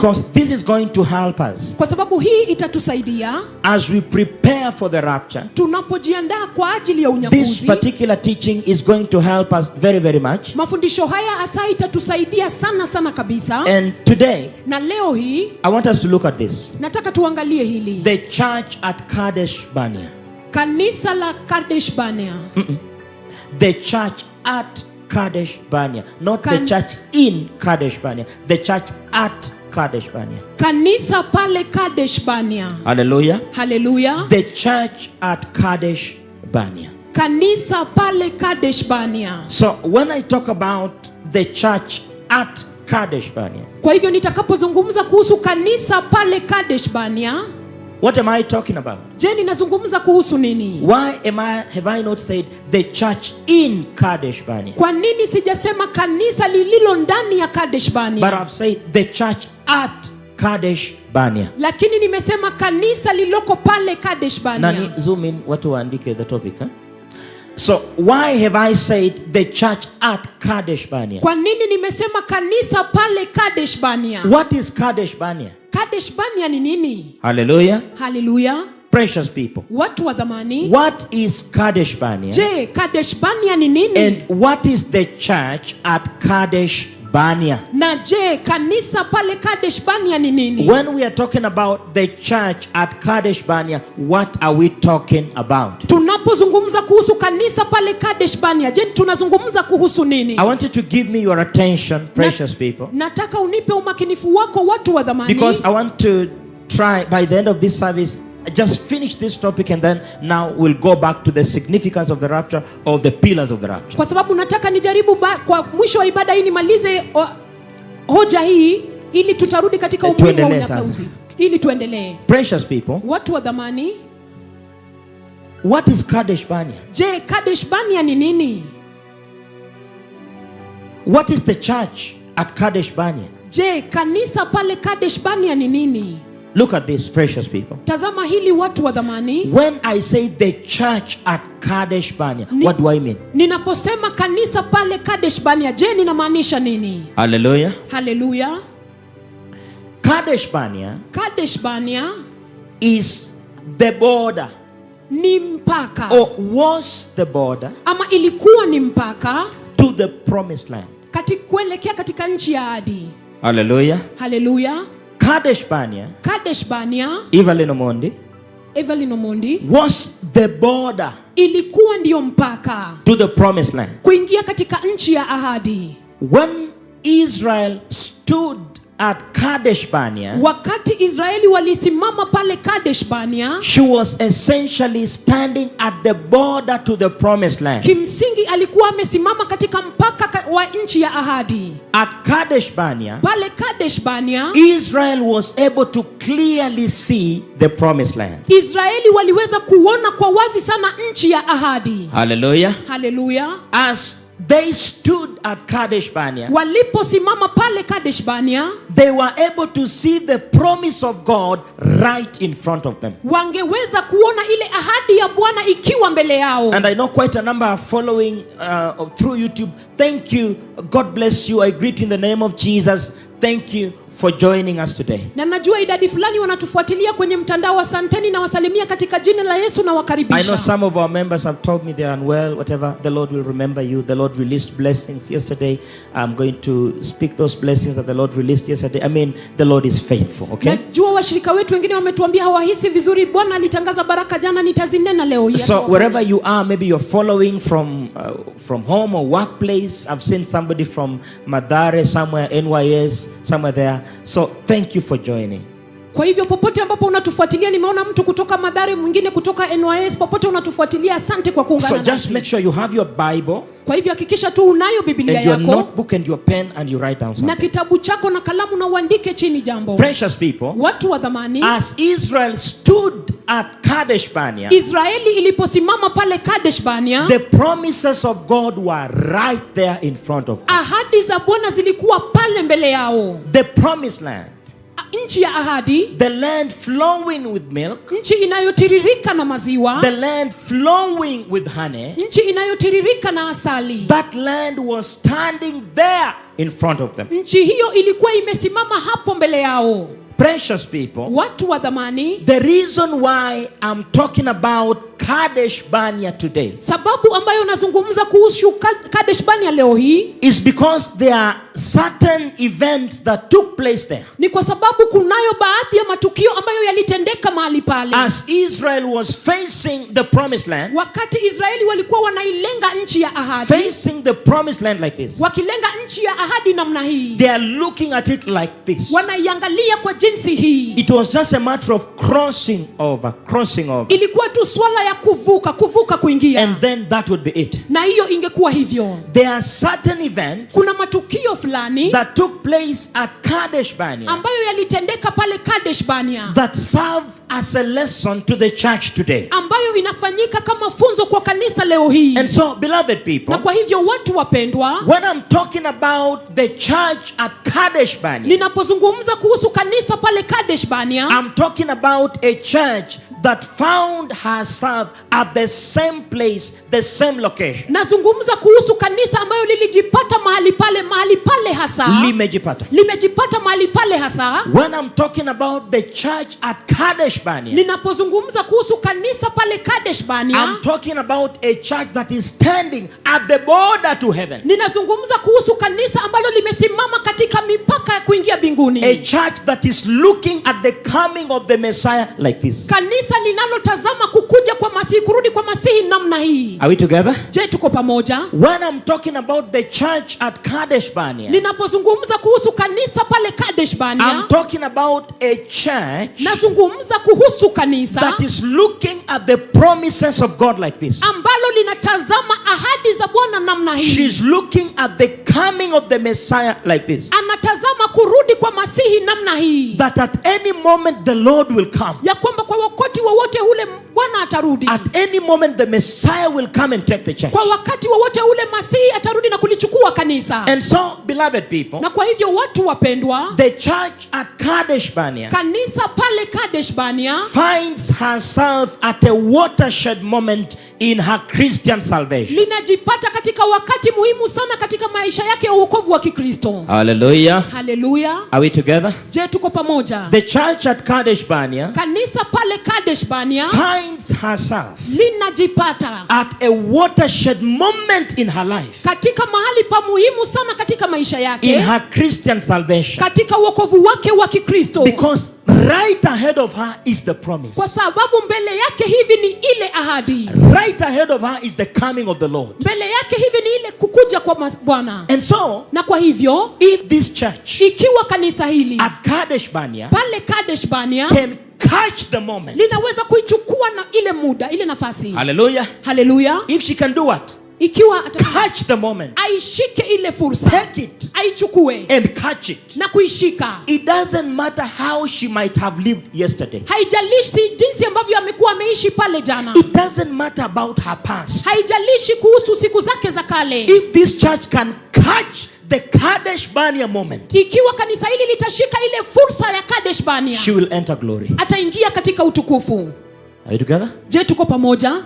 Because this is going to help us Kwa sababu hii itatusaidia as we prepare for the rapture. Tunapojiandaa kwa ajili ya This unyakuzi. Particular teaching is going to help us very, very much. Mafundisho haya hasa itatusaidia sana sana kabisa. And today, Na leo hii I want us to look at this: nataka tuangalie hili. The church at Kadesh Barnea. Kanisa la Kadesh Barnea. The church at Kadesh Barnea. Not the church in Kadesh Barnea. The church at Kadesh Barnea. Kanisa pale Kadesh Barnea. Hallelujah. Haleluya. The church at Kadesh Barnea. Kanisa pale Kadesh Barnea. So when I talk about the church at Kadesh Barnea, Kwa hivyo nitakapozungumza kuhusu kanisa pale Kadesh Barnea, what am I talking about? Je, ninazungumza kuhusu nini? Why am I have I not said the church in Kadesh Barnea? Kwa nini sijasema kanisa lililo ndani ya Kadesh Barnea? But I've said the church at Kadesh Barnea. Lakini nimesema kanisa lililoko pale Kadesh Barnea. Nani, zoom in, watu waandike the topic, huh? So why have I said the church at Kadesh Barnea? Kwa nini nimesema kanisa pale Kadesh Barnea? What is Kadesh Barnea? Kadesh Barnea ni nini? Hallelujah. Haleluya. Precious people. Watu wa thamani. What is Kadesh Barnea? Je, Kadesh Barnea ni nini? And what is the church at Kadesh Barnea? Na je, kanisa pale Kadesh Barnea ni nini? When we are talking about the church at Kadesh Barnea, what are we talking about? Tunapozungumza kuhusu kanisa pale Kadesh Barnea, je, tunazungumza kuhusu nini? I want you to give me your attention, precious people, Nataka unipe umakinifu wako, watu wa thamani, because I want to try by the end of this service just finish this topic and then now we'll go back to the significance of the rapture or the pillars of the rapture. Kwa sababu nataka nijaribu kwa mwisho wa ibada hii nimalize hoja hii ili tutarudi katika umuhimu wa Tuendelee sasa. unyakuzi ili tuendelee. Precious people, Watu wa thamani, what is Kadesh Barnea? Je, Kadesh Barnea ni nini? What is the church at Kadesh Barnea? Je, kanisa pale Kadesh Barnea ni nini? Look at this, precious people. Tazama hili, watu wa thamani. When I say the church at Kadesh Barnea, what do I mean? Ninaposema kanisa pale Kadesh Barnea, je, ninamaanisha nini? Hallelujah. Haleluya. Kadesh Barnea Kadesh Barnea is the border ni mpaka or was the border ama ilikuwa ni mpaka to the promised land. Kuelekea katika nchi ya ahadi. Hallelujah. Haleluya. Kadesh Barnea, Kadesh Barnea, Evelyn Omondi, Evelyn Omondi, was the border ilikuwa ndiyo mpaka to the promised land. Kuingia katika nchi ya ahadi. When Israel stood at Kadesh Barnea, Wakati Israeli walisimama pale Kadesh Barnea, she was essentially standing at the border to the promised land. Kimsingi alikuwa amesimama katika mpaka wa nchi ya ahadi. At Kadesh Barnea, Pale Kadesh Barnea, Israel was able to clearly see the promised land. Israeli waliweza kuona kwa wazi sana nchi ya ahadi. Hallelujah. Haleluya. As they stood at Kadesh Barnea, Waliposimama pale Kadesh Barnea, they were able to see the promise of God right in front of them. Wangeweza kuona ile ahadi ya Bwana ikiwa mbele yao. And I know quite a number are following through YouTube. Thank you. God bless you. I greet you in the name of Jesus. Thank you for joining us today. Na najua idadi fulani wanatufuatilia kwenye mtandao wa asanteni nawasalimia katika jina la Yesu na I know wakaribisha. Some of our members have told me they are unwell, whatever. The Lord will remember you. The Lord released blessings yesterday. I'm going to speak those blessings that the Lord released yesterday. I mean, the Lord is faithful, okay? Najua washirika wetu wengine wametuambia hawahisi vizuri. Bwana alitangaza baraka jana, nitazinena leo hii. So wherever you are, maybe you're following from home or workplace. I've seen somebody from Mathare somewhere, NYS, somewhere there. So thank you for joining. Kwa hivyo popote ambapo unatufuatilia, nimeona mtu kutoka Mathare, mwingine kutoka NYS. Popote unatufuatilia, asante kwa kuungana So just nasi. Make sure you have your Bible Kwa hivyo hakikisha tu unayo Biblia and your yako notebook and your pen and you write down na something. Kitabu chako na kalamu na uandike chini jambo. Precious people, Watu wa thamani, as Israel stood at Kadesh Barnea, Israeli iliposimama pale Kadesh Barnea, the promises of God were right there in front of them. Ahadi za Bwana zilikuwa pale mbele yao. The promised land Nchi ya ahadi, the land flowing with milk, nchi inayotiririka na maziwa, the land flowing with honey, nchi inayotiririka na asali. That land was standing there in front of them. Nchi hiyo ilikuwa imesimama hapo mbele yao. Precious people, Watu wa dhamani, the reason why I'm talking about Kadesh Barnea today sababu ambayo nazungumza kuhusu Kadesh Barnea leo hii is because there are certain events that took place there. Ni kwa sababu kunayo baadhi ya matukio ambayo yalitendeka mahali pale. As Israel was facing the promised land, Wakati Israeli walikuwa wanailenga nchi ya ahadi, facing the promised land like this, wakilenga nchi ya ahadi namna hii, they are looking at it like this. Wanaiangalia kwa jinsi hii. It was just a matter of crossing over, crossing over. Ilikuwa tu swala ya kuvuka, kuvuka kuingia, And then that would be it. Na hiyo ingekuwa hivyo. There are certain events Kuna matukio fulani that took place at Kadesh Barnea ambayo yalitendeka pale Kadesh Barnea that serve as a lesson to the church today. Ambayo inafanyika kama funzo kwa kanisa leo hii. And so, beloved people, Na kwa hivyo watu wapendwa, when I'm talking about the church at Kadesh Barnea, ninapozungumza kuhusu kanisa pale Kadesh Barnea, I'm talking about a church that found herself at the same place, the same location. Nazungumza kuhusu kanisa ambayo lilijipata mahali pale, mahali pale hasa. Limejipata. Limejipata mahali pale hasa. When I'm talking about the church at Kadesh Barnea, Ninapozungumza kuhusu kanisa pale Kadesh Barnea, I'm talking about a church that is standing at the border to heaven. Ninazungumza kuhusu kanisa ambalo limesimama katika mipaka ya kuingia mbinguni. A church that is looking at the coming of the Messiah like this. Kanisa linalotazama kukuja kwa Masihi, kurudi kwa Masihi namna hii. Are we together? Je, tuko pamoja? When I'm talking about the church at Kadesh Barnea, Ninapozungumza kuhusu kanisa pale Kadesh Barnea, I'm talking about a church nazungumza kuhusu kanisa that is looking at the promises of God like this. Ambalo linatazama ahadi za Bwana namna hii. She's looking at the coming of the Messiah like this. Anatazama kurudi kwa Masihi namna hii. That at any moment the Lord will come. Ya kwamba kwa wakati wowote ule Bwana atarudi. At any moment the Messiah will come and take the church. Kwa wakati wowote ule Masihi atarudi na kulichukua kanisa. And so, beloved people, Na kwa hivyo watu wapendwa, the church at Kadesh Barnea kanisa pale Kadesh Barnea finds herself at a watershed moment in her Christian salvation. Linajipata katika wakati muhimu sana katika maisha yake ya uokovu wa Kikristo. Hallelujah. Haleluya. Are we together? Je, tuko pamoja? The church at Kadesh Barnea Kanisa pale Kadesh Barnea finds herself linajipata at a watershed moment in her life, katika mahali pa muhimu sana katika maisha yake, in her Christian salvation. Katika uokovu wake wa Kikristo. Because right ahead of her is the promise. Kwa sababu mbele yake hivi ni ile ahadi. Right ahead of her is the coming of the Lord. Mbele yake hivi ni ile kukuja kwa Bwana. And so, Na kwa hivyo, if this church ikiwa kanisa hili at Kadesh Barnea pale Kadesh Barnea can catch the moment, linaweza kuichukua na ile muda, ile nafasi. Hallelujah. Haleluya. If she can do what? Ikiwa Catch the moment. Aishike ile fursa, Take it aichukue and catch it. Na kuishika. It doesn't matter how she might have lived yesterday. Haijalishi jinsi ambavyo amekuwa ameishi pale jana. It doesn't matter about her past. Haijalishi kuhusu siku zake za kale. If this church can catch the Kadesh Barnea moment, Ikiwa kanisa hili litashika ile fursa ya Kadesh Barnea, she will enter glory. Ataingia katika utukufu. Are you together? Je, tuko pamoja?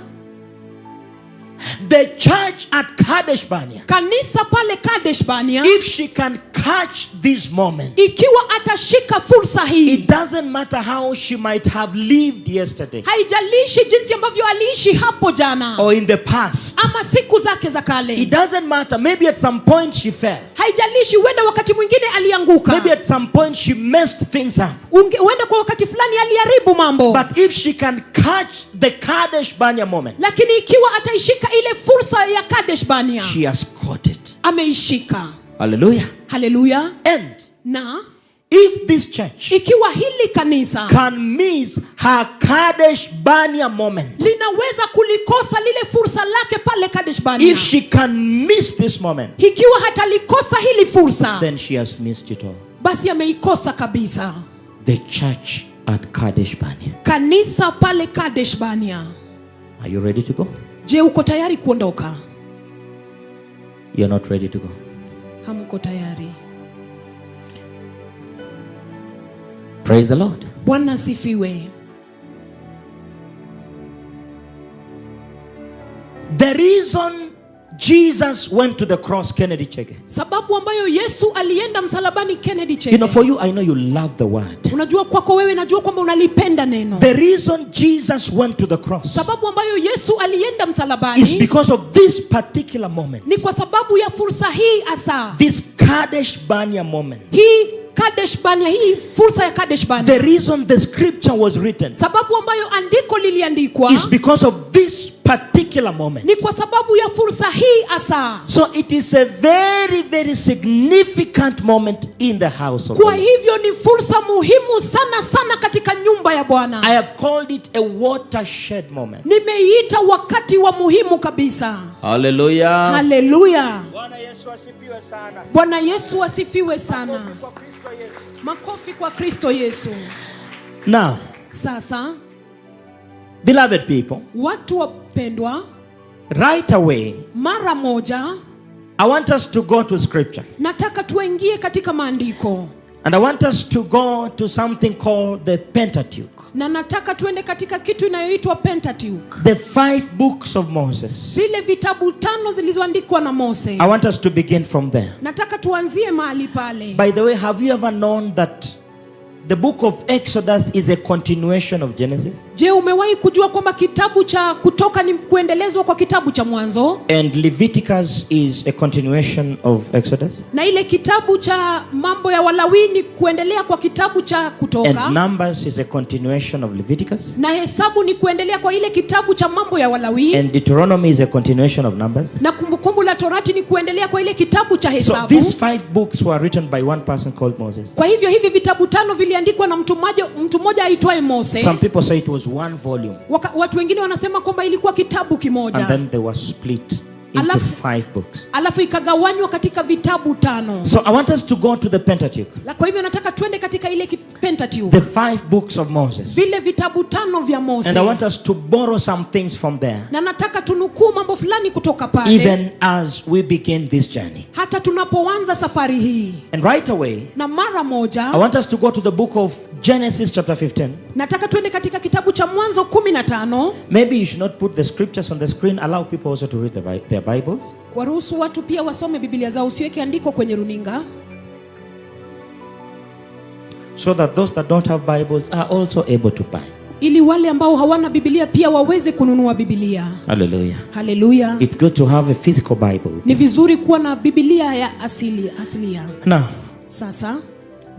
The church at Kadesh Barnea, Kanisa pale Kadesh Barnea, if she can catch this moment, ikiwa atashika fursa hii, it doesn't matter how she might have lived yesterday haijalishi jinsi ambavyo aliishi hapo jana or in the past. Ama siku zake za kale. It doesn't matter. Maybe at some point she fell. Haijalishi, huenda wakati mwingine alianguka. Maybe at some point she messed things up. Huenda kwa wakati fulani aliharibu mambo. But if she can catch the Kadesh Barnea moment, Lakini ikiwa ataishika ile fursa ya Kadesh Barnea, she has caught it. Ameishika. Hallelujah. Haleluya. And Na if this church ikiwa hili kanisa can miss her Kadesh Barnea moment, linaweza kulikosa lile fursa lake pale Kadesh Barnea, if she can miss this moment, ikiwa hatalikosa hili fursa, then she has missed it all. Basi ameikosa kabisa. The church at Kadesh Barnea. Kanisa pale Kadesh Barnea. Are you ready to go? Je, uko tayari kuondoka? You're not ready to go. Hamko tayari. Praise the Lord. Bwana asifiwe. The reason Jesus went to the cross, Kennedy Chege. Sababu ambayo Yesu alienda msalabani, Kennedy Chege. For you, I know you love the word. Unajua kwako wewe, najua kwamba unalipenda neno. The reason Jesus went to the cross Sababu ambayo Yesu alienda is msalabani because of this particular moment. Ni kwa sababu ya fursa hii hasa. This Kadesh Barnea moment. Hii Kadesh Barnea, hii fursa ya Kadesh Barnea. The reason the scripture was written Sababu ambayo andiko liliandikwa is because of this particular moment. Ni kwa sababu ya fursa hii hasa. So it is a very, very significant moment in the house of Kwa God. Hivyo ni fursa muhimu sana sana katika nyumba ya Bwana. I have called it a watershed moment. Nimeiita wakati wa muhimu kabisa. Hallelujah. Haleluya. Bwana Yesu asifiwe sana. Bwana Yesu asifiwe sana. Kwa Kristo Yesu. Makofi kwa Kristo Yesu. Now, Sasa beloved people, watu wapendwa, right away, mara moja I want us to go to scripture. Nataka tuingie katika maandiko. And I want us to go to something called the Pentateuch. Na nataka tuende katika kitu inayoitwa Pentateuch. The 5 books of Moses. Zile vitabu tano zilizoandikwa na Mose. I want us to begin from there. Nataka tuanzie mahali pale. By the way, have you ever known that the book of Exodus is a continuation of Genesis? Je, umewahi kujua kwamba kitabu cha Kutoka ni kuendelezwa kwa kitabu cha Mwanzo? And Leviticus is a continuation of Exodus? Na ile kitabu cha mambo ya Walawi ni kuendelea kwa kitabu cha Kutoka. And Numbers is a continuation of Leviticus? Na Hesabu ni kuendelea kwa ile kitabu cha mambo ya Walawi. And Deuteronomy is a continuation of Numbers? Na Kumbukumbu la Torati ni kuendelea kwa ile kitabu cha So Hesabu. these 5 books were written by one person called Moses. Kwa hivyo hivi vitabu tano viliandikwa na mtu mmoja aitwaye Mose. Some people say it was one volume. Watu wengine wanasema kwamba ilikuwa kitabu kimoja. And then they were split into 5 books. Alafu ikagawanywa katika vitabu tano. So I want us to go to the Pentateuch. Kwa hivyo nataka tuende katika ile Pentateuch. The 5 books of Moses. Vile vitabu tano vya Mose. And I want us to borrow some things from there. Na nataka tunukuu mambo fulani kutoka pale. Even as we begin this journey. Hata tunapoanza safari hii. And right away, Na mara moja, I want us to go to the book of Genesis chapter 15. Nataka tuende katika kitabu cha Mwanzo 15. Maybe you should not put the scriptures on the screen. Allow people also to read their Bibles. Waruhusu watu pia wasome Biblia zao, usiweke andiko kwenye runinga. So that those that don't have Bibles are also able to buy. Ili wale ambao hawana Biblia pia waweze kununua Biblia. Hallelujah. Hallelujah. It's good to have a physical Bible with Ni you. vizuri kuwa na Biblia ya asilia. Now, Sasa,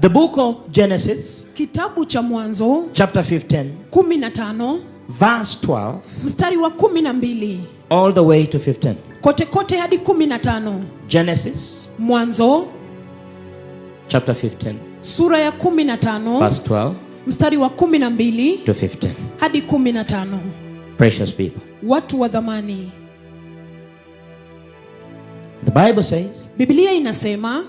the book of Genesis, kitabu cha Mwanzo chapter 15, 15, verse 12, mstari wa 12, all the way to 15. Kote kote hadi 15. Genesis, Mwanzo, chapter 15, sura ya 15, verse 12 mstari wa 12 to 15. Hadi 15. Precious people. Watu wa dhamani. The Bible says, Biblia inasema,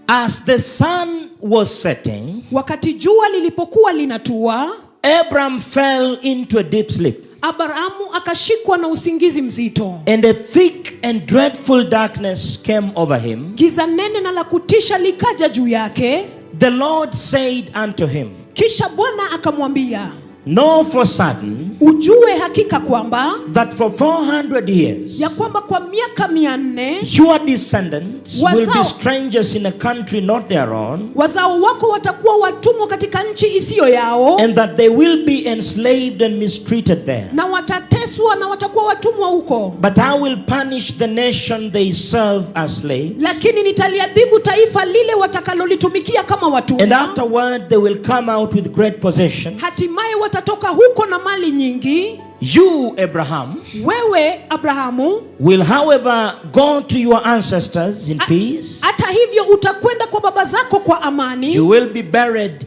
as the sun was setting, wakati jua lilipokuwa linatua, Abram fell into a deep sleep. Abrahamu akashikwa na usingizi mzito. And a thick and dreadful darkness came over him. Giza nene na la kutisha likaja juu yake. The Lord said unto him, Kisha Bwana akamwambia, Know for certain ujue hakika kwamba that for 400 years ya kwamba kwa miaka 400 your descendants will be Wazao- strangers in a country not their own, wazao wako watakuwa watumwa katika nchi isiyo yao, and that they will be enslaved and mistreated there. na watateswa na watakuwa watumwa huko. But I will punish the nation they serve as slaves, Lakini nitaliadhibu taifa lile watakalolitumikia kama watumwa. And afterward they will come out with great possessions. Hatimaye watatoka huko na mali nyingi. You, Abraham, Wewe Abrahamu, will however go to your ancestors in peace. Hata hivyo utakwenda kwa baba zako kwa amani. You will be buried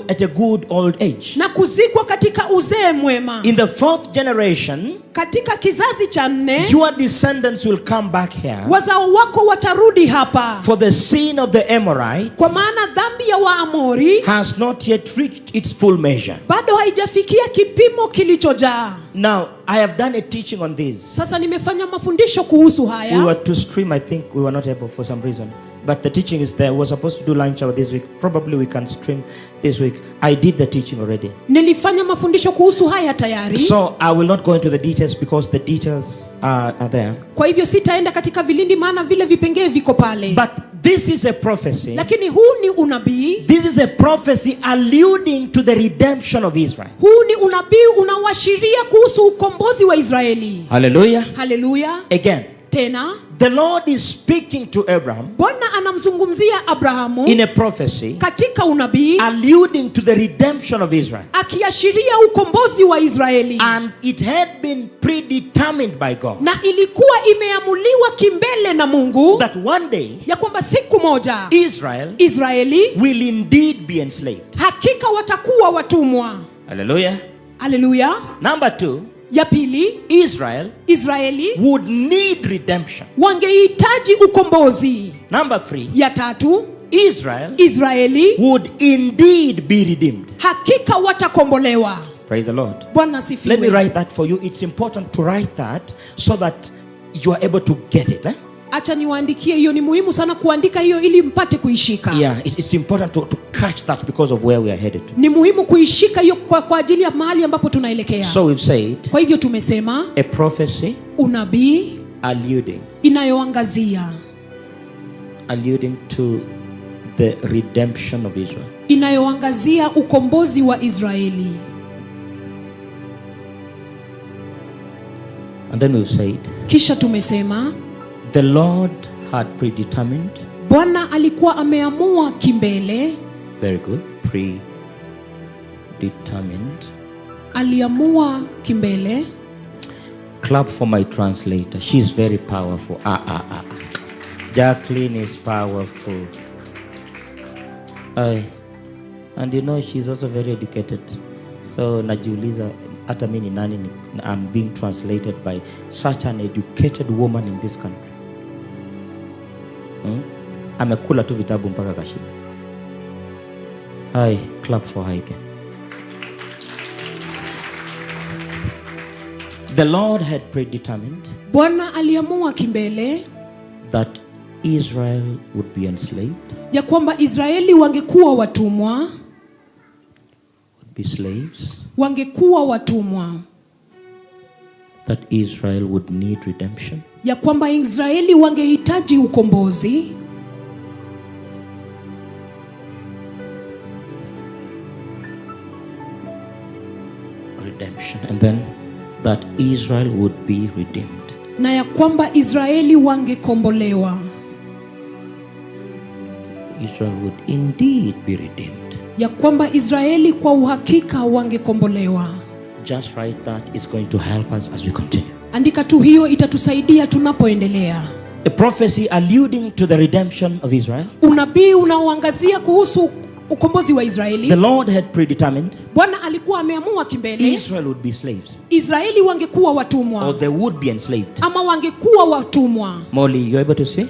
at a good old age. Na kuzikwa katika uzee mwema. In the 4th generation, katika kizazi cha 4, your descendants will come back here. Wazao wako watarudi hapa. For the sin of the Amorites kwa maana dhambi ya Waamori has not yet reached its full measure. bado haijafikia kipimo kilichojaa. Now, I have done a teaching on this. Sasa nimefanya mafundisho kuhusu haya. We were to stream, I think we were not able for some reason. But the teaching is there. We're supposed to do lunch hour this week. Probably we can stream this week. I did the teaching already. Nilifanya mafundisho kuhusu haya tayari. So I will not go into the details because the details are there. Kwa hivyo sitaenda katika vilindi, maana vile vipengee viko pale. But this is a prophecy. Lakini huu ni unabii. This is a prophecy alluding to the redemption of Israel. Huu ni unabii unaoashiria kuhusu ukombozi wa Israeli. Hallelujah. Haleluya. Again, Tena the Lord is speaking to Abraham Bwana anamzungumzia Abrahamu in a prophecy katika unabii alluding to the redemption of Israel. Akiashiria ukombozi wa Israeli. And it had been predetermined by God Na ilikuwa imeamuliwa kimbele na Mungu that one day ya kwamba siku moja Israel Israeli will indeed be enslaved. Hakika watakuwa watumwa. Hallelujah. Haleluya. Number two, Ya pili, Israel Israeli would need redemption. Wangehitaji ukombozi. Number three, Ya tatu, Israel Israeli would indeed be redeemed. Hakika watakombolewa. Praise the Lord. Bwana Let me asifiwe. Write that for you. It's important to write that so that you are able to get it. Eh? Acha niwaandikie hiyo, ni muhimu sana kuandika hiyo ili mpate kuishika. Yeah, it's important to catch that because of where we are headed to. Ni muhimu kuishika hiyo kwa ajili ya mahali ambapo tunaelekea. So we've said Kwa hivyo tumesema a prophecy unabii alluding inayoangazia alluding to the redemption of Israel. Inayoangazia ukombozi wa Israeli. And then we've said Kisha tumesema the Lord had predetermined. Bwana alikuwa ameamua kimbele. Very good. Predetermined. Aliamua kimbele. Clap for my translator. She's very powerful. Ah, ah, ah, ah. Jacqueline is powerful. Aye. And you know she's also very educated. So najiuliza hata mimi ni nani I'm being translated by such an educated woman in this country. Amekula tu vitabu mpaka kashiba. Aye, clap for her again. The Lord had predetermined Bwana aliamua kimbele that Israel would be enslaved, ya kwamba Israeli wangekuwa watumwa, would be slaves, wangekuwa watumwa, that Israel would need redemption, ya kwamba Israeli wangehitaji ukombozi, redemption, and then that Israel would be redeemed. Na ya kwamba Israeli wangekombolewa. Israel would indeed be redeemed. Ya kwamba Israeli kwa uhakika wangekombolewa. Just write that, it's going to help us as we continue. Andika tu hiyo, itatusaidia tunapoendelea. A prophecy alluding to the redemption of Israel. Unabii unaoangazia kuhusu ukombozi wa Israeli. The Lord had predetermined Bwana alikuwa ameamua kimbele Israel would be slaves Israeli wangekuwa watumwa or they would be enslaved. Ama wangekuwa watumwa. Molly, you're able to see?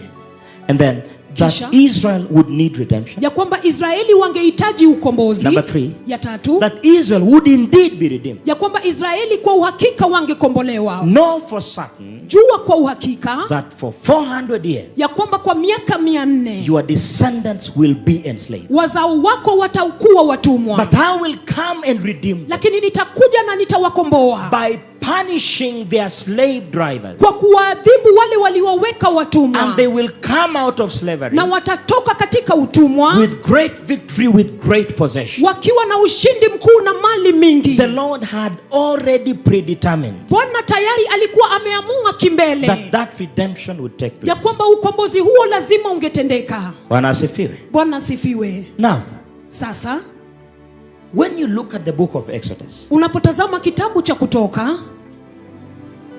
And then that Kisha, Israel would need redemption. Ya kwamba Israeli wangehitaji ukombozi. Number three, Ya tatu, that Israel would indeed be redeemed. Ya kwamba Israeli kwa uhakika wangekombolewa. Know for certain Jua kwa uhakika that for 400 years ya kwamba kwa miaka 400 your descendants will be enslaved. Wazao wako watakuwa watumwa. But I will come and redeem them Lakini nitakuja na nitawakomboa by punishing their slave drivers. Kwa kuwaadhibu wale walioweka watumwa. And they will come out of slavery Na watatoka katika utumwa with great victory, with great possession. Wakiwa na ushindi mkuu na mali mingi. The Lord had already predetermined Bwana tayari alikuwa ameamua kimbele that that redemption would take ya place. Kwamba ukombozi huo lazima ungetendeka. Bwana asifiwe. Bwana asifiwe. Now, Sasa when you look at the book of Exodus, unapotazama kitabu cha Kutoka,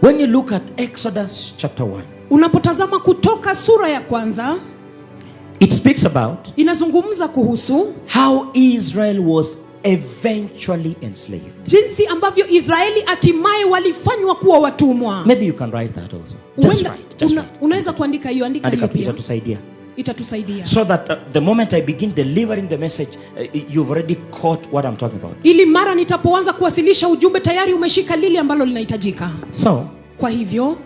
when you look at Exodus chapter 1, unapotazama Kutoka sura ya kwanza, it speaks about inazungumza kuhusu how Israel was eventually enslaved. Jinsi ambavyo Israeli hatimaye walifanywa kuwa watumwa. Maybe you can write that also. Just write, just write. Unaweza kuandika hiyo, andika Andika hiyo pia. itatusaidia. Itatusaidia. So that the moment I begin delivering the message, you've already caught what I'm talking about. Ili mara nitapoanza kuwasilisha ujumbe tayari umeshika lile ambalo linahitajika. So, Kwa hivyo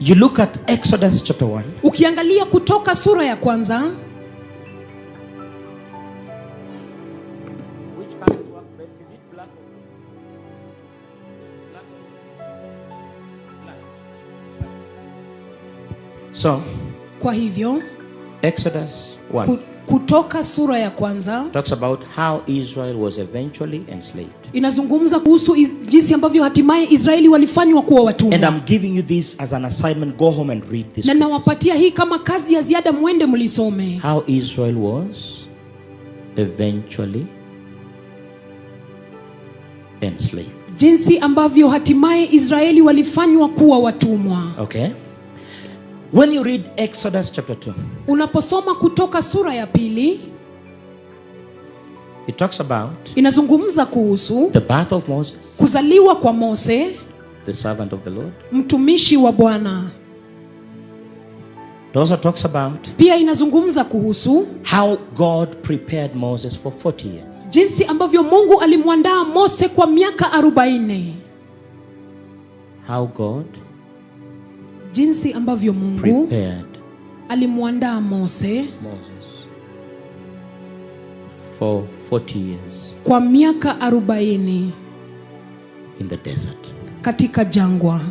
you look at Exodus chapter 1. Ukiangalia Kutoka sura ya kwanza, Black. Black. Black. So, Kwa hivyo Exodus 1 Kutoka sura ya kwanza talks about how Israel was eventually enslaved. Inazungumza kuhusu jinsi ambavyo hatimaye Israeli walifanywa kuwa watumwa. And I'm giving you this as an assignment. Go home and read this. Na nawapatia hii kama kazi ya ziada, mwende mlisome. How Israel was eventually enslaved. Jinsi ambavyo hatimaye Israeli walifanywa kuwa watumwa. Okay. When you read Exodus chapter 2, Unaposoma Kutoka sura ya pili, it talks about inazungumza kuhusu the birth of Moses, kuzaliwa kwa Mose, the servant of the Lord. Mtumishi wa Bwana. It also talks about Pia inazungumza kuhusu how God prepared Moses for 40 years. Jinsi ambavyo Mungu alimwandaa Mose kwa miaka 40. How God Jinsi ambavyo Mungu prepared alimwandaa Mose Moses for 40 years kwa miaka 40 in the desert. Katika jangwa.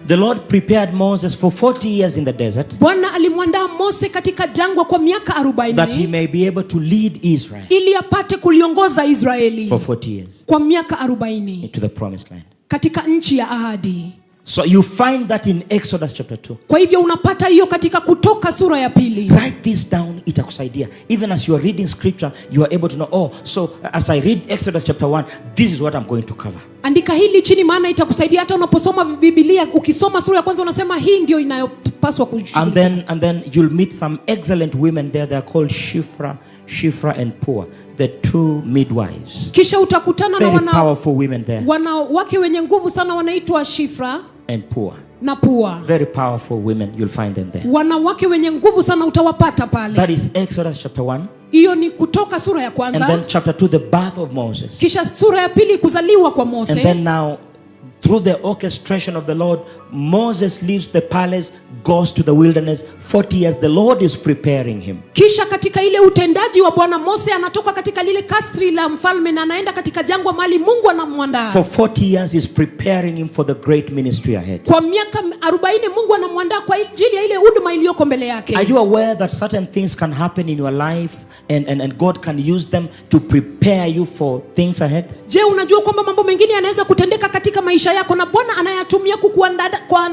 The Lord prepared Moses for 40 years in the desert Bwana alimwandaa Mose katika jangwa kwa miaka 40 that he may be able to lead Israel ili apate kuliongoza Israeli for 40 years kwa miaka 40 into the promised land. Katika nchi ya ahadi. So you find that in Exodus chapter 2. Kwa hivyo unapata hiyo katika Kutoka sura ya pili. Write this down, itakusaidia. Even as you are reading scripture, you are able to know, oh, so as I read Exodus chapter 1, this is what I'm going to cover. Andika hili chini maana itakusaidia hata unaposoma Biblia, ukisoma sura ya kwanza unasema hii ndio inayopaswa kushughulikia. And then you'll meet some excellent women there. They are called Shiphrah and Puah, the two midwives. Kisha utakutana na Very powerful women there. Wanawake wenye nguvu sana wanaitwa Shifra And Puah. Na Pua. Very powerful women, you'll find them there. Wanawake wenye nguvu sana utawapata pale. That is Exodus chapter 1. Hiyo ni Kutoka sura ya kwanza. And then chapter 2, the birth of Moses. Kisha sura ya pili kuzaliwa kwa Mose. And then now, through the orchestration of the Lord, Moses leaves the palace, goes to the wilderness. 40 years, the Lord is preparing him. Kisha katika ile utendaji wa Bwana Mose anatoka katika lile kasri la mfalme na anaenda katika jangwa mahali Mungu anamwandaa. For 40 years, he's preparing him for the great ministry ahead. Kwa miaka 40 Mungu anamwandaa kwa ajili ya ile huduma iliyoko mbele yake. Are you aware that certain things can happen in your life and God can use them to prepare you for things ahead? Je, unajua kwamba mambo mengine yanaweza kutendeka katika maisha yako na Bwana anayatumia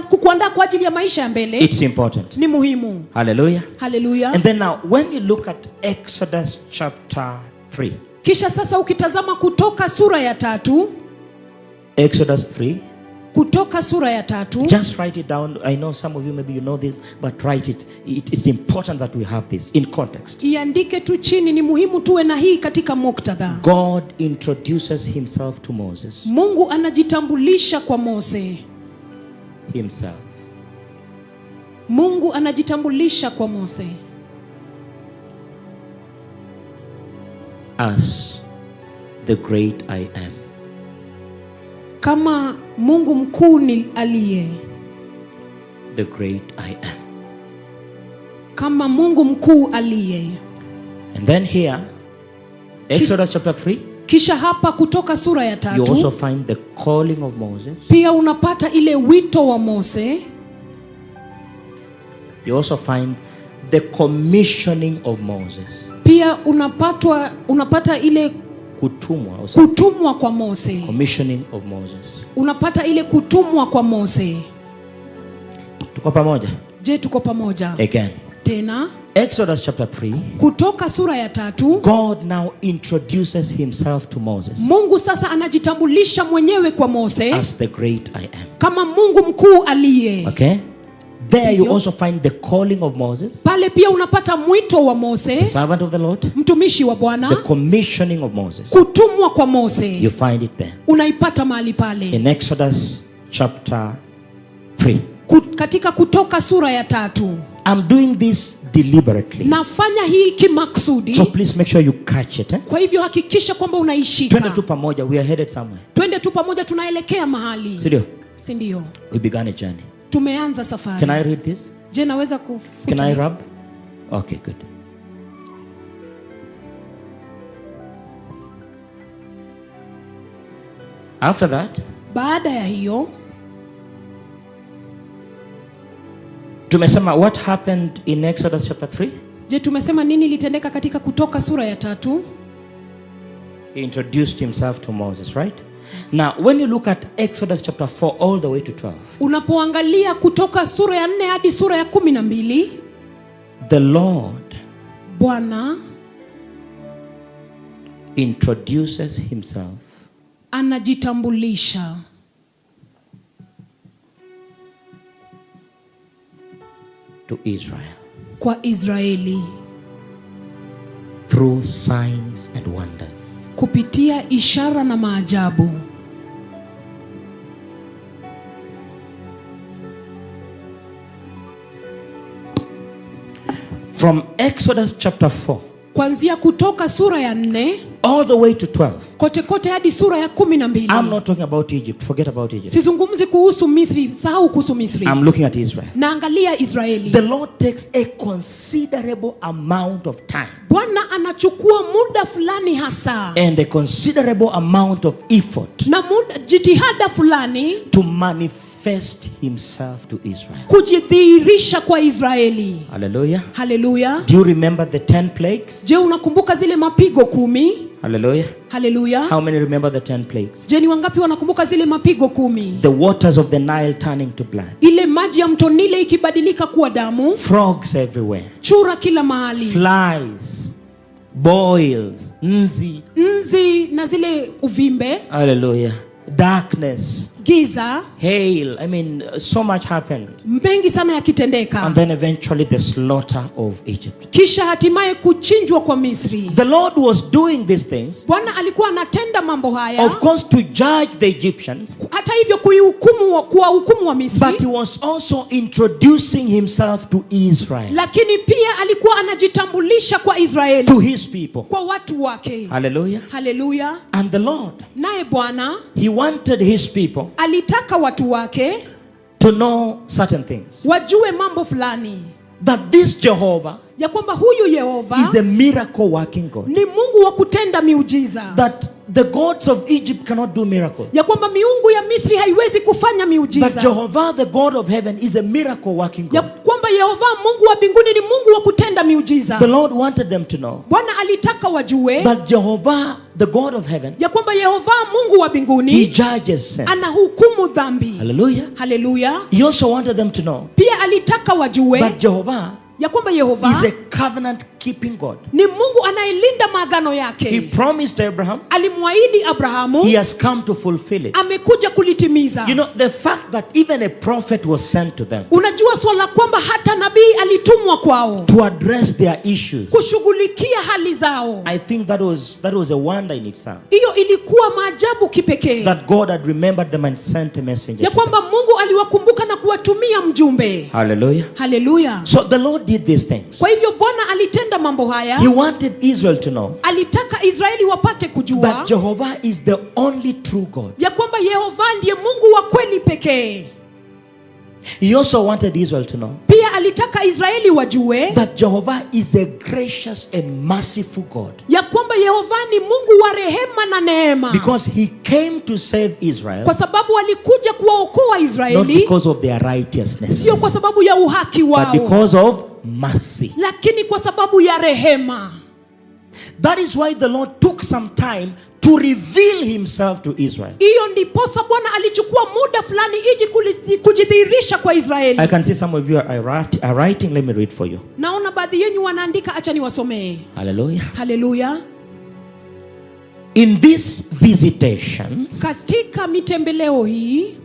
kukuandaa kwa ajili ya maisha ya mbele? It's important. Ni muhimu. Hallelujah. Haleluya. And then now, when you look at Exodus chapter 3. Kisha sasa ukitazama Kutoka sura ya tatu. Exodus 3. Kutoka sura ya tatu. Just write it down. I know some of you, maybe you know this, but write it. It's important that we have this in context. Iandike tu chini, ni muhimu tuwe na hii katika muktadha. God introduces himself to Moses. Mungu anajitambulisha kwa Mose. Himself. Mungu anajitambulisha kwa Mose. As the great I am. Kama Mungu mkuu ni aliye. The great I am. Kama Mungu mkuu aliye. And then here, Exodus chapter 3. Kisha hapa Kutoka sura ya You also tatu. find the calling of Moses. Pia unapata ile wito wa Mose. You also find the commissioning of Moses. Pia unapata ile Kutumwa or something. Kutumwa kwa Mose. Commissioning of Moses. Unapata ile kutumwa kwa Mose. Tuko pamoja? Je, tuko pamoja? Again. Tena. Exodus chapter 3. Kutoka sura ya tatu. God now introduces himself to Moses. Mungu sasa anajitambulisha mwenyewe kwa Mose. As the great I am. Kama Mungu mkuu aliye. Okay? There you Sivyo? Also find the calling of Moses. Pale pia unapata mwito wa Mose. The servant of the Lord. Mtumishi wa Bwana. The commissioning of Moses. Kutumwa kwa Mose. You find it there. Unaipata mahali pale. In Exodus chapter 3. Katika Kutoka sura ya tatu. I'm doing this deliberately. Nafanya hii kimakusudi. So please make sure you catch it. Eh? Kwa hivyo hakikisha kwamba unaishika. Twende tu pamoja, we are headed somewhere. Twende tu pamoja, tunaelekea mahali. Si ndio? Si ndio? We began a journey. Tumeanza safari. Can I read this? Je, naweza kufuta? Can I rub? Okay, good. After that, Baada ya hiyo, tumesema what happened in Exodus chapter 3? Je, tumesema nini ilitendeka katika Kutoka sura ya 3? He introduced himself to Moses, right? Now, when you look at Exodus chapter 4 all the way to 12, Unapoangalia Kutoka sura ya 4 hadi sura ya 12, the Lord Bwana introduces himself anajitambulisha to Israel kwa Israeli through signs and wonders. Kupitia ishara na maajabu. From Exodus chapter 4 Kuanzia Kutoka sura ya 4 all the way to 12. Kote kote hadi sura ya 12. I'm not talking about Egypt. Forget about Egypt. Sizungumzi kuhusu Misri, sahau kuhusu Misri. I'm looking at Israel. Naangalia Israeli. The Lord takes a considerable amount of time Bwana anachukua muda fulani hasa and a considerable amount of effort na muda, jitihada fulani to manifest himself to Israel. Kujidhihirisha kwa Israeli. Hallelujah. Haleluya. Do you remember the 10 plagues? Je, unakumbuka zile mapigo 10? Hallelujah. Haleluya. How many remember the 10 plagues? Je, ni wangapi wanakumbuka zile mapigo 10? The waters of the Nile turning to blood, Ile maji ya mto Nile ikibadilika kuwa damu, frogs everywhere, chura kila mahali, flies, boils, nzi. Nzi na zile uvimbe, Hallelujah. Darkness, giza, hail. I mean, so much happened. Mengi sana yakitendeka, And then eventually the slaughter of Egypt. Kisha hatimaye kuchinjwa kwa Misri. The Lord was doing these things, Bwana alikuwa anatenda mambo haya, of course, to judge the Egyptians, hata hivyo kuihukumu kuwahukumu wa Misri, but he was also introducing himself to Israel, lakini pia alikuwa anajitambulisha kwa Israeli, to his people. Kwa watu wake. Hallelujah. Haleluya. And the Lord, Naye Bwana he wanted his people alitaka watu wake to know certain things. Wajue mambo fulani, That this Jehovah ya kwamba huyu Yehova is a miracle working God. Ni Mungu wa kutenda miujiza, That the gods of Egypt cannot do miracles. Ya kwamba miungu ya Misri haiwezi kufanya That miujiza, Jehovah, the God of heaven, is a miracle working ya God. Kwamba Yehova Mungu wa mbinguni ni Mungu wa kutenda miujiza. The Lord wanted them to know Bwana alitaka wajue that Jehovah, the God of heaven, ya kwamba Yehova Mungu wa he mbinguni judges sin. anahukumu dhambi. Hallelujah. Haleluya. He also wanted them to know Pia alitaka wajue that Jehovah ya kwamba Yehova is a covenant keeping God. Ni Mungu anayelinda maagano He yake. promised Abraham, Alimwahidi Abrahamu he has come to fulfill it. Amekuja kulitimiza. The fact that even a prophet was sent to them Unajua swala kwamba hata nabii alitumwa kwao to address their issues, kushughulikia hali zao. I think that was a wonder in itself. Hiyo ilikuwa maajabu kipekee That God had remembered them and sent a messenger ya to them. kwamba Mungu aliwakumbuka na kuwatumia mjumbe. Hallelujah. Haleluya. So the Lord did these things. Kwa hivyo Bwana alitenda mambo haya. He wanted Israel to know Alitaka Israeli wapate kujua that Jehovah is the only true God. Ya kwamba Yehova ndiye Mungu wa kweli pekee. He also wanted Israel to know Pia alitaka Israeli wajue that Jehovah is a gracious and merciful God. Ya kwamba Yehova ni Mungu wa rehema na neema. Because he came to save Israel, Kwa sababu alikuja kuwaokoa not Israeli because of their righteousness, sio kwa sababu ya uhaki but wao, because of mercy. Lakini kwa sababu ya rehema. That is why the Lord took some time to reveal himself to Israel. Hiyo ndiposa Bwana alichukua muda fulani ili kujidhihirisha kwa Israeli. I can see some of you are writing. Let me read for you. Naona baadhi yenu wanaandika, acha niwasomee. Hallelujah. Haleluya. In these visitations, Katika mitembeleo hii,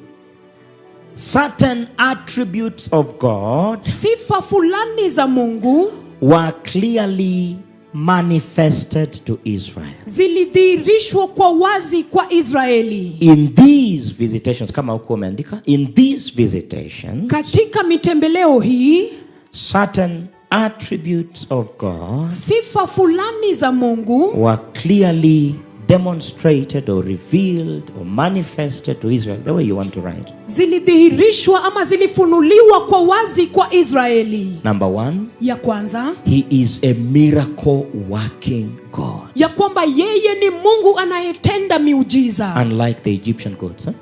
certain attributes of God sifa fulani za Mungu were clearly manifested to Israel. Zilidhihirishwa kwa wazi kwa Israeli. In these visitations, kama huko umeandika, in these visitations, Katika mitembeleo hii, certain attributes of God sifa fulani za Mungu were clearly Demonstrated or revealed or manifested to Israel, the way you want to write. Zilidhihirishwa ama zilifunuliwa kwa wazi kwa Israeli. Number one, Ya kwanza, He is a miracle working God. Ya kwamba yeye ni Mungu anayetenda miujiza. Unlike the Egyptian gods. Huh?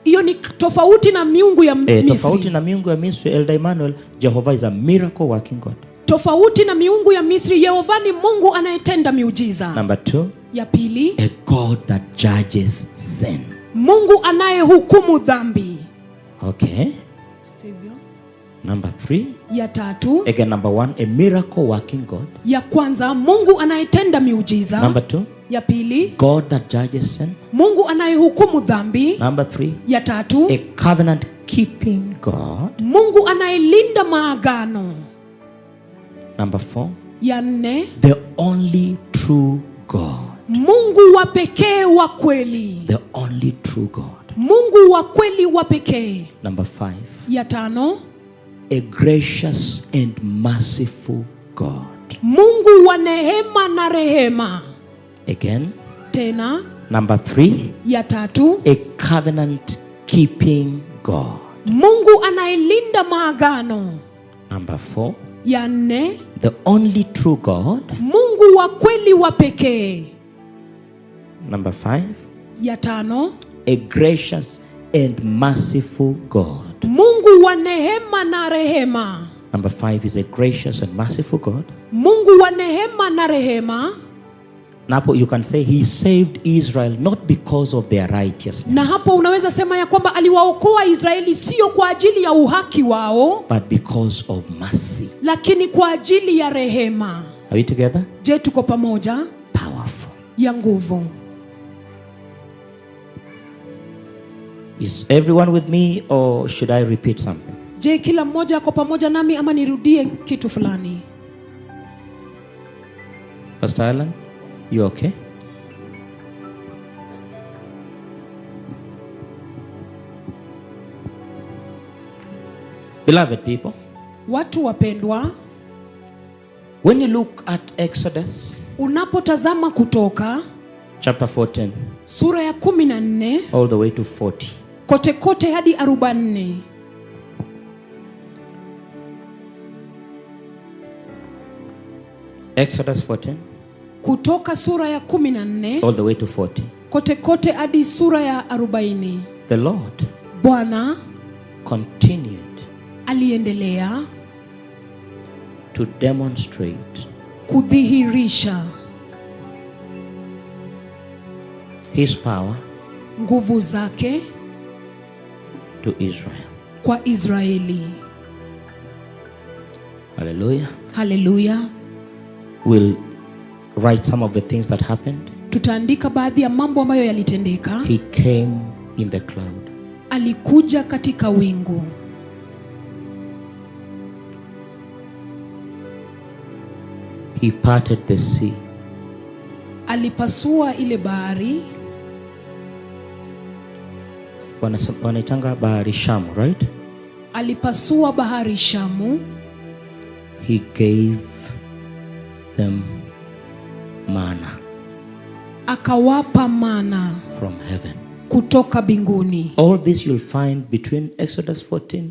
Hiyo ni tofauti na miungu ya Tofauti Misri. Na miungu ya Misri, Elder Emmanuel, Jehovah is a miracle working God. Tofauti na miungu ya Misri, Yehova ni Mungu anayetenda miujiza. Number two, Ya pili, a God that judges sin. Mungu anayehukumu dhambi. Okay. Sivyo? Number three, Ya tatu, again, number one, a miracle working God. Ya kwanza, Mungu anayetenda miujiza. Number two, Ya pili, God that judges sin. Mungu anayehukumu dhambi. Number three, Ya tatu, a covenant keeping God. Mungu anayelinda maagano. Number four, Ya nne, the only true God. Mungu wa pekee wa kweli. The only true God. Mungu wa kweli wa pekee. Number five, Ya tano, a gracious and merciful God. Mungu wa neema na rehema. Again, Tena, number three, ya tatu, a covenant keeping God. Mungu anayelinda maagano. Number four, Ya nne, the only true God. Mungu wa kweli wa pekee. Number five, Ya tano, a gracious and merciful God. Mungu wa neema na rehema. Number five is a gracious and merciful God. Mungu wa neema na rehema. Na hapo you can say He saved Israel not because of their righteousness, Na hapo unaweza sema ya kwamba aliwaokoa Israeli sio kwa ajili ya uhaki wao, but because of mercy. Lakini kwa ajili ya rehema. Are we together? Je, tuko pamoja? Powerful. Ya nguvu. Is everyone with me or should I repeat something? Je, kila mmoja ako pamoja nami ama nirudie kitu fulani? Pastor Alan, you okay? Beloved people, Watu wapendwa, when you look at Exodus unapotazama Kutoka chapter 14 sura ya 14 all the way to 40, kote kote hadi 44, Exodus 14 Kutoka sura ya 14 all the way to 40, kote kote hadi sura ya 40, the Lord Bwana continued aliendelea to demonstrate kudhihirisha His power nguvu zake to Israel. Kwa Israeli. Hallelujah. Haleluya. We'll write some of the things that happened. Tutaandika baadhi ya mambo ambayo yalitendeka. He came in the cloud. Alikuja katika wingu. He parted the sea. Alipasua ile bahari. Wanaitanga bahari Shamu, right? Alipasua bahari Shamu. He gave them manna Akawapa mana from heaven. Kutoka mbinguni. All this you'll find between Exodus 14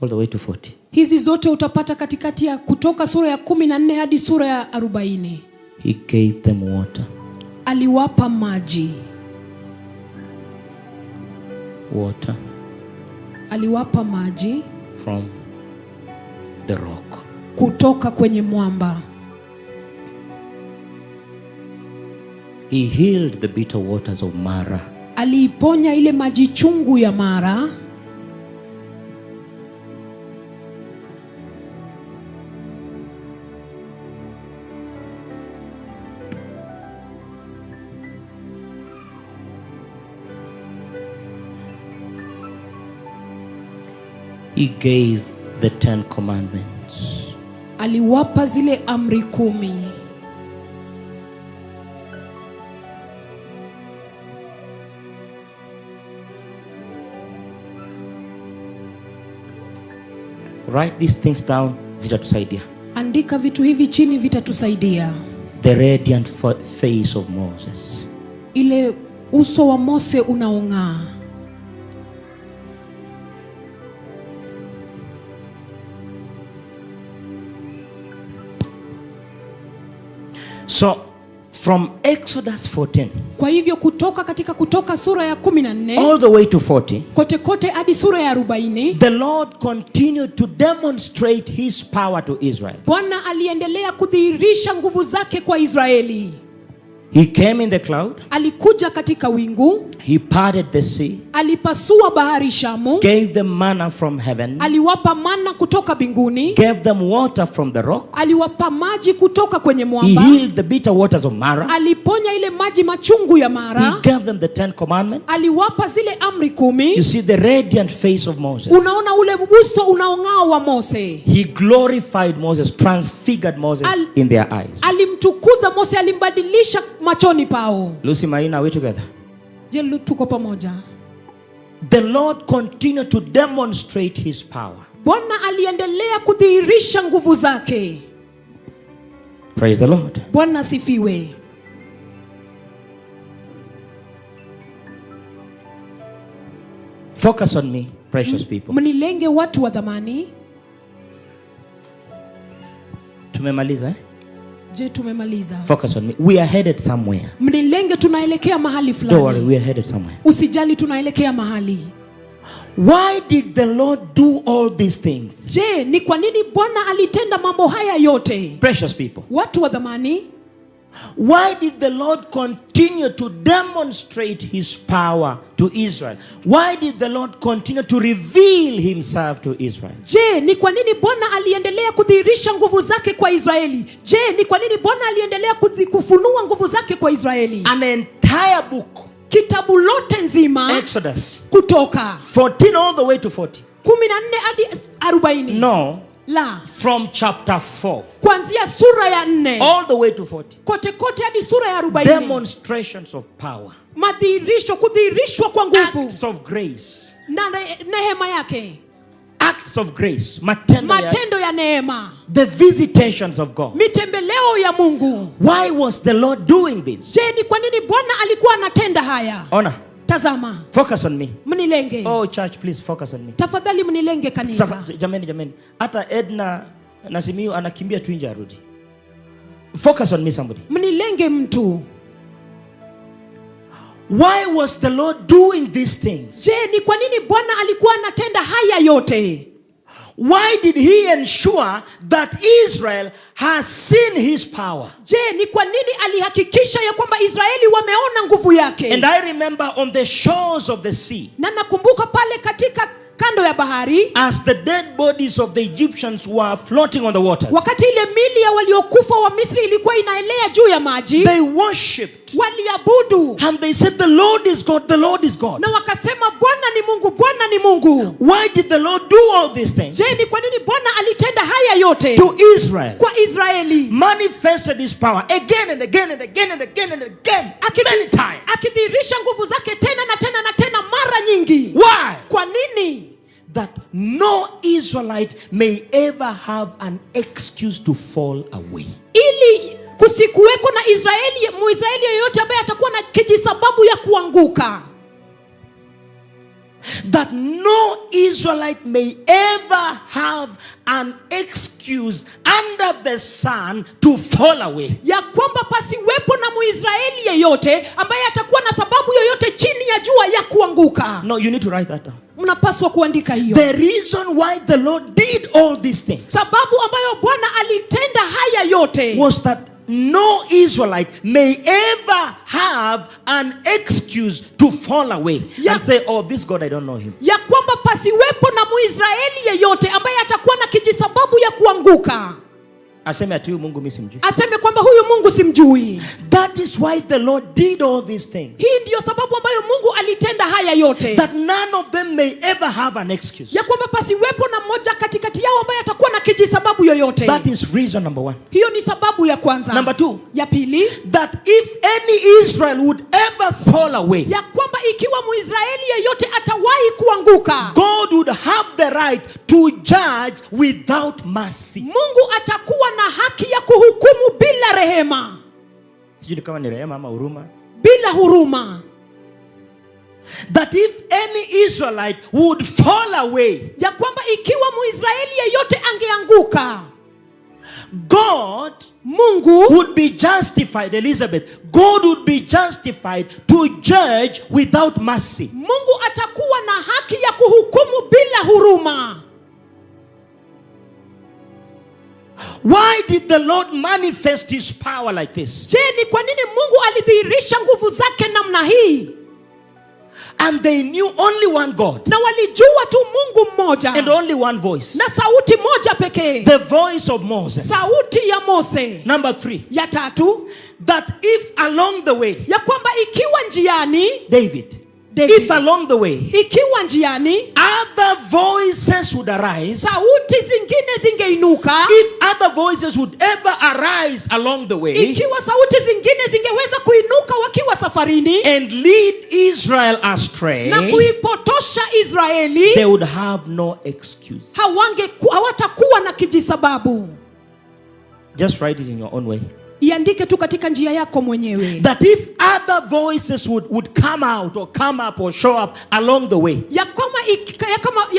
all the way to 40. Hizi zote utapata katikati ya Kutoka sura ya 14 hadi sura ya 40. He gave them water. Aliwapa maji. Water Aliwapa maji from the rock. Kutoka kwenye mwamba. He healed the bitter waters of Mara. Aliiponya ile maji chungu ya Mara. He gave the Ten Commandments. Aliwapa zile amri 10. Write these things down, zitatusaidia. Andika vitu hivi chini, vitatusaidia. The radiant face of Moses. Ile uso wa Mose unaong'aa. So from Exodus 14 Kwa hivyo kutoka katika Kutoka sura ya 14 all the way to 40, kote kote hadi sura ya 40, the Lord continued to demonstrate his power to Israel. Bwana aliendelea kudhihirisha nguvu zake kwa Israeli. He came in the cloud, Alikuja katika wingu, he parted the sea, alipasua bahari Shamu, gave them manna from heaven, aliwapa mana kutoka mbinguni, gave them water from the rock. Aliwapa maji kutoka kwenye He mwamba, healed the bitter waters of Marah. Aliponya ile maji machungu ya He Mara, gave them the Ten Commandments. Aliwapa zile amri You 10. see the radiant face of Moses. Unaona ule uso unaong'aa wa Mose. He glorified Moses, transfigured Moses in their eyes. Alimtukuza Mose, alimbadilisha machoni pao. Lucy Maina, are we together? Je, tuko pamoja? The Lord continued to demonstrate his power. Bwana aliendelea kudhihirisha nguvu zake. Praise the Lord. Bwana asifiwe. Focus on me, precious people. Mnilenge watu wa dhamani. Tumemaliza, eh? Je, tumemaliza? Focus on me. We are headed somewhere. Mnilenge, tunaelekea mahali Don't worry, fulani. we are headed somewhere. Usijali, tunaelekea mahali. Why did the Lord do all these things? Je, ni kwa nini Bwana alitenda mambo haya yote? Precious people. Watu wa dhamani, Why did the Lord continue to demonstrate his power to Israel? Why did the Lord continue to reveal himself to Israel? Je, ni kwa nini Bwana aliendelea kudhihirisha nguvu zake kwa Israeli? Je, ni kwa nini Bwana aliendelea kufunua nguvu zake kwa Israeli? An entire book, Kitabu lote nzima, Exodus Kutoka 14 all the way to 40. 14 hadi 40. No, La, from chapter 4 kuanzia sura ya 4 all the way to 40. Kote kote hadi sura ya 40. Demonstrations of power, Madhihirisho, kudhihirishwa kwa nguvu acts of grace, na neema yake, acts of grace, matendo ya, matendo ya neema, the visitations of God. Mitembeleo ya Mungu. Why was the Lord doing this? Je, ni kwa nini Bwana alikuwa anatenda haya? Ona, Tazama, focus on me. Mnilenge. Oh, church, please focus on me. Tafadhali mnilenge kanisa. Jameni, jameni. Hata Edna Nasimiyu anakimbia tu nje arudi. Focus on me, somebody. Mnilenge mtu. Why was the Lord doing these things? Je, ni kwa nini Bwana alikuwa anatenda haya yote? Why did he ensure that Israel has seen his power? Je, ni kwa nini alihakikisha ya kwamba Israeli wameona nguvu yake? And I remember on the shores of the sea, Na nakumbuka pale katika kando ya bahari, as the dead bodies of the Egyptians were floating on the waters, wakati ile mili ya waliokufa wa Misri ilikuwa inaelea juu ya maji, they worshipped waliabudu and they said, "The Lord is God, the Lord is God." Na wakasema, "Bwana ni Mungu, Bwana ni Mungu." Why did the Lord do all these things? Je, ni kwa nini Bwana alitenda haya yote To Israel. kwa Israeli? Manifested his power again and again and again and again and again. Many times. Akidhihirisha nguvu zake tena na tena na tena mara nyingi. Why? Kwa nini? That no Israelite may ever have an excuse to fall away. Ili kusikuweko na Muisraeli yeyote ambaye atakuwa na kijisababu ya kuanguka. That no Israelite may ever have an excuse under the sun to fall away. Ya kwamba pasiwepo na Muisraeli yeyote ambaye atakuwa na sababu yoyote chini ya jua ya kuanguka. No, you need to write that down. Mnapaswa kuandika hiyo. The reason why the Lord did all these things Sababu ambayo Bwana alitenda haya yote was that no Israelite may ever have an excuse to fall away and say, "Oh, this God, I don't know him." ya kwamba pasiwepo na Muisraeli yeyote ambaye atakuwa na kijisababu ya kuanguka. Aseme ati huyu Mungu mimi simjui. Aseme kwamba huyu Mungu simjui. That is why the Lord did all these things. Hii ndiyo sababu ambayo Mungu alitenda haya yote. That none of them may ever have an excuse. Ya kwamba pasiwepo na mmoja katikati yao ambaye atakuwa na kijisababu yoyote. That is reason number one. Hiyo ni sababu ya kwanza. Number two. Ya pili. That if any Israel would ever fall away, ya kwamba ikiwa Muisraeli yeyote atawahi kuanguka, God would have the right to judge without mercy. Mungu atakuwa na haki ya kuhukumu bila rehema. Sijui kama ni rehema ama huruma. Bila huruma. That if any Israelite would fall away, Ya kwamba ikiwa Muisraeli yeyote angeanguka, God Mungu would be justified, Elizabeth, God would be justified to judge without mercy. Mungu atakuwa na haki ya kuhukumu bila huruma. Why did the Lord manifest his power like this? Je, ni kwa nini Mungu alidhihirisha nguvu zake namna hii? And they knew only one God Na walijua tu Mungu mmoja and only one voice. Na sauti moja pekee, The voice of Moses. Sauti ya Mose. Number three, Ya tatu, that if along the way, ya kwamba ikiwa njiani, David, David, if along the way, ikiwa njiani other voices would arise, sauti zingine zingeinuka, if other voices would ever arise along the way ikiwa sauti zingine zingeweza kuinuka wakiwa safarini and lead Israel astray, na kuipotosha Israeli, they would have no excuse. Hawatakuwa na kijisababu. Just write it in your own way. Iandike tu katika njia yako mwenyewe. That if other voices would come out or come up or show up along the way Ya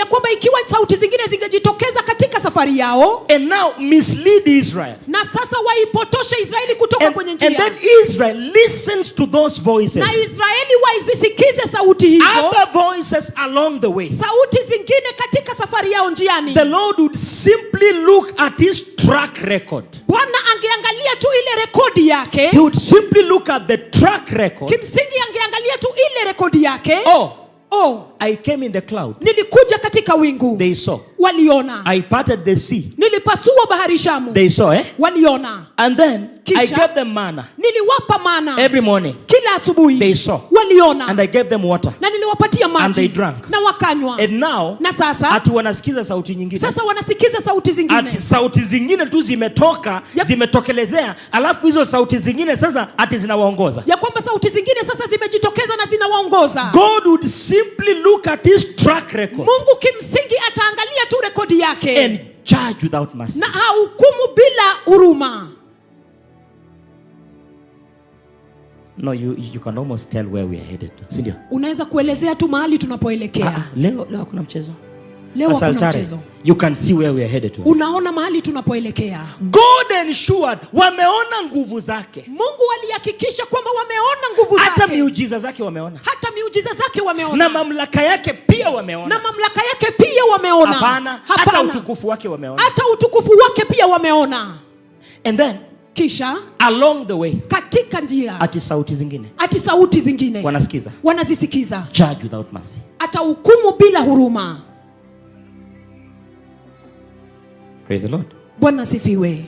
kwamba ikiwa sauti zingine zingejitokeza katika safari yao and now mislead Israel, na sasa waipotoshe Israeli kutoka kwenye and njia, then Israel listens to those voices, na Israeli waizisikize sauti hizo, other voices along the way, sauti zingine katika safari yao njiani, the Lord would simply look at his track record. Bwana angeangalia tu ile rekodi yake. He would simply look at the track record. Kimsingi angeangalia tu ile rekodi yake. Oh, Oh, I came in the cloud. Nilikuja katika wingu. They saw. Waliona. I parted the sea. Nilipasua bahari Shamu. They saw, eh? Waliona. And then I Kisha, gave them manna niliwapa mana every morning. Kila asubuhi. They saw. Waliona. And I gave them water. Na niliwapatia maji. And they drank. Na wakanywa. And now, Na sasa, ati wanasikiza sauti nyingine. Sasa wanasikiza sauti zingine. Ati sauti zingine tu zimetoka, zimetokelezea, alafu hizo sauti zingine sasa ati zinawaongoza. Ya kwamba sauti zingine sasa zimejitokeza na zinawaongoza. God would simply look at his track record Mungu kimsingi ataangalia tu rekodi yake and judge without mercy. Na hahukumu bila huruma. No, you can almost tell where we are headed. Si ndio? Unaweza kuelezea tu mahali tunapoelekea. Ah, leo leo hakuna mchezo. Leo hakuna Asaltare, mchezo. you can see where we are headed to. Unaona mahali tunapoelekea. God ensured wameona nguvu zake. Mungu alihakikisha kwamba wameona nguvu Hata zake. miujiza zake wameona. Hata miujiza zake wameona. Na mamlaka yake pia wameona. Na mamlaka yake pia wameona. Hapana, hata Hapana. utukufu wake wameona. Hata utukufu wake pia wameona. And then kisha along the way, katika njia, ati sauti zingine ati sauti zingine wanasikiza, wanazisikiza, judge without mercy. Atahukumu bila huruma. Praise the Lord. Bwana asifiwe.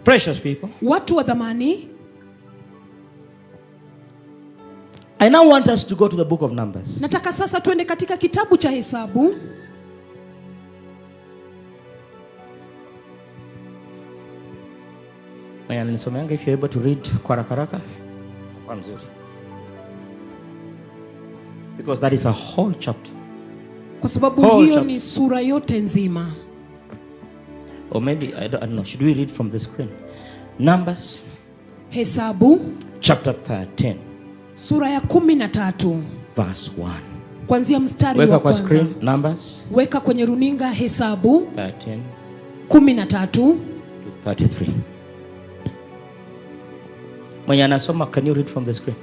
Precious people, Watu wa dhamani, I now want us to go to the book of Numbers. Nataka sasa tuende katika kitabu cha Hesabu. Mwenye ananisomeanga, if you're able to read kwa haraka haraka, kwa mzuri. Because that is a whole chapter. Kwa sababu Whole hiyo chapter. ni sura yote nzima. Or maybe, I don't know, should we read from the screen? Numbers Hesabu chapter 13, sura ya 13 verse 1. Kuanzia mstari Weka wa kwa kwanza. screen, Numbers Weka kwenye runinga Hesabu 13 13 to 33. Mwenye anasoma, can you read from the screen?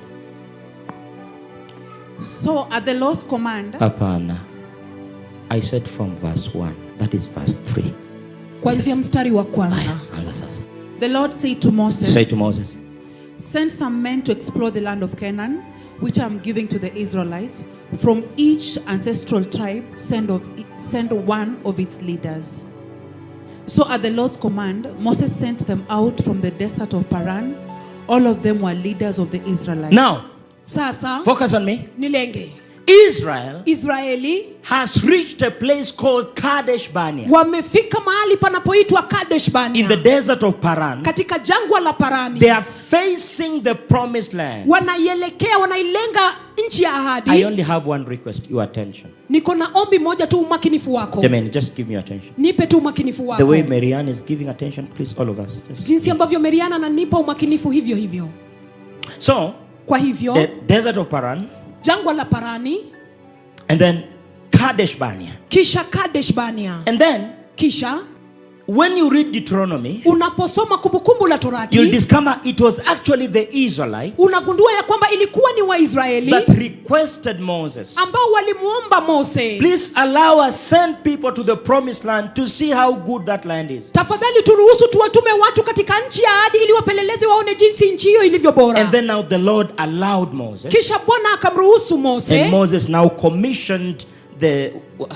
So at the Lord's command, Hapana. I said from verse 1. That is verse 3. Kuanzia mstari wa kwanza. Haya, anza sasa. The Lord said to Moses, Say to Moses, Send some men to explore the land of Canaan, which I am giving to the Israelites. From each ancestral tribe, send one of its leaders. So at the Lord's command, Moses sent them out from the desert of Paran. All of them were leaders of the Israelites. Now, Sasa, focus on me. Nilenge. Israel Israeli has reached a place called Kadesh Barnea wamefika mahali panapoitwa Kadesh Barnea in the desert of Paran. Katika jangwa la Parani. They are facing the promised land. Wanaielekea, wanailenga nchi ya ahadi. I only have one request, your attention. Niko na ombi moja tu, umakinifu wako. Amen. Just give me your attention. Nipe tu umakinifu The wako. way Marianne is giving attention, please, all of us. Just. Jinsi ambavyo Marianne ananipa umakinifu hivyo hivyo. So, Kwa hivyo the desert of Paran, jangwa la Parani, and then Kadesh Barnea. Kisha Kadesh Barnea. And then Kisha when you read Deuteronomy, unaposoma Kumbukumbu la you'll Torati discover it was actually the Israelites unagundua ya kwamba ilikuwa ni Waisraeli that requested Moses, ambao walimuomba Mose, "Please allow us send people to the promised land to see how good that land is." Tafadhali turuhusu tuwatume watu katika nchi ya ahadi ili wapelelezi waone jinsi nchi hiyo ilivyo bora. And then now the Lord allowed Moses. Kisha Bwana akamruhusu Mose. And Moses now commissioned the,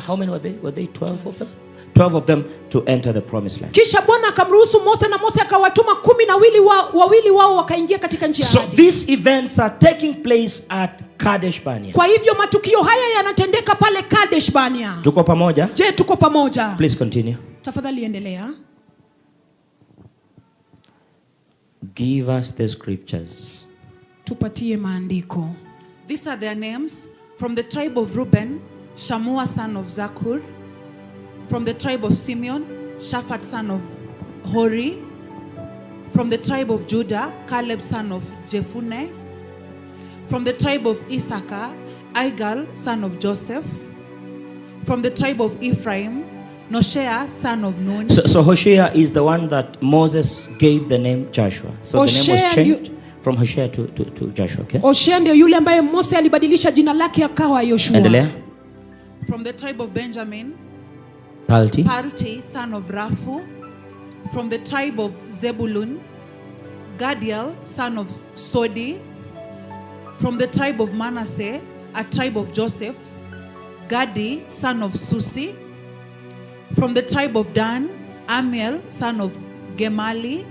how many were they? Were they 12 of them? 12 of them to enter the promised land. Kisha Bwana akamruhusu Mose na Mose akawatuma kumi na wili wa, wawili wao wakaingia katika nchi ya So ahadi. these events are taking place at Kadesh Barnea. Kwa hivyo matukio haya yanatendeka pale Kadesh Barnea. Tuko pamoja? Je, tuko pamoja? Please continue. Tafadhali endelea. Give us the scriptures. Tupatie maandiko. These are their names. From the tribe of Reuben, Shammua son of Zakur. From the tribe of Simeon, Shaphat son of Hori. From the tribe of Judah, Caleb son of Jephunneh. From the tribe of Issachar, Igal son of Joseph. From the tribe of Ephraim, Hoshea son of Nun. So Hoshea is the one that Moses gave the name Joshua. So the name was Hoshea changed from Hoshea to Joshua. Okay? Hoshea ndio yule ambaye Mose alibadilisha jina lake akawa Yoshua. Endelea. From the tribe of Benjamin, Palti. Palti son of Raphu. From the tribe of Zebulun, Gadiel son of Sodi. From the tribe of Manasseh, a tribe of Joseph, Gadi son of Susi. From the tribe of Dan, Amiel son of Gemali.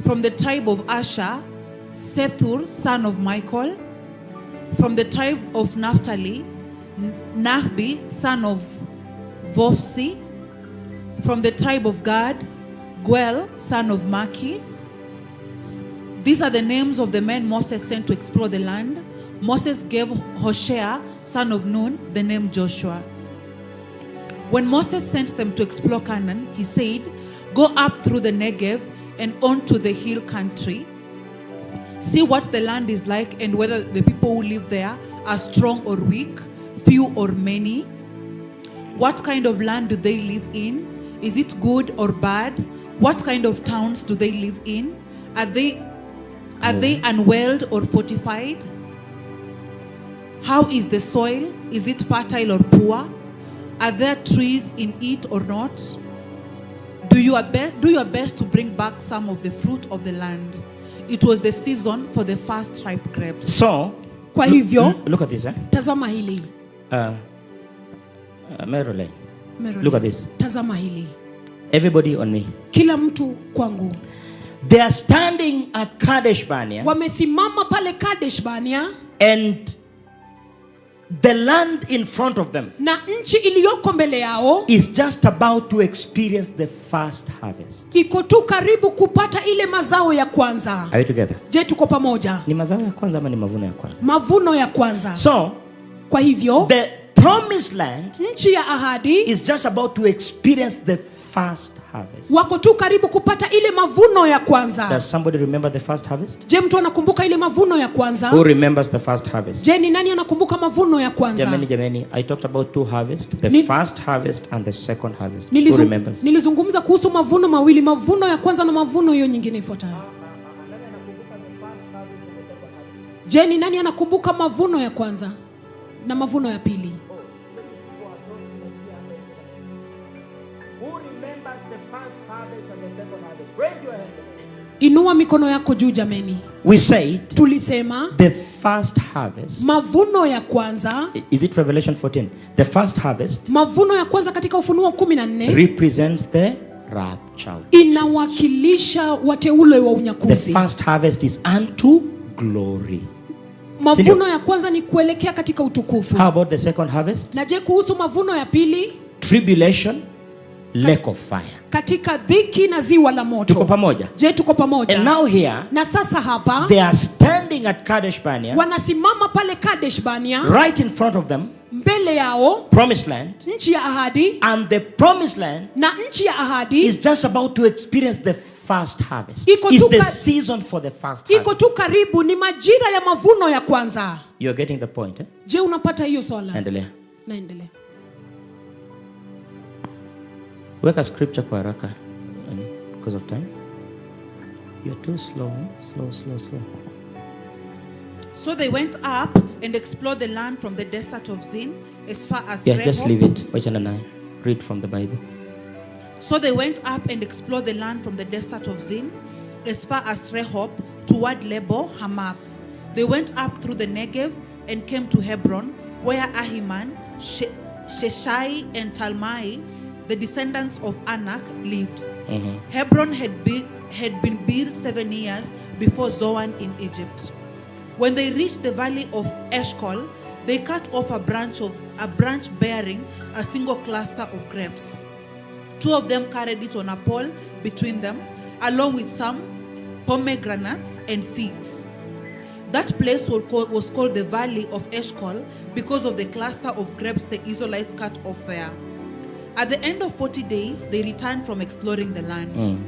From the tribe of Asher, Sethur son of Michael. From the tribe of Naphtali, Nahbi son of Vophsi. From the tribe of Gad, Guel son of Maki. These are the names of the men Moses sent to explore the land. Moses gave Hoshea son of Nun the name Joshua. When Moses sent them to explore Canaan, he said, "Go up through the Negev and onto the hill country. See what the land is like and whether the people who live there are strong or weak, few or many. What kind of land do they live in? Is it good or bad? What kind of towns do they live in? Are they unwalled or fortified? How is the soil? Is it fertile or poor? Are there trees in it or not? Do your best to bring back some of the fruit of the land." It was the season for the first ripe grapes. So, Kwa hivyo look at this. Eh? Tazama hili. Marilyn, Marilyn. look at this. Tazama hili. Everybody on me. Kila mtu kwangu. They are standing at Kadesh Barnea, Wamesimama pale Kadesh Barnea and the land in front of them na nchi iliyoko mbele yao is just about to experience the first harvest. Iko tu karibu kupata ile mazao ya kwanza. Are we together? Je, tuko pamoja? Ni mazao ya kwanza ama ni mavuno ya kwanza? Mavuno ya kwanza. So, Kwa hivyo the promised land nchi ya ahadi is just about to experience the first harvest. Wako tu karibu kupata ile mavuno ya kwanza. Does somebody remember the first harvest? Je, mtu anakumbuka ile mavuno ya kwanza? Who remembers the first harvest? Je, ni nani anakumbuka mavuno ya kwanza? Jameni, jameni, I talked about two harvests, the first harvest and the second harvest. Who remembers? Nilizungumza kuhusu mavuno mawili, mavuno ya kwanza na mavuno hiyo nyingine ifuatayo. Je, ni nani anakumbuka mavuno ya kwanza na mavuno ya pili? Who remembers the first harvest and the second harvest? Raise your hand. Inua mikono yako juu jameni. We said Tulisema the first harvest. Mavuno ya kwanza, Is it Revelation 14? The first harvest mavuno ya kwanza katika Ufunuo 14 represents the rapture. Inawakilisha wateule wa The unyakuzi. first harvest is unto glory. Mavuno ya kwanza ni kuelekea katika utukufu. How about the second harvest? Na je, kuhusu mavuno ya pili? Tribulation, lake of fire. Katika dhiki na ziwa la moto. Tuko pamoja? Je, tuko pamoja? And now here, Na sasa hapa they are standing at Kadesh Barnea, wanasimama pale Kadesh Barnea, right in front of them, mbele yao promised land, nchi ya ahadi, and the promised land na nchi ya ahadi is just about to experience the first harvest. Iko It's tu the season for the first Iko harvest. tu karibu, ni majira ya mavuno ya kwanza. You're getting the point, eh? Je, unapata hiyo swala? Endelea. Naendelea. Weka scripture kwa haraka yani, because of time. You're too slow, eh? Slow, slow, slow. So they went up and explored the land from the desert of Zin as far as Yeah, just Rehob. leave it. Wachana nayo. Read from the Bible. So they went up and explored the land from the desert of Zin as far as Rehob toward Lebo Hamath. They went up through the Negev and came to Hebron, where Ahiman, Sheshai, and Talmai, the descendants of Anak, lived. Hebron had been built 7 years before Zoan in Egypt. When they reached the valley of Eshcol, they cut off a branch bearing a single cluster of grapes. Two of them carried it on a pole between them, along with some pomegranates and figs. That place was called the Valley of Eshcol because of the cluster of grapes the Israelites cut off there. At the end of 40 days, they returned from exploring the land.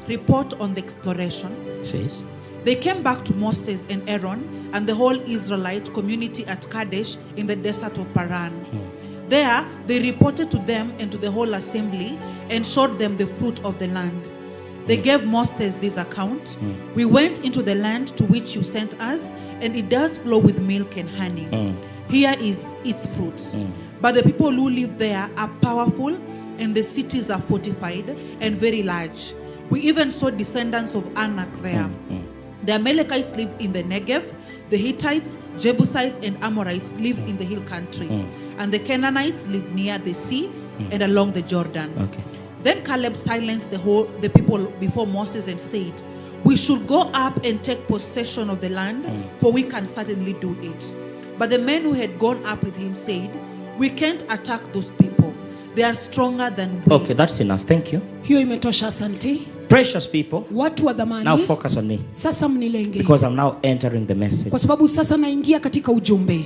Report on the exploration. Says. They came back to Moses and Aaron and the whole Israelite community at Kadesh in the desert of Paran. There, they reported to them and to the whole assembly and showed them the fruit of the land. They gave Moses this account. We went into the land to which you sent us, and it does flow with milk and honey. Here is its fruits. But the people who live there are powerful, and the cities are fortified and very large. We even saw descendants of Anak there. The Amalekites live in the Negev. The Hittites, Jebusites, and Amorites live in the hill country. And the Canaanites live near the sea and along the Jordan. Okay. Then Caleb silenced the people before Moses and said, "We should go up and take possession of the land, for we can certainly do it." But the men who had gone up with him said, "We can't attack those people. They are stronger than we." Okay, that's enough. Thank you. Hiyo imetosha, asante. Precious people, Watu wa dhamani, now focus on me, sasa mnilenge, because I'm now entering the message. kwa sababu sasa naingia katika ujumbe.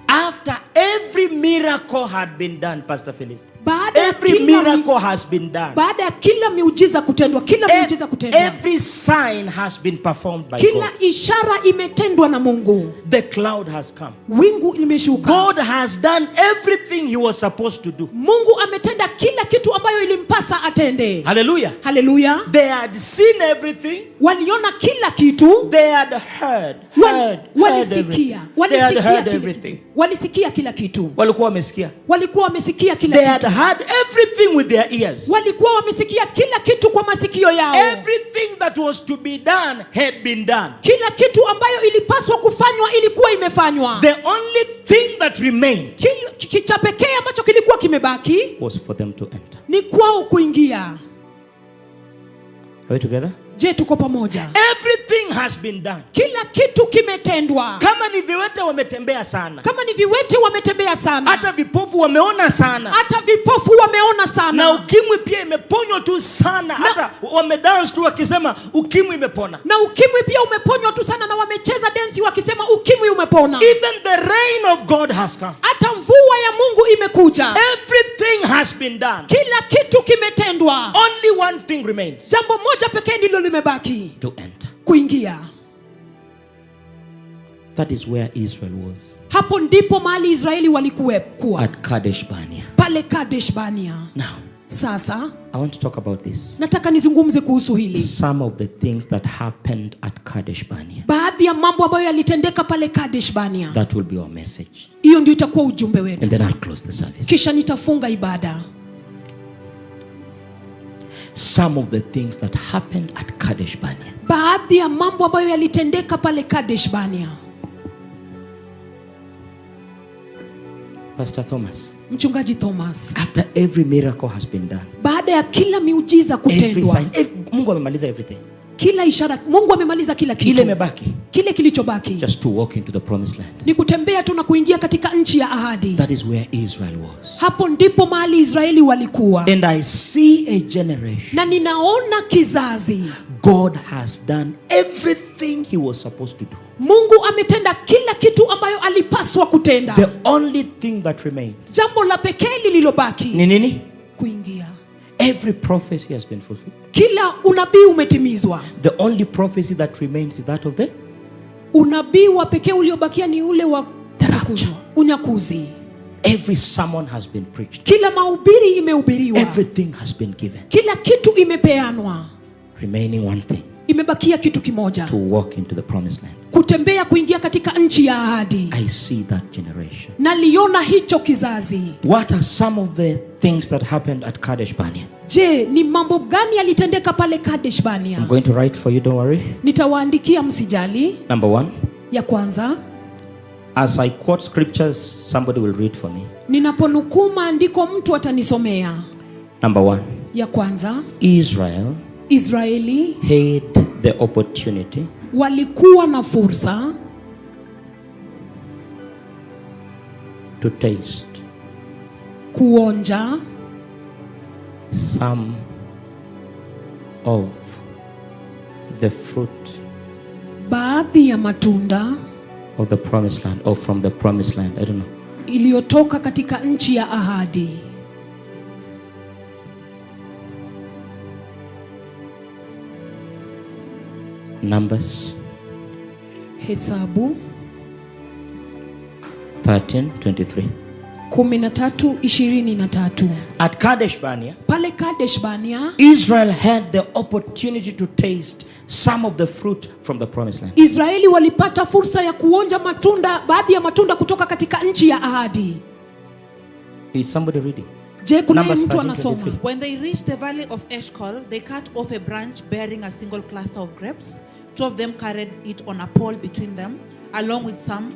After every miracle had been done, Pastor Phyllis, Baada ya every kila miracle has been done. Baada ya kila miujiza kutendwa, kila miujiza kutendwa, Every sign has been performed by kila God. ishara imetendwa na Mungu, The cloud has come. wingu limeshuka. God has done everything he was supposed to do. Mungu ametenda kila kitu ambayo ilimpasa atende. Hallelujah. Haleluya! They had seen everything. Waliona kila kitu, They had heard everything. They had walisikia heard kila everything. kitu, walisikia kila kitu, Walikuwa wamesikia. walikuwa wamesikia kila They kitu, had heard everything with their ears. walikuwa wamesikia kila kitu kwa masikio yao. Everything that was to be done had been done. Kila kitu ambayo ilipaswa kufanywa ilikuwa imefanywa. The only thing that remained Cha pekee ambacho kilikuwa kimebaki was for them to enter. ni kwao kuingia. Are we together? Je, tuko pamoja? Everything has been done. Kila kitu kimetendwa. Kama ni viwete wametembea sana. Kama ni viwete wametembea sana, Hata vipofu wameona sana. hata vipofu wameona Na sana, ukimwi pia imeponywa tu sana. Hata wamedance tu wakisema ukimwi imepona. na ukimwi pia umeponywa tu sana, na wamecheza densi wakisema ukimwi umepona. Even the rain of God has come. Hata mvua ya Mungu imekuja. Everything has been done. Kila kitu kimetendwa. Only one thing remains. Jambo moja pekee ndilo limebaki, To enter. kuingia. That is where Israel was. Hapo ndipo mahali Israeli walikuwa, At Kadesh Barnea. pale Kadesh Barnea. Now, Sasa I want to talk about this. nataka nizungumze kuhusu hili, Some of the things that happened at Kadesh Barnea. baadhi ya mambo ambayo yalitendeka pale Kadesh Barnea. That will be our message. Hiyo ndio itakuwa ujumbe wetu, And then I'll close the service. kisha nitafunga ibada. Some of the things that happened at Kadesh Barnea. Baadhi ya mambo ambayo yalitendeka pale Kadesh Barnea. Pastor Thomas, Mchungaji Thomas, after every miracle has been done, baada ya kila miujiza every kutendwa, sign, Mungu amemaliza everything. kila ishara, Mungu amemaliza kila Kile kitu. imebaki, Kile kilichobaki just to walk into the promised land. ni kutembea tu na kuingia katika nchi ya ahadi. That is where Israel was. Hapo ndipo mahali Israeli walikuwa, And I see a generation. na ninaona kizazi. God has done everything he was supposed to do. Mungu ametenda kila kitu ambayo alipaswa kutenda. The only thing that remains Jambo la pekee lililobaki ni nini? kuingia. Every prophecy has been fulfilled. Kila unabii umetimizwa. The only prophecy that remains is that of the Unabii wa pekee uliobakia ni ule wa The rapture. Unyakuzi. Every sermon has been preached. Kila mahubiri imehubiriwa. Everything has been given. Kila kitu imepeanwa. Remaining one thing: Imebakia kitu kimoja, to walk into the promised land. Kutembea kuingia katika nchi ya ahadi. I see that generation. Naliona hicho kizazi. What are some of the things that happened at Kadesh Barnea? Je, ni mambo gani yalitendeka pale Kadesh Barnea? I'm going to write for you, don't worry. Nitawaandikia, msijali. Number one, Ya kwanza, as I quote scriptures, somebody will read for me. Ninaponukuu maandiko mtu atanisomea. Number one, Ya kwanza, Israel Israeli had the opportunity walikuwa na fursa to taste kuonja some of the fruit baadhi ya matunda of the promised land, or from the promised land. I don't know. Iliyotoka katika nchi ya ahadi. Numbers Hesabu 13:23. 13:23. At Kadesh Barnea, Pale Kadesh Barnea, Israel had the opportunity to taste some of the fruit from the promised land. Israeli walipata fursa ya kuonja matunda, baadhi ya matunda kutoka katika nchi ya ahadi. Is somebody reading? Je, kuna Numbers mtu 13, anasoma? 23. When they reached the valley of Eshcol, they cut off a branch bearing a single cluster of grapes. Two of them carried it on a pole between them, along with some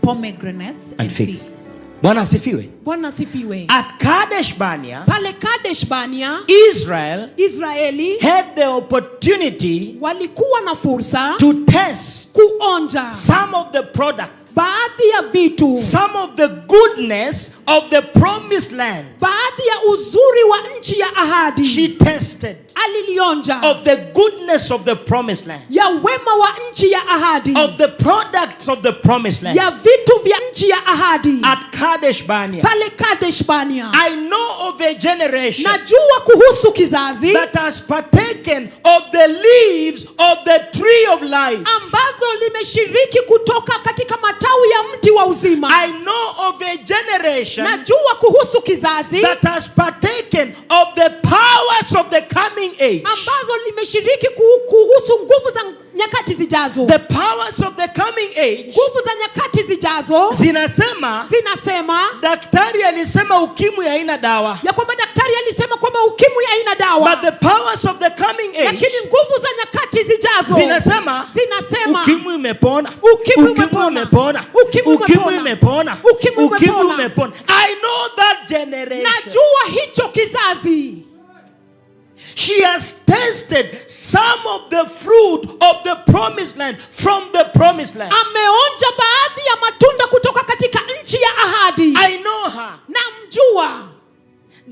pomegranates and And figs. figs. Bwana asifiwe. Bwana asifiwe. At Kadesh Barnea, Pale Kadesh Barnea, Israel Israeli had the opportunity walikuwa na fursa to test kuonja some of the products, baadhi ya vitu, some of the goodness of the promised land. Baadhi ya uzuri wa nchi ya ahadi. She tasted Alilionja of the goodness of the promised land, ya wema wa nchi ya ahadi, of the products of the promised land ya vitu vya nchi ya ahadi at Kadesh Barnea. Pale Kadesh Barnea. I know of a generation Najua kuhusu kizazi that has partaken of the leaves of the tree of life. Ambazo limeshiriki kutoka katika matawi ya mti wa uzima. I know of a generation Najua kuhusu kizazi that has partaken of the powers of the coming age. Ambazo limeshiriki kuhusu nguvu za nyakati zijazo. The powers of the coming age Nguvu za nyakati zijazo zinasema, zinasema, daktari alisema ukimwi haina dawa. Ya kwamba daktari alisema kwamba ukimwi haina dawa. But the powers of the coming age Lakini nguvu za nyakati zijazo zinasema, zinasema, ukimwi umepona. Ukimwi Ukimwi umepona. umepona. Ukimwi Ukimwi umepona. umepona. Ukimwi Ukimwi umepona. umepona. I know that generation. Najua hicho kizazi. She has tasted some of the fruit of the promised land from the promised land. Ameonja baadhi ya matunda kutoka katika nchi ya ahadi. I know her. Namjua.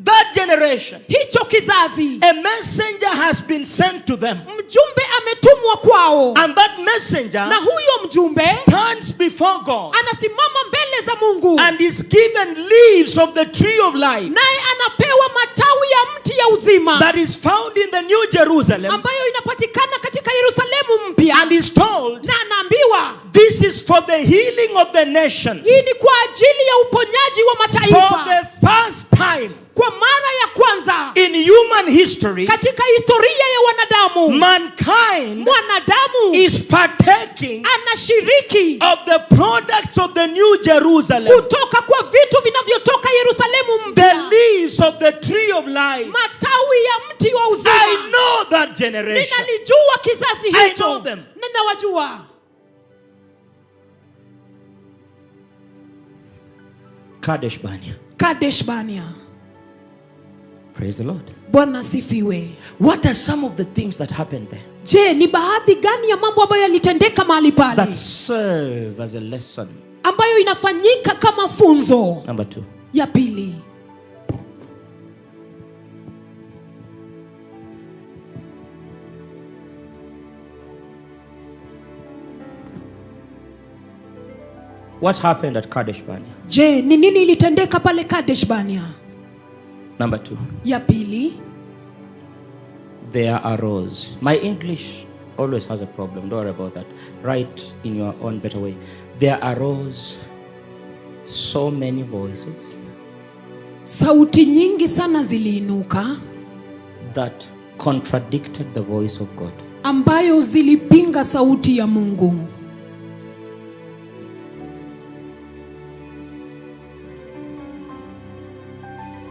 That generation. Hicho kizazi. A messenger has been sent to them. Mjumbe ametumwa kwao. And that messenger Na huyo mjumbe stands before God anasimama mbele za Mungu and is given leaves of the tree of life naye anapewa matawi ya mti ya uzima that is found in the New Jerusalem ambayo inapatikana katika Yerusalemu mpya and is told, na anaambiwa, this is for the healing of the nations. Hii ni kwa ajili ya uponyaji wa For mataifa. the first time Kwa mara ya kwanza in human history, katika historia ya wanadamu, mankind mwanadamu is partaking anashiriki of the products of the New Jerusalem, kutoka kwa vitu vinavyotoka Yerusalemu the mpya, leaves of the tree of life. Matawi ya mti wa uzima. I know that generation. Ninalijua kizazi I hicho. Know them. Ninawajua. Kadesh Barnea. Kadesh Barnea. Praise the Lord. Bwana asifiwe. What are some of the things that happened there Je, ni baadhi gani ya mambo ambayo yalitendeka mahali pale that serve as a lesson? Ambayo inafanyika kama funzo? Number two. Ya pili. What happened at Kadesh Barnea? Je, ni nini ilitendeka pale Kadesh Barnea? Number two. Ya pili. There arose. My English always has a problem. Don't worry about that. Write in your own better way. There arose so many voices Sauti nyingi sana ziliinuka that contradicted the voice of God. Ambayo zilipinga sauti ya Mungu.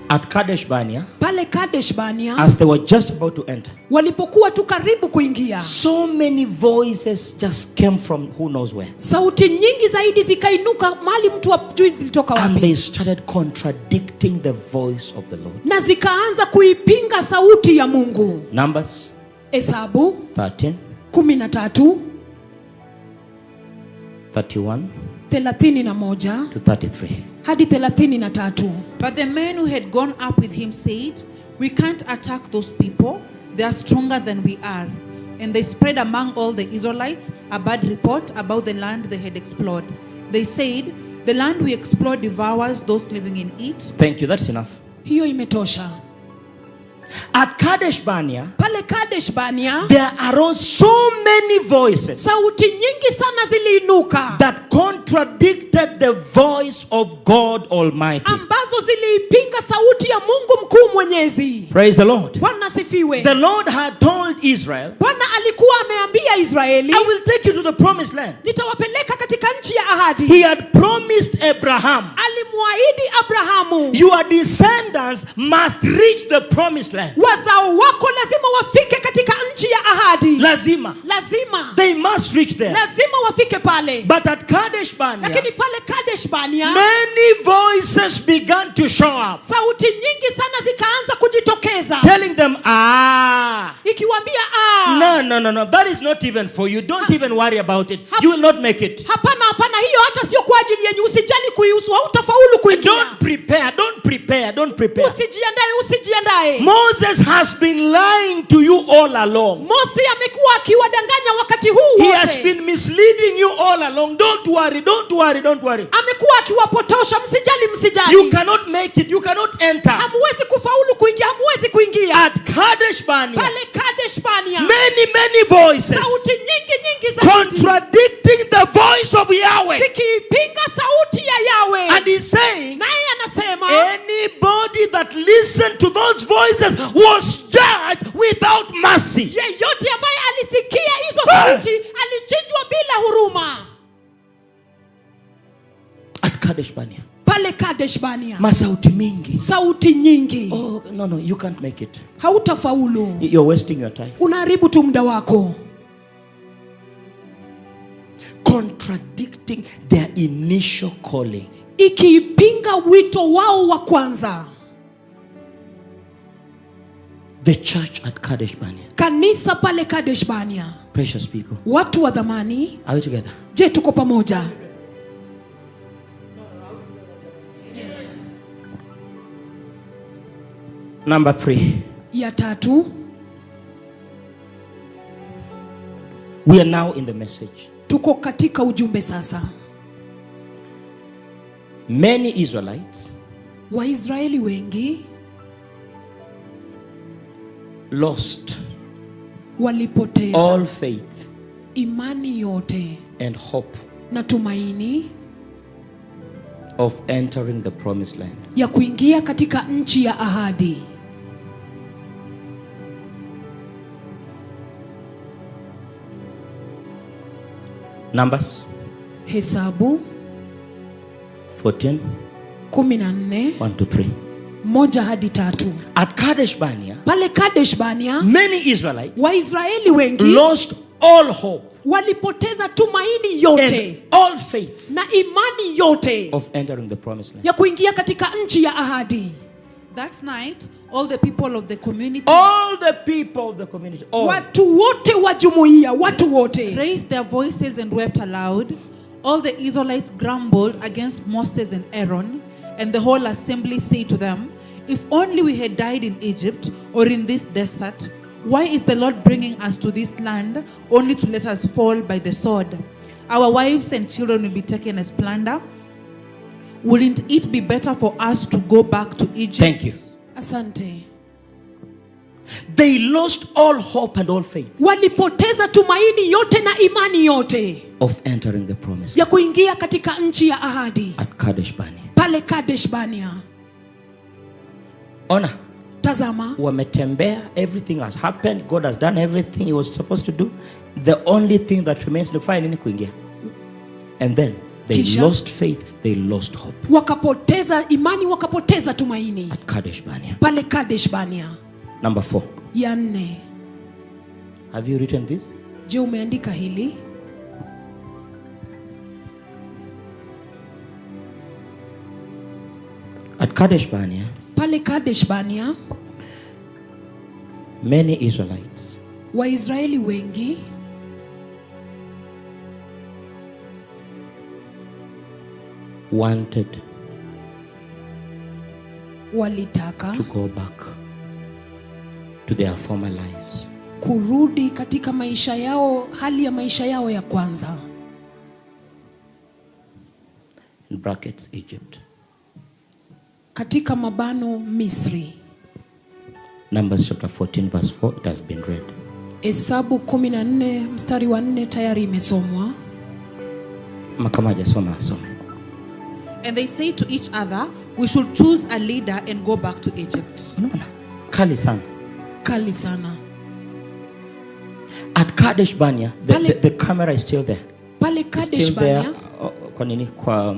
At Kadesh Barnea, Pale Kadesh Barnea, as they were just about to enter, walipokuwa tu karibu kuingia, so many voices just came from who knows where. Sauti nyingi zaidi zikainuka mahali mtu hajui zilitoka And wapi, they started contradicting the voice of the Lord. Na zikaanza kuipinga sauti ya Mungu. Numbers Hesabu 13, 13 31 31 to 33. Hadi 33. But the men who had gone up with him said, "We can't attack those people. They are stronger than we are." And they spread among all the Israelites a bad report about the land they had explored. They said, "The land we explored devours those living in it." Thank you, that's enough. Hiyo imetosha. At Kadesh Barnea, Pale Kadesh Barnea, there arose so many voices sauti nyingi sana ziliinuka that contradicted the voice of God Almighty. Ambazo ziliipinga sauti ya Mungu mkuu mwenyezi. Praise the Lord. Bwana sifiwe. The Lord had told Israel, Bwana alikuwa ameambia Israeli, "I will take you to the promised land." nitawapeleka katika nchi ya ahadi. He had promised Abraham, Alimwahidi Abrahamu, "Your descendants must reach the promised land." wazao wako lazima wafike katika nchi ya ahadi. Lazima. Lazima. They must reach there. Lazima wafike pale. But at Kadesh Barnea, Lakini pale Kadesh Barnea, many voices began to show up, sauti nyingi sana zikaanza kujitokeza, telling them, "Ah, ikiwaambia, ah, no, no, no, no, that is not even for you. Don't even worry about it. You will not make it. Hapana, hapana, hiyo hata sio kwa ajili yenu, usijali kuihusu, hautafaulu kuingia. Don't prepare, don't prepare, don't prepare. Usijiandae, usijiandae. Moses has been lying to you all along. Mose amekuwa akiwadanganya wakati huu He has wote. been misleading you all along. Don't worry, don't worry, don't worry. Amekuwa akiwapotosha, msijali, msijali. You cannot make it, you cannot enter." Hamuwezi kufaulu kuingia, hamuwezi kuingia. At Kadesh Barnea, Pale Kadesh Barnea, many, many voices sauti nyingi nyingi zaidi contradicting the voice of Yahweh. zikiipinga sauti ya Yahweh. And he's saying, Naye anasema, anybody that listened to those voices was judged without mercy. Yeyote ambaye alisikia hizo Ah! sauti alichinjwa bila huruma. At Kadesh Barnea, Pale Kadesh Barnea, masauti mingi. Sauti nyingi. "Oh, no, you can't make it. Hautafaulu. You're wasting your time." Unaharibu tu muda wako. Contradicting their initial calling. Ikiipinga wito wao wa kwanza. The church at Kadesh Barnea. Kanisa pale Kadesh Barnea. Precious people. Watu wa dhamani. Are we together? Je, tuko pamoja? Yes. Number 3. Ya tatu. We are now in the message. Tuko katika ujumbe sasa. Many Israelites Waisraeli wengi lost walipoteza all faith imani yote and hope na tumaini of entering the promised land. Ya kuingia katika nchi ya ahadi. Numbers Hesabu 14, 14 1 to 3. 1 hadi 3. At Kadesh Barnea, Pale Kadesh Barnea, many Israelites Waisraeli wengi lost all hope walipoteza tumaini yote and all faith na imani yote of entering the promised land. Ya kuingia katika nchi ya ahadi. That night, all the people of the community All the people of the community, all, Watu wote wa jumuiya, watu wote raised their voices and wept aloud. All the Israelites grumbled against Moses and Aaron, and the whole assembly said to them, "If only we had died in Egypt or in this desert. Why is the Lord bringing us to this land only to let us fall by the sword? Our wives and children will be taken as plunder. Wouldn't it be better for us to go back to Egypt?" Thank you. Asante. They lost all hope and all faith Walipoteza tumaini yote na imani yote of entering the promise ya kuingia katika nchi ya ahadi at Kadesh Barnea. Pale Kadesh Barnea. Ona, Tazama, wametembea, everything has happened, God has done everything he was supposed to do. The only thing that remains ni kufanya nini? Kuingia. And then they Kisha? Lost faith, they lost hope Wakapoteza imani, wakapoteza tumaini at Kadesh Barnea. Pale Kadesh Barnea. Number 4. Ya nne. Have you written this? Je, umeandika hili? At Kadesh Barnea, Pale Kadesh Barnea, many Israelites Waisraeli wengi wanted walitaka to go back to their former lives. Kurudi katika maisha yao, hali ya maisha yao ya kwanza. In brackets, Egypt. Katika mabano Misri. Numbers chapter 14, verse 4, it has been read. Hesabu 14 mstari wa 4 tayari imesomwa. Ama kama hajasoma asome. And they say to each other, "We should choose a leader and go back to Egypt." Unaona? Kali sana. Kali sana. At Kadesh Barnea, the camera is still there. Pale It's Kadesh still there. Barnea, Kwa nini? Kwa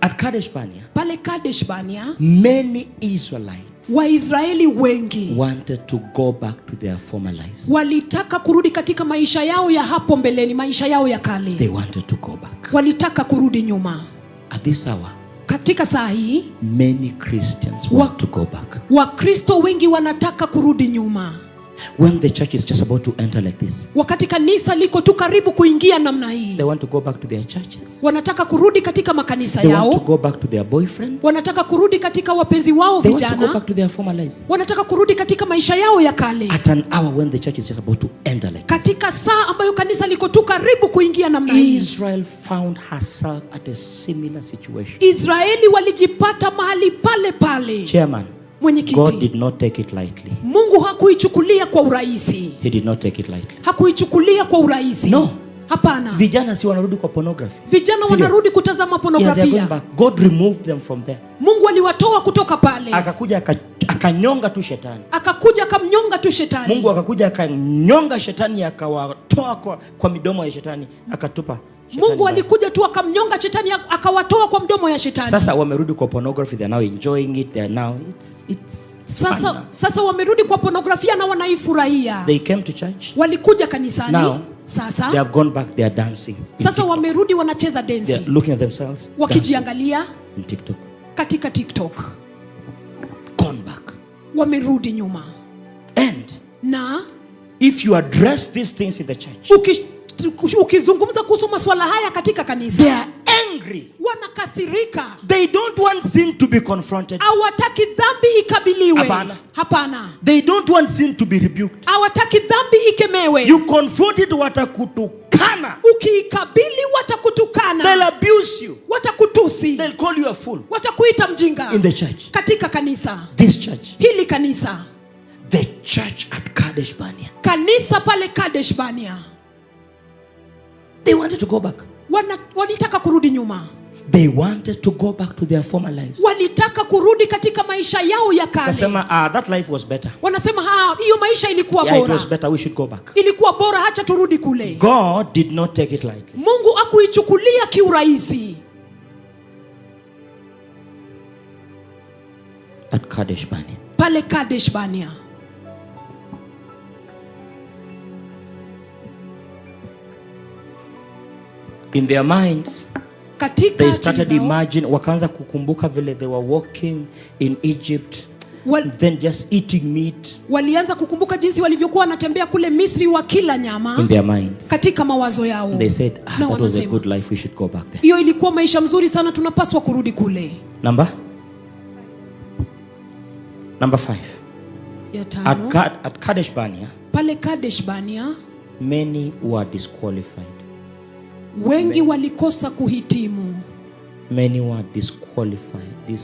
at Kadesh Barnea, pale Kadesh Barnea, many Israelites Waisraeli wengi wanted to go back to their former lives. Walitaka kurudi katika maisha yao ya hapo mbeleni, maisha yao ya kale. They wanted to go back. Walitaka kurudi nyuma. At this hour, Katika saa hii, many Christians want to go back. Wakristo wengi wanataka kurudi nyuma. When the church is just about to enter like this, Wakati kanisa liko tu karibu kuingia namna hii, they want to go back to their churches. Wanataka kurudi katika makanisa They want to yao, go back to their boyfriends. Wanataka kurudi katika wapenzi wao They want to go vijana, back to their former lives. Wanataka kurudi katika maisha yao ya kale. At an hour when the church is just about to enter like this, Katika saa ambayo kanisa liko tu karibu kuingia namna hii, Israel found herself at a similar situation. Israeli walijipata mahali pale pale. Chairman, God Mwenyekiti, did not take it lightly. Mungu hakuichukulia kwa urahisi, He did not take it lightly. Hakuichukulia kwa urahisi. No. Hapana. Vijana si wanarudi kwa pornography. Vijana Si ndio? wanarudi kutazama Yeah, they are going pornografia. back. God removed them from there. Mungu aliwatoa kutoka pale, Akakuja akanyonga tu shetani. Akakuja akamnyonga tu shetani. Mungu akakuja akanyonga shetani, akawatoa kwa midomo ya shetani, akatupa shetani Mungu mbali. alikuja tu akamnyonga shetani, akawatoa kwa mdomo ya shetani. Sasa wamerudi kwa pornography, they are now enjoying it, they are now it's fun Sasa, now. sasa wamerudi kwa pornografia na wanaifurahia. They came to church. Walikuja kanisani. Now, Sasa they have gone back, they are dancing in sasa TikTok. wamerudi wanacheza They are densi looking at themselves dancing wakijiangalia in TikTok. Katika TikTok. Gone back. Wamerudi nyuma. And Na if you address these things in the church, ukizungumza kuhusu masuala haya katika kanisa, they are angry. Wanakasirika. They don't want sin to be confronted. Hawataki dhambi ikabiliwe. Hapana. Hapana. They don't want sin to be rebuked. Hawataki dhambi ikemewe. You confront it, watakutukana. Ukiikabili watakutukana. They'll abuse you. Watakutusi. They'll call you a fool. Watakuita mjinga. In the church. Katika kanisa. This church. Hili kanisa. The church at Kadesh Barnea. Kanisa pale Kadesh Barnea. They wanted to go back. Walitaka kurudi nyuma. They wanted to go back to their former lives. Walitaka kurudi katika maisha yao ya kale. Kasema, "Ah, that life was better." Wanasema, "Ah, hiyo maisha ilikuwa Yeah, it bora. was better. We should go back. Ilikuwa bora, acha turudi kule." God did not take it lightly. Mungu hakuichukulia kiurahisi. At Kadesh Barnea. Pale Kadesh Barnea. In their minds, Katika they started akili zao, imagine, wakaanza kukumbuka vile they were walking in Egypt, then just eating meat. Walianza kukumbuka jinsi walivyokuwa wanatembea kule Misri wakila nyama. In their minds. Katika mawazo yao. They said, Na "Ah, that was a wanasema, good life, we should go back there." hiyo ilikuwa maisha mzuri sana, tunapaswa kurudi kule. Number? Number 5. Ya tano. At Kadesh Barnea, Pale Kadesh Barnea, many were disqualified. Wengi walikosa kuhitimu. Many were disqualified.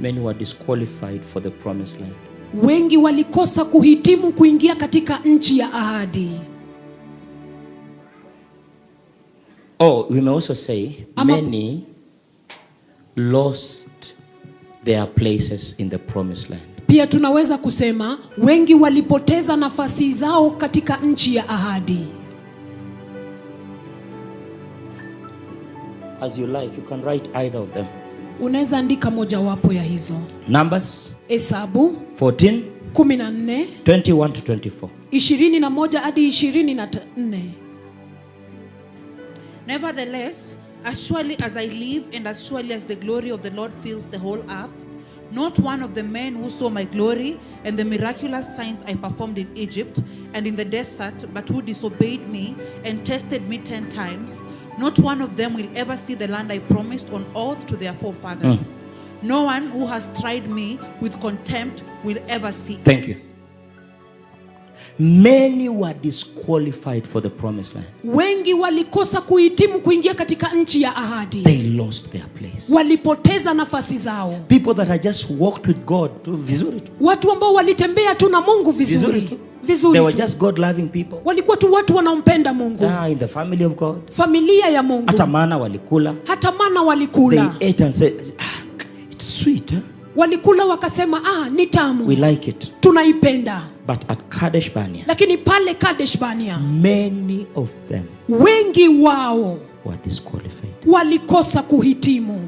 Many were disqualified for the promised land. Wengi walikosa kuhitimu kuingia katika nchi ya ahadi. Oh, we may also say many lost their places in the promised land. Pia tunaweza kusema wengi walipoteza nafasi zao katika nchi ya ahadi. As you like, you can write either of them. Unaweza andika mojawapo ya hizo. Numbers Hesabu 14, 14 21 to 24. 21 hadi 24. Nevertheless, as surely as I live and as surely as the glory of the Lord fills the whole earth, not one of the men who saw my glory and the miraculous signs I performed in Egypt and in the desert, but who disobeyed me and tested me 10 times, not one of them will ever see the land I promised on oath to their forefathers. No one who has tried me with contempt will ever see it. Thank you. Many were disqualified for the promised land. Wengi walikosa kuhitimu kuingia katika nchi ya ahadi. They lost their place. Walipoteza nafasi zao. People that had just walked with God tu vizuri tu. Watu ambao walitembea tu na Mungu Vizuri vizuri. tu. Vizuri They were tu. just God loving people. Walikuwa tu watu wanaompenda Mungu. In the family of God. Familia ya Mungu. Hata mana walikula. Hata mana walikula. They ate and said, it's sweet. Huh? Walikula wakasema, ni tamu. We like it. Tunaipenda. But at Kadesh Barnea, Lakini pale Kadesh Barnea, many of them wengi wao were disqualified. walikosa kuhitimu.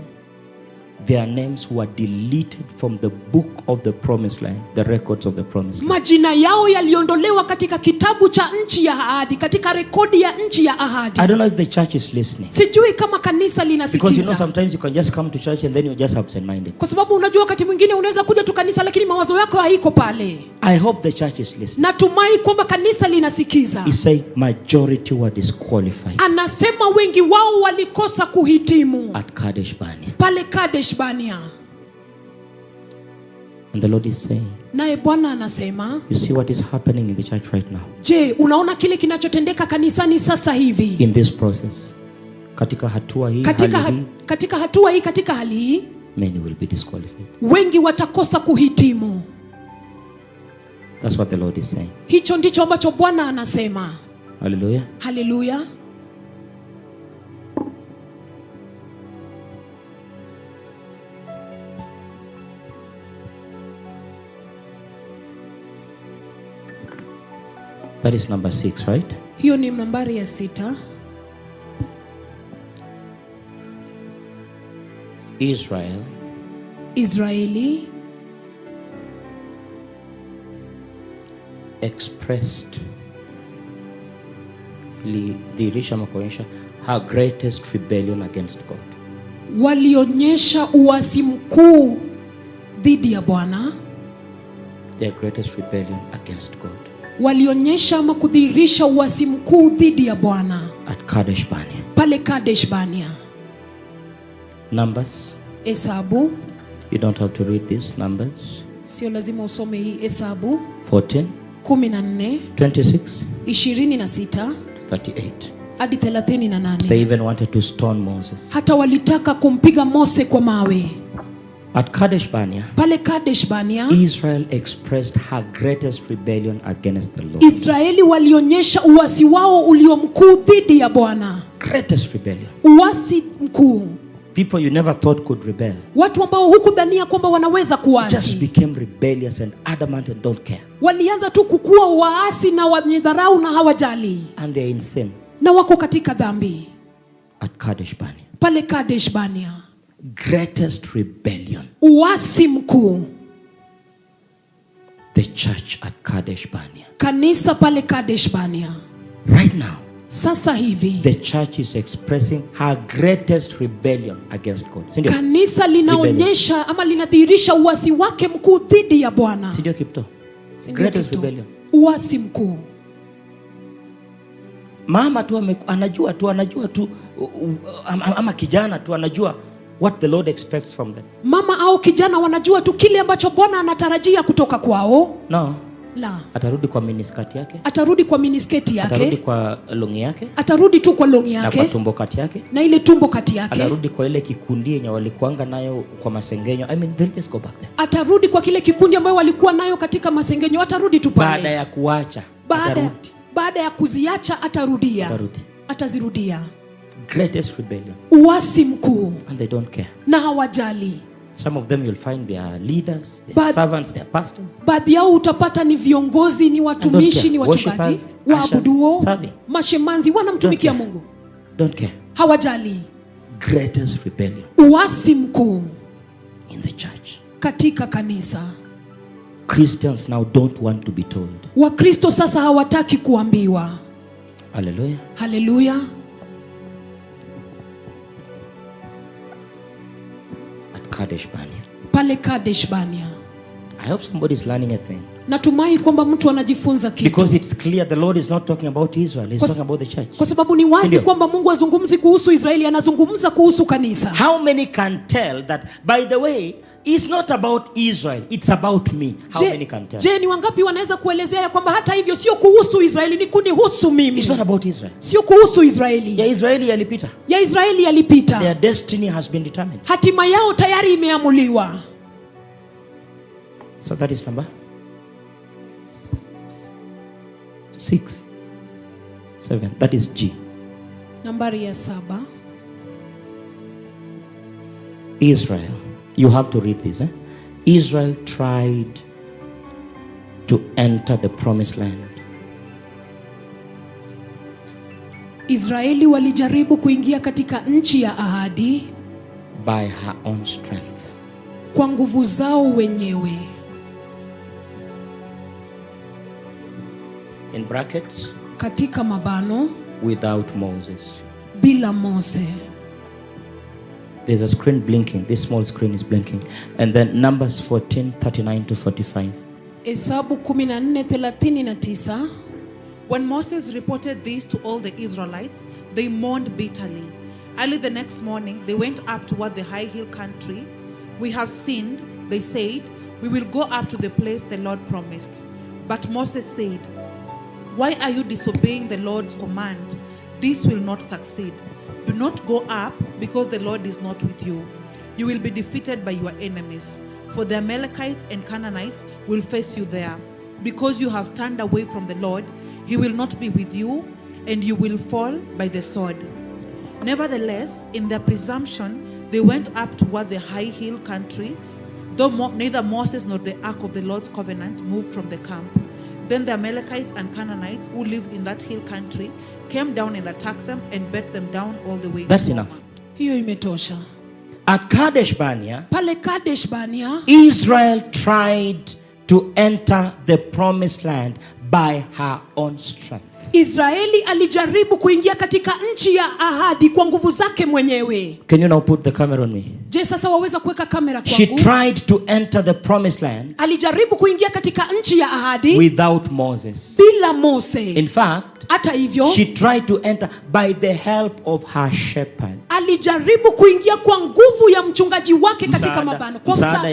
Their names were deleted from the book of the promised land, the records of the promised land. Majina yao yaliondolewa katika kitabu cha nchi ya ahadi, katika rekodi ya nchi ya ahadi. I don't know if the church is listening. Sijui kama kanisa Because linasikiza. sometimes you can just come to church and then you're just absent-minded. Kwa sababu unajua wakati mwingine unaweza kuja tu kanisa lakini mawazo yako haiko pale. I hope the church is listening. Natumai kwamba kanisa linasikiza. He said majority were disqualified. Anasema wengi wao walikosa kuhitimu. At Kadesh Barnea. Pale Kadesh Barnea. And the Lord is saying, Naye Bwana anasema, you see what is happening in the church right now? Je, unaona kile kinachotendeka kanisani sasa hivi? In this process, katika hatua hii, hali hii, Katika hatua hii, katika hali hii, many will be disqualified. wengi watakosa kuhitimu. That's what the Lord is saying. Hicho ndicho ambacho Bwana anasema. Hallelujah. Hallelujah. That is number 6, right? Hiyo ni nambari ya 6. Israel. Israeli expressed, ilidhihirisha ama kuonyesha her greatest rebellion against God. Walionyesha uasi mkuu dhidi ya Bwana. Their greatest rebellion against God. Walionyesha ama kudhihirisha uasi mkuu dhidi ya Bwana. At Kadesh Barnea. Pale Kadesh Barnea. Numbers. Hesabu. You don't have to read these numbers. Sio lazima usome hii Hesabu. 14. 14. 26. 26. 38. Hadi 38. They even wanted to stone Moses. Hata walitaka kumpiga Mose kwa mawe. At Kadesh Barnea, Pale Kadesh Barnea, Israel expressed her greatest rebellion against the Lord. Israeli walionyesha uasi wao ulio mkuu dhidi ya Bwana. Greatest rebellion. Uasi mkuu. People you never thought could rebel. Watu ambao hukudhania kwamba wanaweza kuasi. Just became rebellious and adamant and don't care. Walianza tu kukua waasi na wenye dharau na hawajali. And they're in sin. Na wako katika dhambi. At Kadesh Barnea. Pale Kadesh Barnea. Greatest rebellion. Uasi mkuu. The church at Kadesh Barnea. Kanisa pale Kadesh Barnea. Right now, Sasa hivi, the church is expressing her greatest rebellion against God. Si ndio? Kanisa linaonyesha ama linadhihirisha uasi wake mkuu dhidi ya Bwana. Si ndio, Kipto? Si ndio, Greatest Kipto? rebellion. Uasi mkuu. Mama tu anajua tu, anajua tu, ama kijana tu anajua what the Lord expects from them. Mama au kijana wanajua tu kile ambacho Bwana anatarajia kutoka kwao. No. La. Atarudi kwa miniskirt yake, Atarudi kwa minisketi atarudi yake, kwa longi yake atarudi tu kwa longi na kwa yake tumbo kati yake, na ile tumbo kati yake, atarudi kwa ile kikundi yenye walikuanga nayo kwa masengenyo. I mean, they'll just go back there. Atarudi kwa kile kikundi ambayo walikuwa nayo katika masengenyo, atarudi tu Baada pale. Ya kuacha, atarudi. Baada ya kuziacha atarudia, Atarudi. Atazirudia. Greatest rebellion. Uasi mkuu. And they don't care. Na hawajali. Some of them, you'll find they are leaders, they are servants, they are pastors. Baadhi yao utapata ni viongozi, ni watumishi, Don't ni care. wachungaji, Worshippers, waabuduo, ushers, serving. Mashemanzi wanamtumikia Don't care. Mungu. Don't care. Hawajali. Greatest rebellion Uasi mkuu in the church. Katika kanisa. Christians now don't want to be told. Wakristo sasa hawataki kuambiwa. Hallelujah. Haleluya. At Kadesh Barnea. Pale Kadesh Barnea. I hope somebody is learning a thing. Natumai kwamba mtu anajifunza kitu. Because it's clear the Lord is not talking about Israel, He's talking about the church. Kwa sababu ni wazi Sindio? Kwamba Mungu hazungumzi kuhusu Israeli, anazungumza kuhusu kanisa. How many can tell that, by the way, it's not about Israel, it's about me? How many Je, can tell? je, ni wangapi wanaweza kuelezea ya kwamba hata hivyo sio kuhusu Israeli, ni kunihusu mimi? It's not about Israel. Sio kuhusu Israeli. Ya Israeli yalipita. Ya Israeli yalipita. Their destiny has been determined. Hatima yao tayari imeamuliwa. So that is number six, seven. That is G. Nambari ya saba. Israel. You have to read this. Eh? Israel tried to enter the promised land Israeli walijaribu kuingia katika nchi ya ahadi by her own strength. Kwa nguvu zao wenyewe. In brackets, Katika mabano, without Moses. Bila Mose. There's a screen blinking. This small screen is blinking. And then Numbers 14, 39 to 45. Hesabu 14:39. When Moses reported this to all the Israelites, they mourned bitterly. Early the next morning, they went up toward the high hill country. "We have sinned," they said. "We will go up to the place the Lord promised." But Moses said, "Why are you disobeying the Lord's command? This will not succeed. Do not go up, because the Lord is not with you. You will be defeated by your enemies, for the Amalekites and Canaanites will face you there. Because you have turned away from the Lord, he will not be with you, and you will fall by the sword." Nevertheless, in their presumption, they went up toward the high hill country, though neither Moses nor the ark of the Lord's covenant moved from the camp. Then the Amalekites and Canaanites who lived in that hill country came down and attacked them and beat them down all the way to That's Hormah. Enough. Hiyo imetosha. At Kadesh Barnea, Pale Kadesh Barnea, Israel tried to enter the promised land by her own strength. Israeli alijaribu kuingia katika nchi ya ahadi kwa nguvu zake mwenyewe. Can you now put the camera on me? Je, sasa waweza kuweka kamera She kwangu? tried to enter the promised land Alijaribu kuingia katika nchi ya ahadi without Moses. Bila Mose. In fact, Hata hivyo, she tried to enter by the help of her shepherd. Alijaribu kuingia kwa nguvu ya mchungaji wake katika Msaada, mabano. Kwa, msaada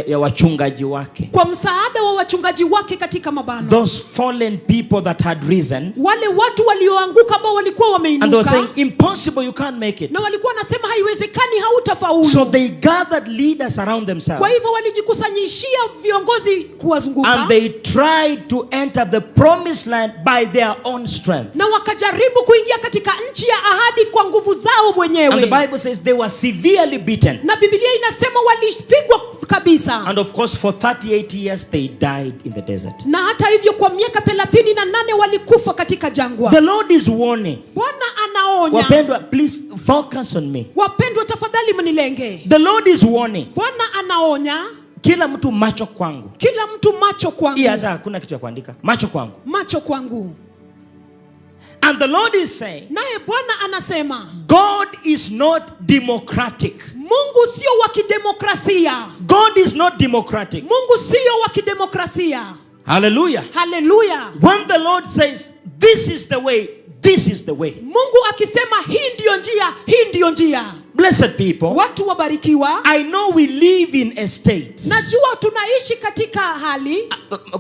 ya wachungaji wake. Kwa msaada wa wachungaji wake katika mabano. Those fallen people that had risen Wale watu walioanguka ambao walikuwa and they were wameinuka saying, "Impossible, you can't make it." Na walikuwa wanasema haiwezekani, hautafaulu. So they gathered leaders around themselves Kwa hivyo walijikusanyishia viongozi kuwazunguka and they tried to enter the promised land by their own strength. Na wakajaribu kuingia katika nchi ya ahadi kwa nguvu zao mwenyewe. And the Bible says they were severely beaten. Na Biblia inasema walipigwa kabisa. And of course, for 38 years, they died in the desert. Na hata hivyo kwa miaka 38 walikufa katika jangwa. The Lord is warning. Bwana anaonya. Wapendwa, please focus on me. Wapendwa, tafadhali mnilenge. The Lord is warning. Bwana anaonya. Kila mtu macho kwangu. Kila mtu macho kwangu. Hii hata hakuna kitu ya kuandika. Macho kwangu. Macho kwangu. And the Lord is saying, Naye Bwana anasema, God is not democratic. Mungu sio wa kidemokrasia. God is not democratic. Mungu sio wa kidemokrasia. Hallelujah. Haleluya. When the Lord says, "This is the way, this is the way." Mungu akisema hii ndiyo njia, hii ndiyo njia. Blessed people, Watu wabarikiwa, I know we live in estates. Najua tunaishi katika hali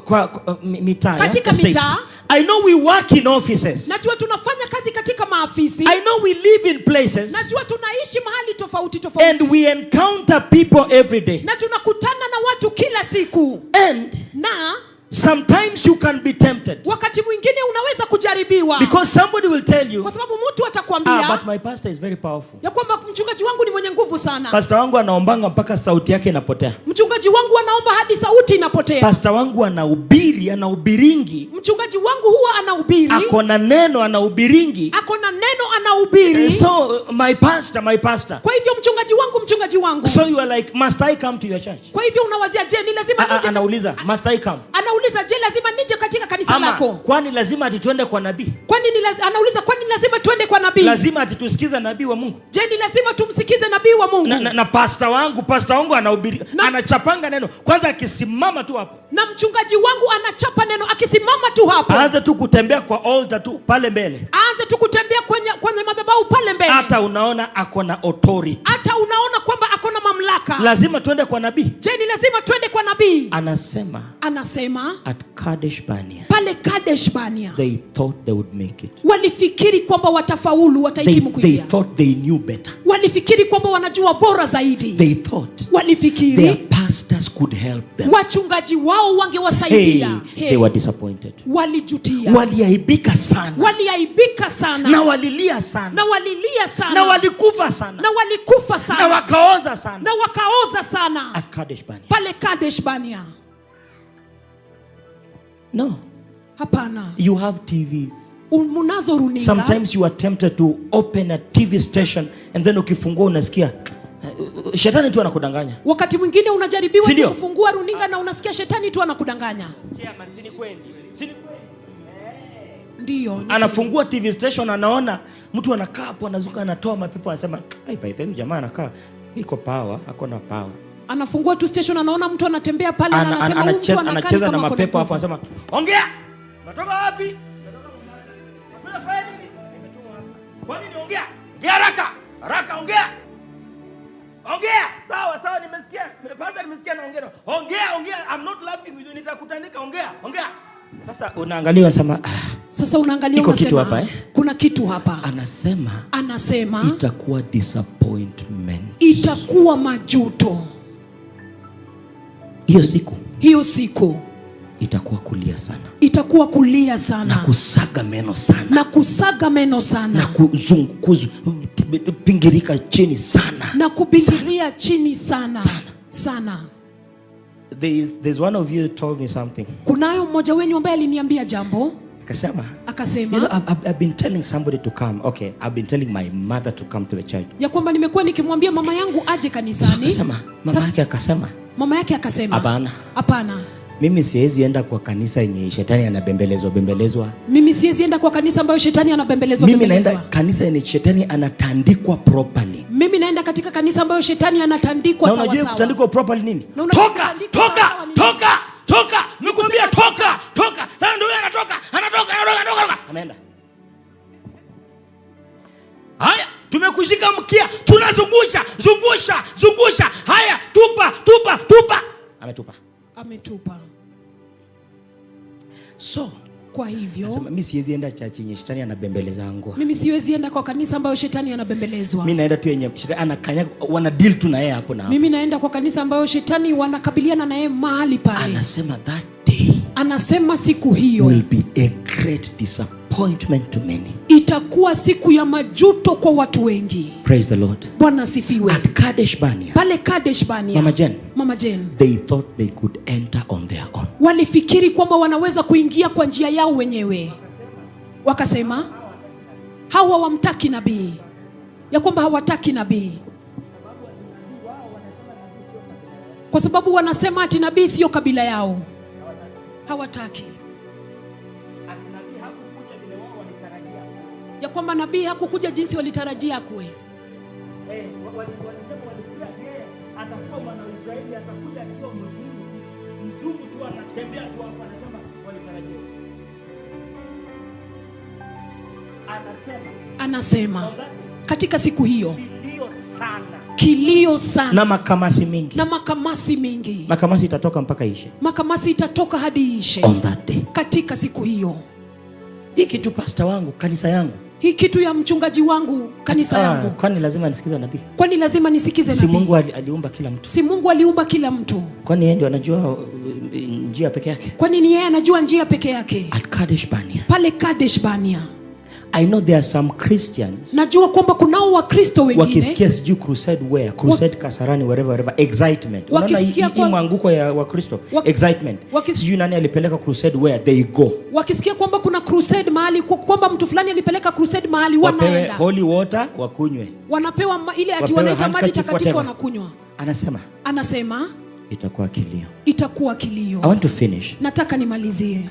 Kwa mitaa, yeah? Katika Estates. mitaa. I know we work in offices. Najua tunafanya kazi katika maafisi. I know we live in places Najua tunaishi mahali tofauti tofauti and we encounter people every day. Na tunakutana na watu kila siku. And Na sometimes you can be tempted wakati mwingine unaweza kujaribiwa because somebody will tell you, kwa sababu mtu atakwambia, "Ah, but my pastor is very powerful. Ya kwamba mchungaji wangu ni mwenye nguvu sana. Pastor wangu anaombanga mpaka sauti yake inapotea. Mchungaji wangu anaomba hadi sauti inapotea. Pastor wangu anahubiri, anahubiringi, Mchungaji wangu huwa anahubiri, ako na neno, anahubiringi. Ako na neno, anahubiri. So my pastor, my pastor." Kwa hivyo mchungaji wangu, mchungaji wangu." So you are like, "Must I come to your church?" Kwa hivyo unawazia, je, ni lazima nije? Anauliza, "Must I come?" Anauliza, je, lazima nije katika kanisa Ama lako? kwani lazima ati tuende kwa nabii? Kwani ni anauliza, kwani ni lazima tuende kwa nabii? Lazima ati tusikize nabii wa Mungu? Je, ni lazima tumsikize nabii wa Mungu? Na pastor wangu anahubiri, anachapanga neno. Kwanza akisimama tu hapo. Na mchungaji wangu anachapa neno akisimama tu hapo. Aanze tu kutembea kwa altar tu pale mbele. Aanze tu kutembea kwenye madhabahu pale mbele. Hata unaona ako na authority. Hata unaona kwamba ako na mamlaka. Lazima tuende kwa nabii? Je, ni lazima tuende kwa nabii? Anasema, Anasema, at Kadesh Barnea, pale Kadesh Barnea, they thought they would make it. Walifikiri kwamba watafaulu, watahitimu They kuingia. Thought they knew better. Walifikiri kwamba wanajua bora zaidi. They thought Walifikiri their pastors could help them. Wachungaji wao Hey, wangewasaidia. they were disappointed. Walijutia. Waliaibika sana. Waliaibika sana. Na walilia sana. Na walilia sana. Na walikufa sana. Na walikufa Na sana. wakaoza sana. Na wakaoza sana. At Kadesh Barnea. Pale Kadesh Barnea. No. Hapana. You have TVs. Munazo runinga. Sometimes you are tempted to open a TV station and then ukifungua unasikia shetani tu anakudanganya. Wakati mwingine unajaribiwa Si ndio? tu kufungua runinga na unasikia shetani tu anakudanganya. Chairman, si ni kweli? Si ni kweli? Ndio. Anafungua TV station, anaona mtu anakaa hapo, anazunguka, anatoa mapepo, anasema, "Ai, by the way, jamaa anakaa iko power, ako na power." Anafungua tu station, anaona mtu anatembea pale na anasema, "Huyu mtu anakaa ni Anacheza na kama ako na mapepo hapo, nguvu." anasema, "Ongea. Unatoka wapi? Unatoka fanya nini? Nimetumwa hapa. Kwa nini ongea? Ongea haraka. Haraka ongea. Ongea. Sawa sawa, nimesikia. Pastor, nimesikia naongea. Ongea, ongea. I'm not laughing with you. Nitakutandika, ongea. Ongea." Sasa unaangalia unasema, "Ah." Sasa unaangalia Iko kitu unasema, hapa, eh? Kuna kitu hapa. Anasema Anasema itakuwa disappointment. Itakuwa majuto. Hiyo siku Hiyo siku itakuwa kulia sana. Itakuwa kulia sana. Na kusaga meno sana. Na kusaga meno sana. Na pingirika chini sana. Na kubingiria chini sana. Sana. Sana. There's one of you told me something. Kunayo mmoja wenyu ambaye aliniambia jambo. Akasema, Akasema, I've been telling somebody to come. Okay, I've been telling my mother to come to the church." Ya kwamba nimekuwa nikimwambia mama yangu aje So kanisani. akasema, mama yake akasema, Mama yake akasema, "Hapana. Hapana. Mimi siwezi enda kwa kanisa yenye shetani anabembelezwa bembelezwa. Mimi siwezi enda kwa kanisa ambayo shetani anabembelezwa Mimi naenda bembelezwa. Kanisa yenye shetani anatandikwa properly." Mimi naenda katika kanisa ambayo shetani anatandikwa Na sawa unajua sawa. kutandikwa properly nini? Na unajua Toka, kutandikwa toka, sawa sawa ni nini? Toka, toka. Nimekuambia toka, toka. Sasa ndio yeye anatoka, anatoka, anatoka, anatoka, anatoka. Ameenda. Haya, tumekushika mkia, tunazungusha, zungusha, zungusha. Haya, tupa, tupa, tupa. Ametupa. Ametupa. So, Kwa hivyo, nasema mimi siwezi enda church yenye shetani anabembelezangwa. Mimi siwezi enda kwa kanisa ambayo shetani anabembelezwa. Mimi naenda tu yenye shetani anakanyaga, wana deal tu na yeye hapo na hapo. Mimi naenda kwa kanisa ambayo shetani wanakabiliana na yeye mahali pale. Anasema that day Anasema siku hiyo will be a great disappointment to many. Itakuwa siku ya majuto kwa watu wengi. Praise the Lord. Bwana asifiwe. At Kadesh Barnea, Pale Kadesh Barnea, Mama Jen, Mama Jen, they thought they could enter on their own. Walifikiri kwamba wanaweza kuingia kwa njia yao wenyewe. Wakasema hawa hawamtaki nabii, ya kwamba hawataki nabii kwa sababu wanasema ati nabii sio kabila yao, hawataki ya kwamba nabii hakukuja jinsi walitarajia kuwe. Atakuwa mwana wa Israeli, atakuja akiwa mzungu, mzungu tu anatembea tu hapo, anasema walitarajia. Anasema Anasema katika siku hiyo believe Kilio sana Kilio sana na makamasi mingi. Na makamasi mingi. Makamasi itatoka mpaka ishe. Makamasi itatoka hadi iishe. On that day. Katika siku hiyo. Hii kitu pastor wangu, kanisa yangu. Hii kitu ya mchungaji wangu, kanisa yangu. Kwani lazima nisikize nabii? Kwani lazima nisikize Si nabii? Mungu aliumba kila mtu? Si Mungu aliumba kila mtu? Kwani yeye ndio anajua njia peke yake? Kwani ni yeye anajua njia peke yake? At Kadesh Barnea. Pale Kadesh Barnea. I know there are some Christians Najua kwamba kunao Wakristo wengine wakisikia sijui crusade where, crusade Kasarani, wherever, wherever, excitement. Unaona Wakisikia hii mwanguko ya Wakristo, excitement. Sijui nani alipeleka crusade where, they go. Wakisikia kwamba kuna crusade mahali, kwamba mtu fulani alipeleka crusade mahali, Wapewe wanaenda. holy water wakunywe. Wanapewa ile ati Wapewe wanaita maji handkerchief, takatifu whatever. wanakunywa. Anasema, Anasema itakuwa kilio. Itakuwa kilio. I want to finish. Nataka nimalizie.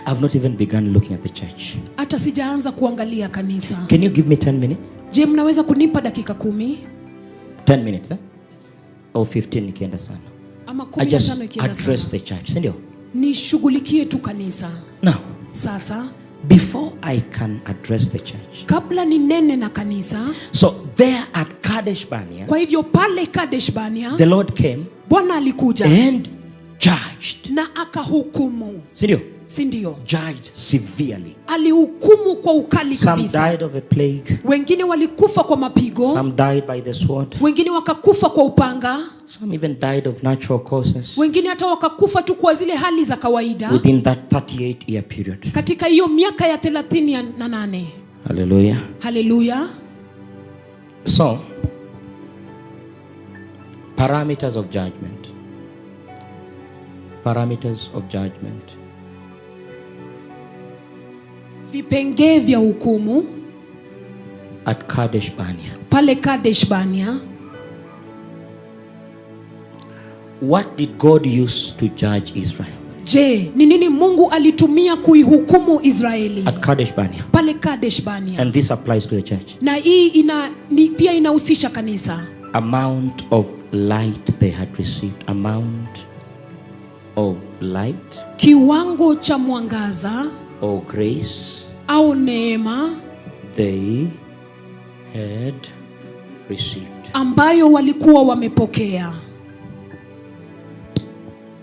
I've not even begun looking at the church. Hata sijaanza kuangalia kanisa. Can you give me 10 minutes? Je, mnaweza kunipa dakika 10? 10 minutes, eh? Yes. Or 15 nikienda sana. Ama I kumi na just tano ikienda address sana. the church, si ndio? Nishughulikie tu kanisa. Now, Sasa, before I can address the church. Kabla ninene na kanisa. So there at Kadesh Barnea, Kwa hivyo pale Kadesh Barnea, the Lord came Bwana alikuja and judged. na akahukumu. Si ndio? Si ndio? Judged severely. Alihukumu kwa ukali Some kabisa. died of a plague. Wengine walikufa kwa mapigo. Some died by the sword. Wengine wakakufa kwa upanga. Some even died of natural causes. Wengine hata wakakufa tu kwa zile hali za kawaida. Within that 38 year period. Katika hiyo miaka ya 38. Hallelujah. Hallelujah. So, parameters of judgment. Parameters of judgment. Vipengee vya hukumu. At Kadesh Barnea. Pale Kadesh Barnea. What did God use to judge Israel? Je, ni nini Mungu alitumia kuihukumu Israeli? At Kadesh Barnea. Pale Kadesh Barnea. And this applies to the church. Na hii pia inahusisha kanisa. Amount of light they had received. Amount of light. Kiwango cha mwangaza. Or grace. Au neema. They had received. Ambayo walikuwa wamepokea.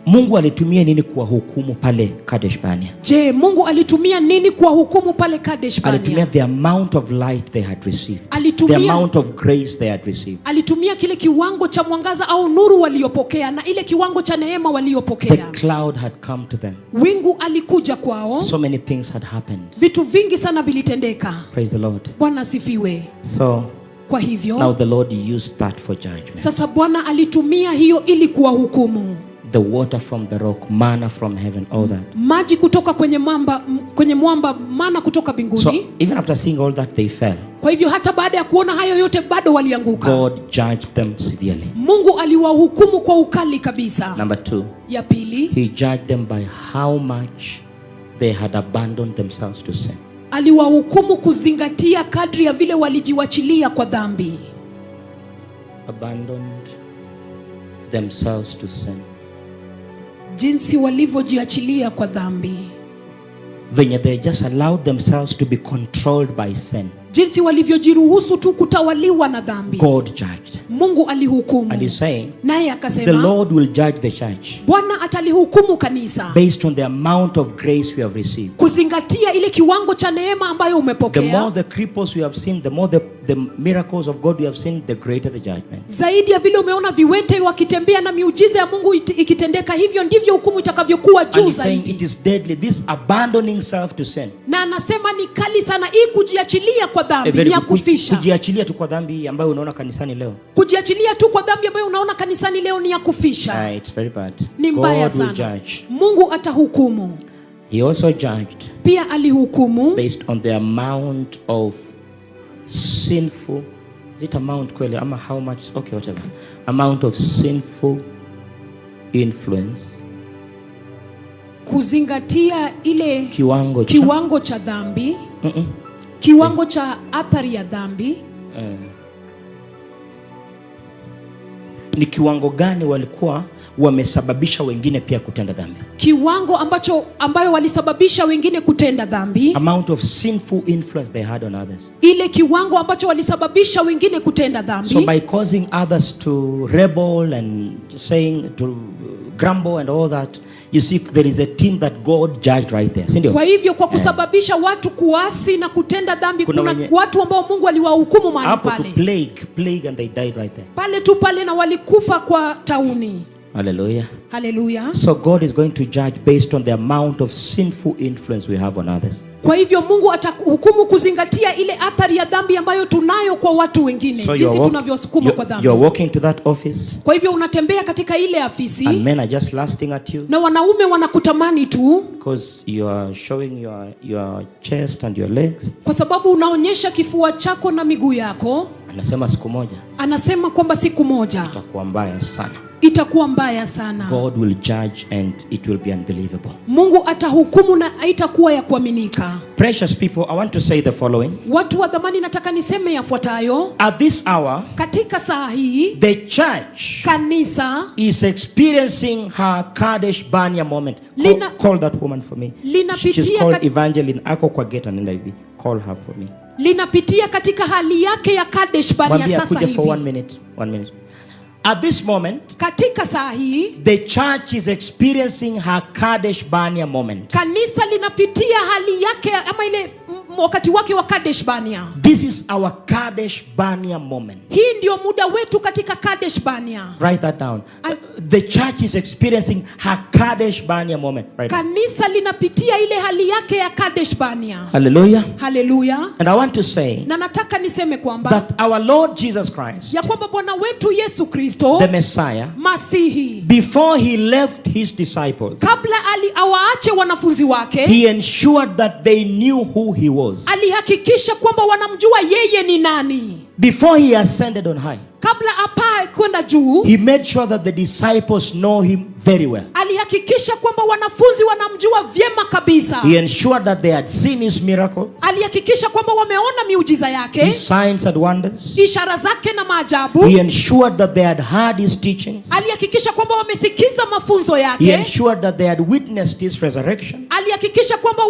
Mungu alitumia nini kuwahukumu pale Kadesh Barnea? Je, Mungu alitumia nini kuwahukumu pale Kadesh Barnea? Alitumia the amount of light they had received. The amount of grace they had received. Alitumia kile kiwango cha mwangaza au nuru waliopokea na ile kiwango cha neema waliopokea. The cloud had come to them. Wingu alikuja kwao. So many things had happened. Vitu vingi sana vilitendeka. Praise the Lord. Bwana asifiwe. So, Kwa hivyo, now the Lord used that for judgment. Sasa Bwana alitumia hiyo ili kuwahukumu. The water from the rock, manna from heaven, all that. Maji kutoka kwenye mwamba, kwenye mwamba, mana kutoka mbinguni. So even after seeing all that, they fell. Kwa hivyo hata baada ya kuona hayo yote bado walianguka. God judged them severely. Mungu aliwahukumu kwa ukali kabisa. Number 2. Ya pili, He judged them by how much they had abandoned themselves to sin. Aliwahukumu kuzingatia kadri ya vile walijiwachilia kwa dhambi. Abandoned themselves to sin. Jinsi walivyojiachilia kwa dhambi. Venye they just allowed themselves to be controlled by sin. Jinsi walivyojiruhusu tu kutawaliwa na dhambi. God judged. Mungu alihukumu. And he's saying, Naye akasema, the Lord will judge the church Bwana atalihukumu kanisa based on the amount of grace we have received. Kuzingatia ile kiwango cha neema ambayo umepokea. The more the cripples we have seen, the more the miracles of God we have seen, the greater the judgment. Zaidi ya vile umeona viwete wakitembea na miujiza ya Mungu ikitendeka, hivyo ndivyo hukumu itakavyokuwa juu And he's saying zaidi. it is deadly, this abandoning self to sin. Na anasema ni kali sana hii kujiachilia kwa dhambi, Very ni ya good. kufisha. Kujiachilia tu kwa dhambi ambayo unaona kanisani leo. Kujiachilia tu kwa dhambi ambayo unaona kanisani leo ni ya kufisha. It's very bad. Ni mbaya God will sana. judge. Mungu atahukumu. He also judged Pia alihukumu based on the amount of sinful, is it amount kweli ama how much, okay, whatever, amount of sinful influence. Kuzingatia ile kiwango cha, kiwango cha dhambi. Kiwango cha athari ya dhambi. Ni kiwango gani walikuwa wamesababisha wengine pia kutenda dhambi? Kiwango ambacho ambayo walisababisha wengine kutenda dhambi. Amount of sinful influence they had on others. Ile kiwango ambacho walisababisha wengine kutenda dhambi. So by causing others to rebel and saying to grumble and all that, you see there is a team that God judged right there. Si ndio? Kwa hivyo kwa kusababisha watu kuasi na kutenda dhambi, Kuna kuna watu ambao Mungu aliwahukumu mahali hapo tu pale. Plague, and they died right there. Pale tu pale na walikufa kwa tauni. Hallelujah. Haleluya. So God is going to judge based on the amount of sinful influence we have on others. Kwa hivyo Mungu atahukumu kuzingatia ile athari ya dhambi ambayo tunayo kwa watu wengine, So jinsi tunavyosukuma kwa dhambi. you're walking to that office Kwa hivyo unatembea katika ile afisi and men are just lusting at you na wanaume wanakutamani tu because you are showing your chest and your legs. kwa sababu unaonyesha kifua chako na miguu yako. Anasema siku moja Anasema kwamba siku moja itakuwa mbaya sana. Itakuwa mbaya sana. God will judge and it will be unbelievable. Mungu atahukumu na haitakuwa ya kuaminika. Precious people, I want to say the following. Watu wa dhamani, nataka niseme yafuatayo. At this hour, Katika saa hii, the church kanisa is experiencing her Kadesh Barnea moment. Call that woman for me. Linapitia She's called Evangeline. Ako kwa gate anaenda hivi. Call her for me. Linapitia katika hali yake ya Kadesh Barnea Mwambie sasa akuje for hivi. 1 minute. 1 minute. At this moment, Katika saa hii, the church is experiencing her Kadesh Barnea moment. kanisa linapitia hali yake ama ile wakati wake wa Kadesh Barnea. This is our Kadesh Barnea moment. Hii ndio muda wetu katika Kadesh Barnea. Write that down. The church is experiencing her Kadesh Barnea moment. Right. Kanisa linapitia ile hali yake ya Kadesh Barnea. Hallelujah. Hallelujah. And I want to say Na nataka niseme kwamba that our Lord Jesus Christ, ya kwamba Bwana wetu Yesu Kristo, the Messiah, Masihi, before he left his disciples, kabla ali awaache wanafunzi wake, he ensured that they knew who he was. Alihakikisha kwamba wanamjua yeye ni nani. Before he ascended on high, Kabla apae kwenda juu, he made sure that the disciples know him very well. Alihakikisha kwamba wanafunzi wanamjua vyema kabisa. He ensured that they had seen his miracles, Alihakikisha kwamba wameona miujiza yake, his signs and wonders. Ishara zake na maajabu. He ensured that they had heard his teachings. Alihakikisha kwamba wamesikiza mafunzo He yake. ensured that they had witnessed his resurrection. Alihakikisha kwamba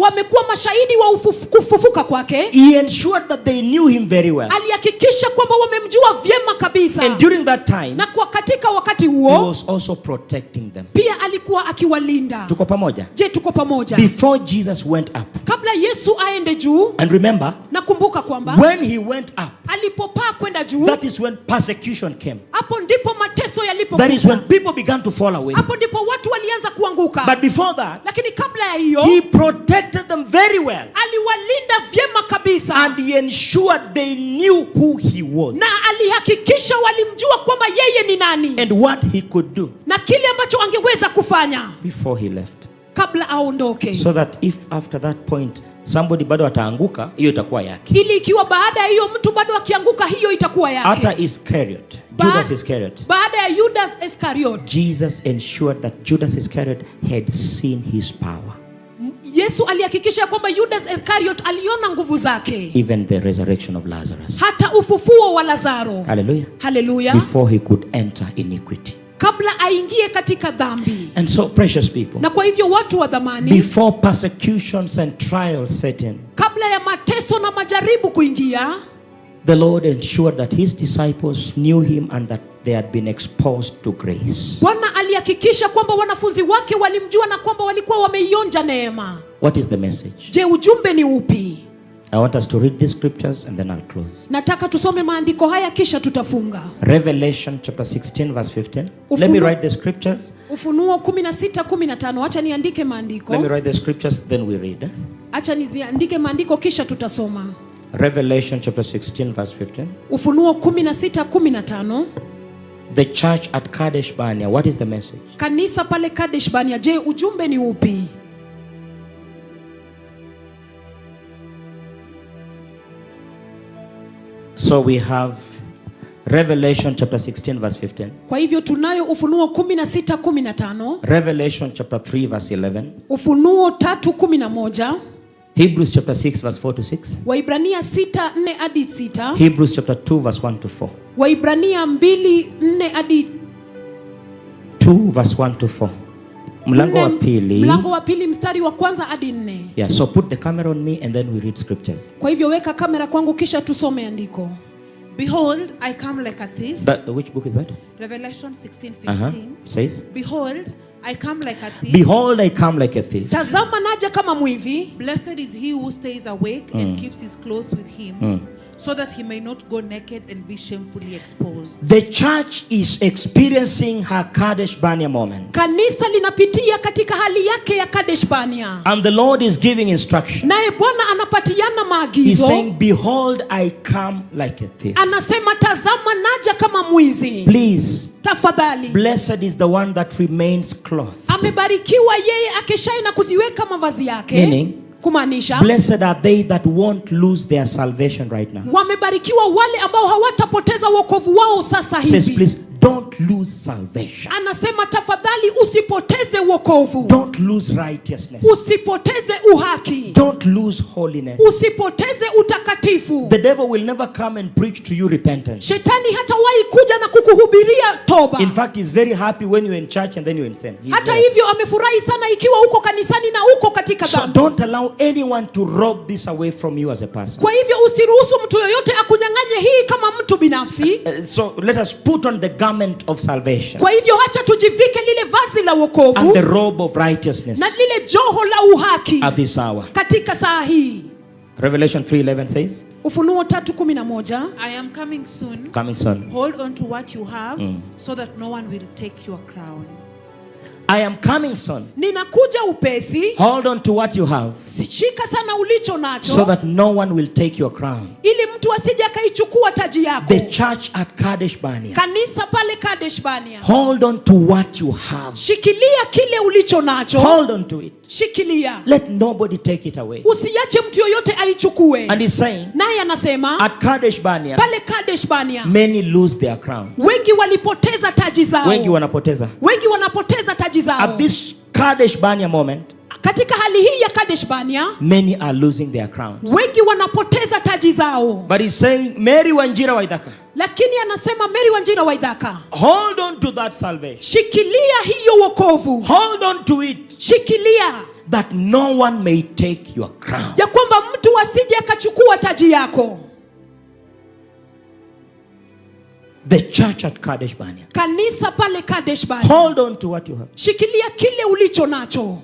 wamekuwa mashahidi wa kufufuka kwake. He ensured that they knew him very well. Alihakikisha kwamba wamemjua vyema kabisa. And during that time, Na kwa katika wakati he huo, was also protecting them. Pia alikuwa akiwalinda. Tuko pamoja? Je, tuko pamoja? Before Jesus went up. Kabla Yesu aende juu, And remember, na kumbuka kwamba when he went up, alipopaa kwenda juu, that is when persecution came. Hapo ndipo mateso yalipokuja. That is when people began to fall away. Hapo ndipo watu walianza kuanguka. But before that, Lakini kabla ya hiyo, he protected them very well. Aliwalinda vyema kabisa. And he ensured they knew who he was. Na alihakikisha walimjua kwamba yeye ni nani. And what he could do. Na kile ambacho angeweza kufanya. Before he left. Kabla aondoke. So that if after that point somebody bado ataanguka, hiyo itakuwa yake. Ili ikiwa baada ya hiyo mtu bado akianguka, hiyo itakuwa yake. After Iscariot, Judas Iscariot. Baada ya Judas Iscariot. Jesus ensured that Judas Iscariot had seen his power. Yesu alihakikisha kwamba Judas Iscariot aliona nguvu zake. Even the resurrection of Lazarus. Hata ufufuo wa Lazaro. Hallelujah. Hallelujah. Before he could enter iniquity. Kabla aingie katika dhambi. And so, precious people, Na kwa hivyo watu wa dhamani, before persecutions and trials set in, kabla ya mateso na majaribu kuingia, the Lord ensured that his disciples knew him and that they had been exposed to grace. Bwana alihakikisha kwamba wanafunzi wake walimjua na kwamba walikuwa wameionja neema. What is the message? Je, ujumbe ni upi? I want us to read these scriptures and then I'll close. Nataka tusome maandiko haya kisha tutafunga. Revelation chapter 16 verse 15. Let me write the scriptures. Ufunuo 16:15. Acha niandike maandiko. Let me write the scriptures, then we read. Acha niziandike maandiko kisha tutasoma. Revelation chapter 16 verse 15. Ufunuo 16:15. The church at Kadesh Barnea, what is the message? Kanisa pale Kadesh Barnea, je, ujumbe ni upi? So we have Revelation chapter 16 verse 15. Kwa hivyo tunayo Ufunuo 16:15. Revelation chapter 3 verse 11. Ufunuo 3:11. Hebrews chapter 6 verse 4 to 6. Waibrania 6:4 hadi 6. Hebrews chapter 2 verse 1 to 4. Waibrania 2:4 hadi 2 verse 1 to 4. Mlango wa pili. Mlango wa pili mstari wa kwanza hadi nne. Yeah, so put the camera on me and then we read scriptures. Kwa hivyo weka kamera kwangu kisha tusome andiko. Behold, I come like a thief. That, which book is that? Revelation 16 15. It says, Behold, I come like a thief. Behold, I come like a thief. Tazama naja kama mwivi. Blessed is he who stays awake and keeps his clothes with him, so that he may not go naked and be shamefully exposed. The church is experiencing her Kadesh Barnea moment. Kanisa linapitia katika hali yake ya Kadesh Barnea. And the Lord is giving instruction. Naye Bwana anapatiana He's maagizo. saying, Behold, I come like a thief. Anasema tazama naja kama mwizi. Please, Tafadhali. blessed is the one that remains clothed. Amebarikiwa yeye akeshaye na kuziweka mavazi yake. Meaning, kumaanisha Blessed are they that won't lose their salvation right now. Wamebarikiwa wale ambao hawatapoteza wokovu wao sasa He says, hivi. please don't lose salvation. Anasema tafadhali usipoteze wokovu. Don't lose righteousness. Usipoteze uhaki. Don't lose holiness. Usipoteze utakatifu. The devil will never come and preach to you repentance. Shetani hatawahi kuja na kukuhubiria toba. In fact, he's very happy when you're in church and then you're in sin. He's Hata very- hivyo amefurahi sana ikiwa uko kanisani na uko katika So dhambi. don't allow anyone to rob this away from you as a person. Kwa hivyo usiruhusu mtu yoyote akunyang'anye hii kama mtu binafsi. So let us put on the garment of salvation Kwa hivyo hacha tujivike lile vazi la and wokovu the robe of righteousness na lile joho la uhaki at this hour. Katika saa hii. Revelation 3:11 says, Ufunuo 3:11. I am coming soon. Coming soon. Hold on to what you have so that no one will take your crown. I am coming soon. Ninakuja upesi. Hold on to what you have Shika sana ulicho nacho so that no one will take your crown. Ili mtu asije akaichukua taji yako. The church at Kadesh Barnea. Kanisa pale Kadesh Barnea. Hold on to what you have. Shikilia kile ulicho nacho. Hold on to it. Shikilia. Let nobody take it away. Usiache mtu yoyote aichukue. And he's saying, Naye anasema at Kadesh Barnea, pale Kadesh Barnea many lose their crown. Wengi walipoteza taji zao. Wengi wanapoteza. Wengi wanapoteza taji zao. At this Kadesh Barnea moment, Katika hali hii ya Kadesh Barnea, many are losing their crowns. Wengi wanapoteza taji zao. But he's saying, Mary Wanjira Waithaka, Lakini anasema Mary Wanjira Waithaka, hold on to that salvation. Shikilia hiyo wokovu. Hold on to it. Shikilia. That no one may take your crown. Ya kwamba mtu asije akachukua taji yako. The church at Kadesh Barnea. Kanisa pale Kadesh Barnea. Hold on to what you have. Shikilia kile ulicho nacho.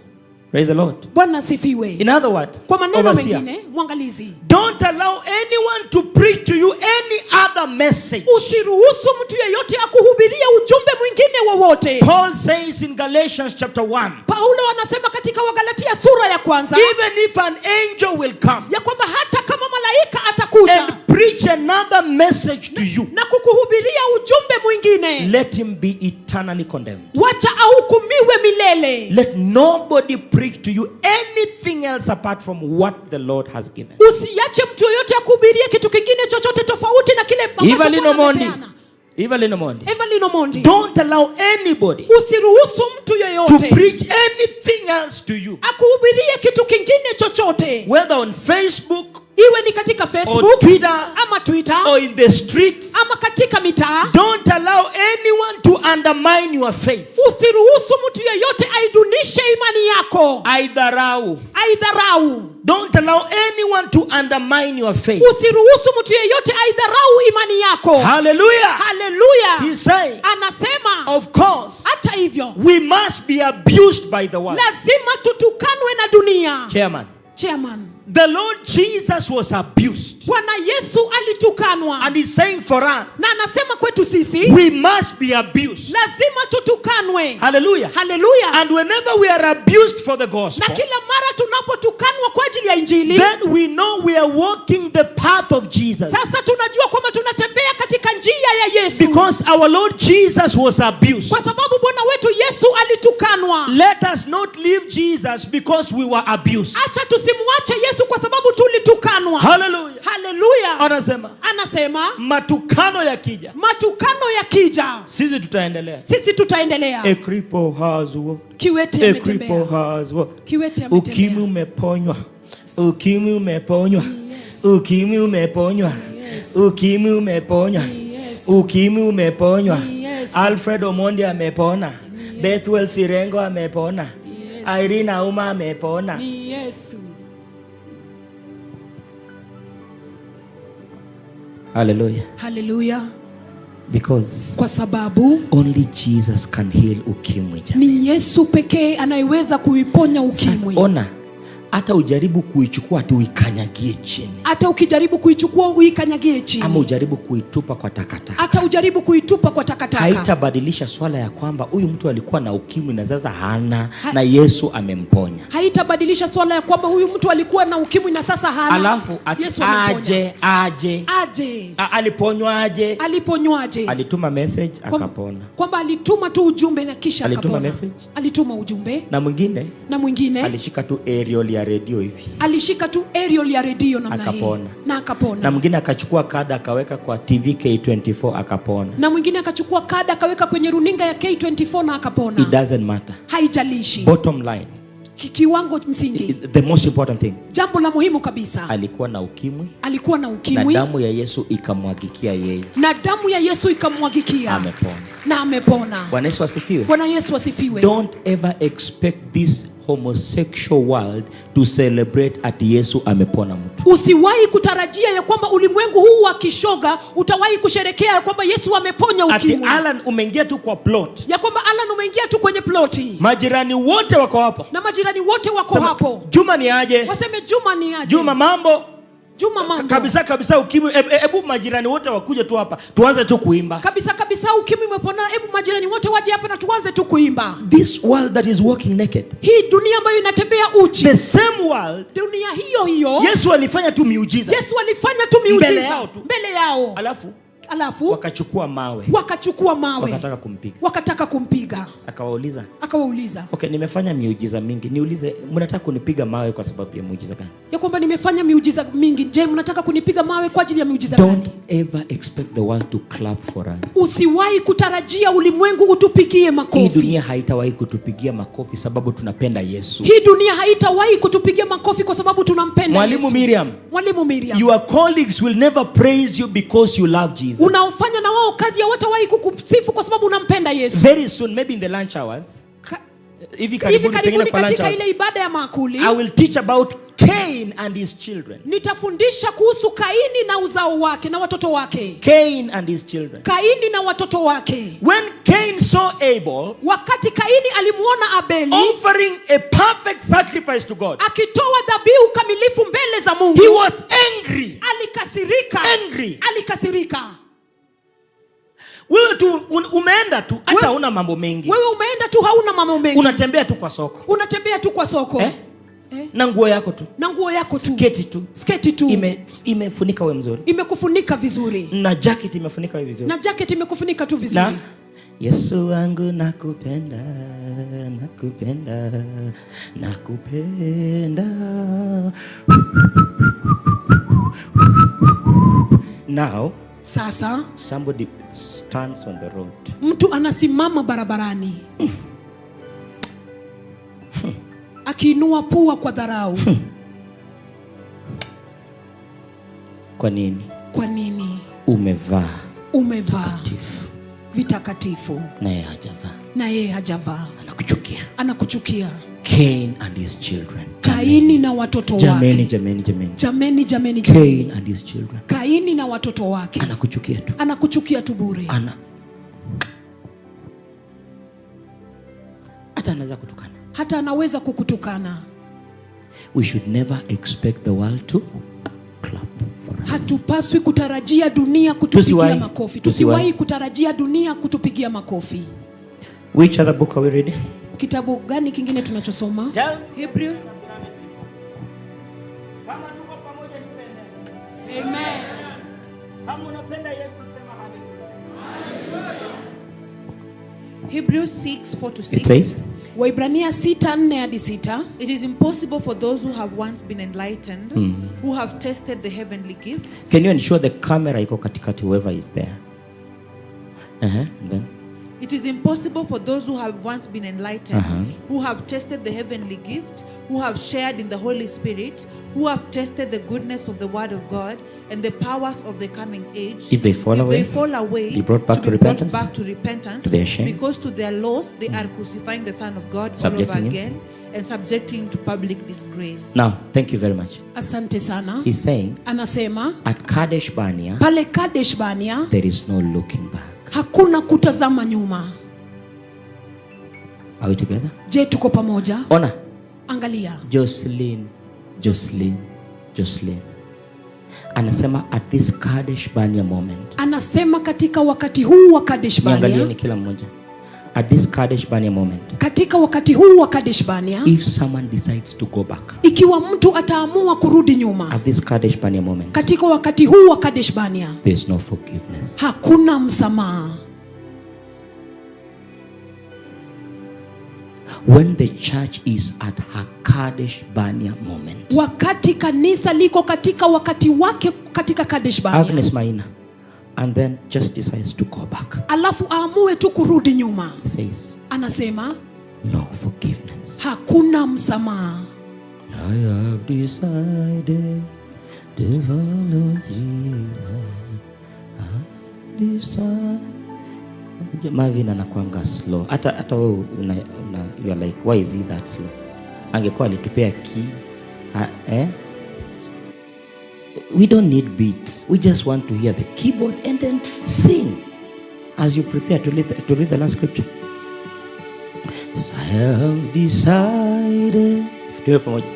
Praise the Lord. Bwana asifiwe. In other words, Kwa maneno overseer, mengine, mwangalizi, don't allow anyone to preach to you any other message. Usiruhusu mtu yeyote akuhubirie ujumbe mwingine wowote. Paul says in Galatians chapter 1, Paulo anasema katika Wagalatia sura ya kwanza, even if an angel will come ya kwamba hata kama malaika atakuja and preach another message to you, na kukuhubiria ujumbe mwingine, let him be eternally condemned. Wacha ahukumiwe milele. Let nobody preach to you anything else apart from what the Lord has given. Usiache mtu yoyote akuhubirie kitu kingine chochote tofauti na kile ambacho Evelyn Bwana Omondi. amepeana. Evelyn Omondi. Evelyn Omondi. Don't allow anybody Usiruhusu mtu to yeyote preach anything else to you. akuhubirie kitu kingine chochote. Whether on Facebook, Iwe ni katika or Facebook, Twitter, ama Twitter, or in the streets, ama katika mitaa. Don't allow anyone to undermine your faith. Usiruhusu mtu yeyote aidunishe imani yako. Aidharau. Aidharau. Don't allow anyone to undermine your faith. Usiruhusu mtu yeyote aidharau imani yako. Hallelujah. Hallelujah. He's saying, Anasema, of course, hata hivyo, we must be abused by the world. Lazima tutukanwe na dunia. Chairman. Chairman. The Lord Jesus was abused. Bwana Yesu alitukanwa. And he's saying for us, na anasema kwetu sisi, we must be abused. Lazima tutukanwe. Hallelujah. Hallelujah. And whenever we are abused for the gospel, na kila mara tunapotukanwa kwa ajili ya injili, then we know we are walking the path of Jesus. Sasa tunajua kwamba tunatembea katika njia ya Yesu. Because our Lord Jesus was abused. Kwa sababu Bwana wetu Yesu alitukanwa. Let us not leave Jesus because we were abused. Acha tusimwache Yesu kwa sababu tulitukanwa. Hallelujah. Hallelujah. Anasema, Anasema, matukano yakija, matukano yakija, sisi tutaendelea. Sisi tutaendelea. A cripple has walked. Kiwete A cripple ametembea. has walked. Kiwete ametembea. Ukimwi umeponywa. Ukimwi umeponywa. Ukimwi umeponywa. Ukimwi umeponywa. Ukimwi umeponywa. Alfred Omondi amepona. Bethwel Sirengo amepona. Irene Auma amepona. Ni Yesu. Hallelujah. Haleluya. Because Kwa sababu only Jesus can heal ukimwi, jamani. Ni Yesu pekee anayeweza kuiponya Sasa ukimwi. ona, hata ujaribu kuichukua ati uikanyagie chini, Hata ukijaribu kuichukua uikanyagie ama chini, ujaribu kuitupa kwa takataka, hata ujaribu kuitupa kwa takataka, haitabadilisha swala ya kwamba huyu mtu alikuwa na ukimwi na sasa hana, na Yesu amemponya. Haitabadilisha swala ya kwamba huyu mtu alikuwa na ukimwi na sasa hana. Alafu ati Yesu amemponya. Aje aje Aje. Aliponywa aje? Aliponywaje? Alituma message, akapona. Kwamba alituma tu ujumbe na kisha Alituma akapona. message? Alituma ujumbe. Na mwingine Na mwingine alishika tu aerial ya redio hivi, alishika tu aerial ya redio namna hii Akapona. na akapona. Na mwingine akachukua kada akaweka kwa TV K24, akapona. Na mwingine akachukua kada akaweka kwenye runinga ya K24 na akapona. It doesn't matter. Haijalishi. Bottom line, Kiwango msingi, the most important thing, jambo la muhimu kabisa, alikuwa na ukimwi, alikuwa na na ukimwi, damu ya Yesu ikamwagikia yeye, na damu ya Yesu ikamwagikia, amepona. Na amepona. Bwana Yesu asifiwe. Bwana Yesu asifiwe. Don't ever expect this homosexual world to celebrate ati Yesu amepona mtu. Usiwahi kutarajia ya kwamba ulimwengu huu wa kishoga utawahi kusherekea ya kwamba Yesu ameponya Ati ukimwi. Alan umeingia tu kwa plot, Ya kwamba Alan umeingia tu kwenye ploti, majirani wote wako hapo, na majirani wote wako Sema, hapo, Juma ni aje? Waseme Juma ni aje? Juma mambo. Juma mambo. Kabisa kabisa ukimwi. Ebu majirani wote wakuje tu hapa tuanze tu kuimba. Kabisa kabisa ukimwi umepona, ebu majirani wote waje hapa na tuanze tu kuimba. This world that is walking naked, Hii dunia ambayo inatembea uchi, the same world, dunia hiyo hiyo Yesu alifanya tu miujiza. Yesu alifanya tu miujiza Mbele yao tu. Mbele yao. Alafu Alafu wakachukua mawe, wakachukua mawe, wakataka kumpiga. Wakataka kumpiga. Akawauliza, Akawauliza, okay, nimefanya miujiza mingi, niulize mnataka kunipiga mawe kwa sababu ya muujiza gani? Ya kwamba nimefanya miujiza mingi, je, mnataka kunipiga mawe kwa ajili ya miujiza Don't gani? ever expect the world to clap for us. Usiwahi kutarajia ulimwengu utupigie Hii makofi. dunia haitawahi kutupigia makofi sababu tunapenda Yesu. Hii dunia haitawahi kutupigia makofi kwa sababu tunampenda Mwalimu Yesu. Miriam, Mwalimu Miriam, your colleagues will never praise you because you love Jesus. Unaofanya na wao kazi hawatawahi kukusifu kwa sababu unampenda Yesu. Very soon, maybe in the lunch hours, hivi Hivi karibuni, pengine karibuni kwa lunch katika hours, ile ibada ya maakuli, I will teach about Cain and his children. Nitafundisha kuhusu Kaini na uzao wake na watoto wake. Cain and his children. Kaini na watoto wake. When Cain saw Abel wakati Kaini alimuona Abeli offering a perfect sacrifice to God, akitoa dhabihu kamilifu mbele za Mungu, he was angry. Alikasirika. Angry. Alikasirika. Wewe tu umeenda tu hata huna mambo mengi. Wewe umeenda tu hauna mambo mengi. Unatembea tu kwa soko. Unatembea tu kwa soko. Eh? Na nguo yako tu. Na nguo yako tu. Sketi tu. Sketi tu. Imefunika wewe mzuri. Imekufunika vizuri. Na jacket imefunika wewe vizuri. Na jacket imekufunika tu vizuri. Na Yesu wangu nakupenda, nakupenda, nakupenda. Now, sasa somebody stands on the road. Mtu anasimama barabarani. Akiinua pua kwa dharau. Kwa nini? Kwa nini? Umevaa Umevaa vitakatifu. Vitakatifu. Na yeye hajavaa. Na yeye hajavaa. Anakuchukia. Anakuchukia. Cain and his children. Kaini na watoto Jameni, wake. jameni, jameni. Jameni, jameni, jameni. Cain and his children. Kaini na watoto wake. Anakuchukia tu. Anakuchukia tu bure. Ana. Hata anaweza kutukana. Hata anaweza kukutukana. We should never expect the world to clap for us. Hatupaswi kutarajia dunia kutupigia Tusiwahi. makofi. Tusiwahi. Tusiwahi kutarajia dunia kutupigia makofi. Which other book are we reading? Kitabu gani kingine tunachosoma? Hebrews. Kama tuko pamoja nipende. Amen. Kama unapenda Yesu sema haleluya. Hebrews 6:4 to 6. It says, Waibrania 6:4 hadi 6. It is impossible for those who have once been enlightened, who have tasted the heavenly gift. Can you ensure the camera iko katikati, whoever is there? And then? It is impossible for those who have once been enlightened, who have tasted the heavenly gift, who have shared in the Holy Spirit, who have tasted the goodness of the Word of God and the powers of the coming age. If they fall if away, they fall away, be brought back to be brought repentance, back to repentance, to their shame. Because to their loss they are crucifying the Son of God all over Subjecting him. Again and subjecting him to public disgrace. Now, thank you very much. Asante sana. He's saying Anasema at Kadesh Barnea, pale Kadesh Barnea there is no looking back. Hakuna kutazama nyuma. Are we together? Je, tuko pamoja? Ona, Angalia. Jocelyn, Jocelyn, Jocelyn. Anasema at this Kadesh Barnea moment. Anasema katika wakati huu wa Kadesh Barnea, Niangalieni kila mmoja. At this Kadesh Barnea moment, katika wakati huu wa Kadesh Barnea, if someone decides to go back, ikiwa mtu ataamua kurudi nyuma, at this Kadesh Barnea moment, katika wakati huu wa Kadesh Barnea, there's no forgiveness. Hakuna msamaha. When the church is at her Kadesh Barnea moment, Wakati kanisa liko katika wakati wake katika Kadesh Barnea, Agnes Maina, and then just decides to go back, alafu aamue tu kurudi nyuma, he says, anasema no forgiveness. Hakuna msamaha. I have decided to follow Jesus. I decided. Marvin anakuanga slow. Hata wewe una, you are like, why is he that slow? Angekuwa alitupea key. Eh? We don't need beats. We just want to hear the keyboard and then sing as you prepare to read the last scripture. I have decided. Tuwe pamoja.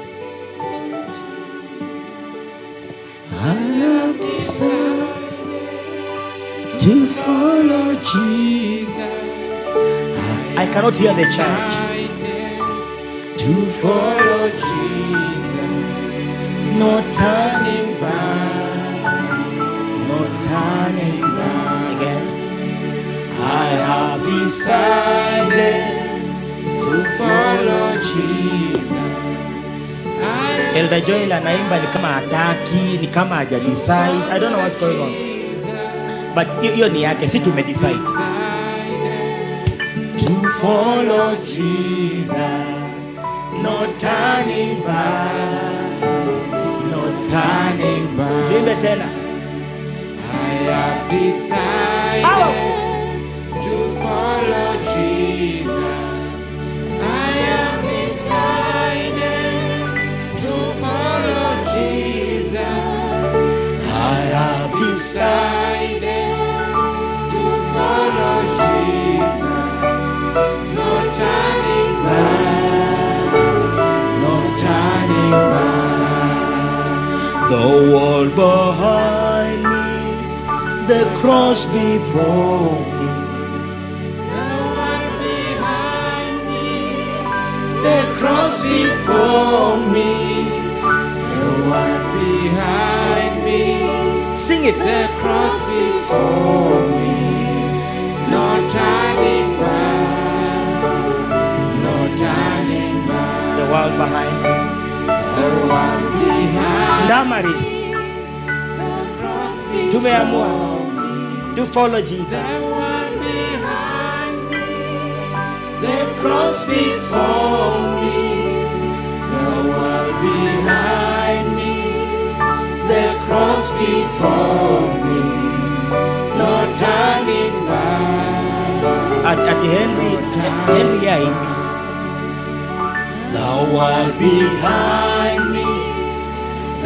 I have decided to follow Jesus. I cannot hear the church. To follow Jesus. No turning back, no turning back. Again, I have decided to follow Jesus. I Elder Joel anaimba ni kama hataki, ni kama haja decide. I don't know what's going on. But hiyo ni yake, si tume decide. To follow Jesus, no turning back, no turning back. Tuimbe tena. I have decided Powerful. To follow Jesus. I have decided to follow Jesus. I have decided Decided to follow Jesus. No turning back. No turning back. The world behind me, the cross before me. The world behind me, The cross before me. The world behind me, Sing it. The cross before me, no turning back, no turning back. The world behind me. The world behind, Damaris, the cross before tumeamua me, to follow Jesus. The world behind me, The cross before me. The world behind me, The cross before me. No turning back. At Henry, Henry haimbi. The world behind me,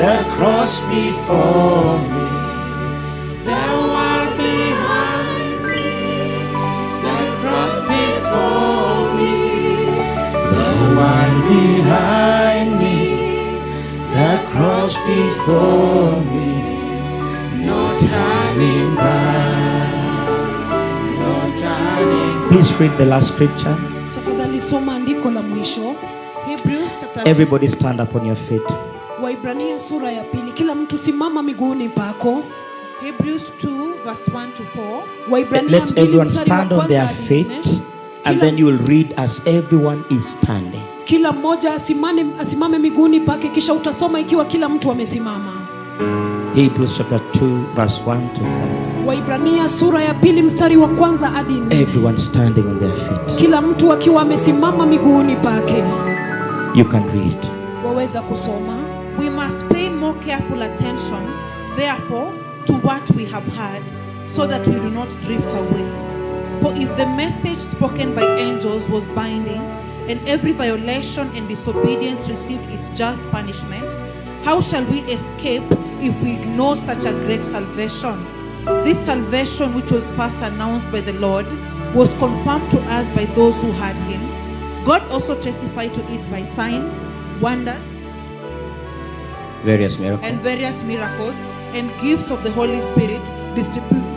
the cross before me. The world behind me, the cross before me, The world behind me, the cross before me. No turning back, no turning. Please read the last scripture. Tafadhali soma andiko la mwisho. Hebrews chapter Everybody stand up on your feet. Waibrania sura ya pili. Kila mtu simama miguuni pako. Hebrews 2 verse 1 to 4. Waibrania Let mbili everyone mstari wa stand on kwanza their hadi nne. feet and then you will read as everyone is standing. Kila mmoja asimame miguuni pake, kisha utasoma ikiwa kila mtu amesimama. Hebrews chapter 2 verse 1 to 4. Waibrania sura ya pili mstari wa kwanza hadi nne. Everyone standing on their feet. Kila mtu akiwa amesimama miguuni pake. You can read. Waweza kusoma. We must pay more careful attention, therefore, to what we have heard, so that we do not drift away. For if the message spoken by angels was binding, and every violation and disobedience received its just punishment, how shall we escape if we ignore such a great salvation? This salvation, which was first announced by the Lord, was confirmed to us by those who heard him. God also testified to it by signs, wonders, Various miracles. And various miracles and gifts of the Holy Spirit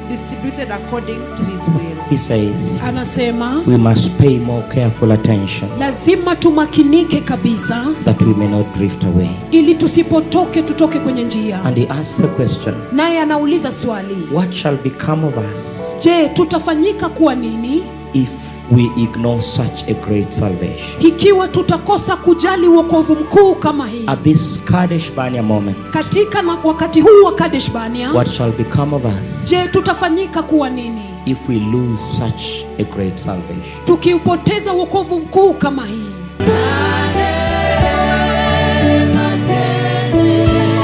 distributed according to his will. He says, Anasema we must pay more careful attention lazima tumakinike kabisa that we may not drift away. Ili tusipotoke tutoke kwenye njia. And he asks the question, Naye anauliza swali, what shall become of us je, tutafanyika kuwa nini if we ignore such a great salvation? Ikiwa tutakosa kujali wokovu mkuu kama hii? At this Kadesh Barnea moment, Katika na wakati huu wa Kadesh Barnea, what shall become of us je, tutafanyika kuwa nini if we lose such a great salvation? Tukiupoteza wokovu mkuu kama hii?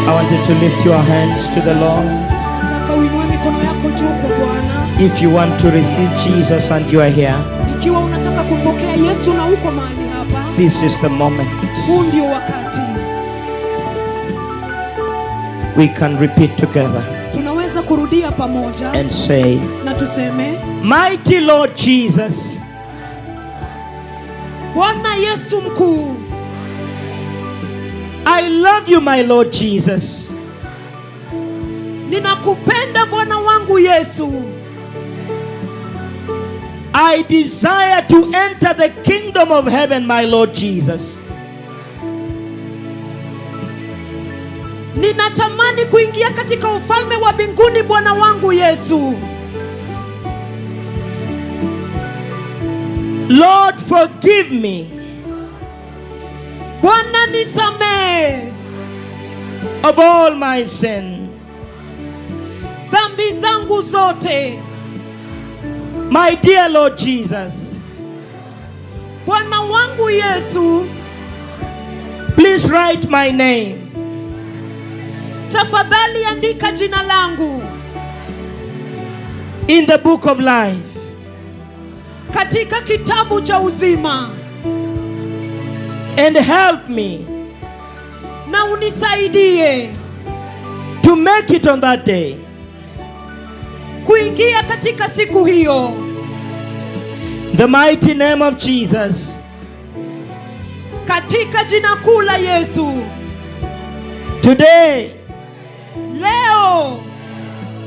I want you to lift your hands to the Lord. Nataka uinue mikono yako juu kwa Bwana. If you want to receive Jesus and you are here, Ikiwa unataka kumpokea Yesu na uko mahali hapa, this is the moment. Huu ndio wakati. We can repeat together Tunaweza kurudia pamoja and say, na tuseme, Mighty Lord Jesus, Bwana Yesu mkuu, I love you, my Lord Jesus. Ninakupenda Bwana wangu Yesu. I desire to enter the kingdom of heaven, my Lord Jesus. Ninatamani kuingia katika ufalme wa mbinguni Bwana wangu Yesu. Lord, forgive me Bwana nisamehe of all my sin. Dhambi zangu zote. My dear Lord Jesus, Bwana wangu Yesu, please write my name tafadhali andika jina langu in the book of life katika kitabu cha uzima and help me na unisaidie to make it on that day. Kuingia katika siku hiyo. The mighty name of Jesus. Katika jina kuu la Yesu. Today, Leo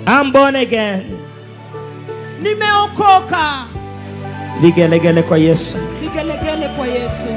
I'm born again. Nimeokoka. Vigelegele kwa Yesu. Vigelegele kwa Yesu.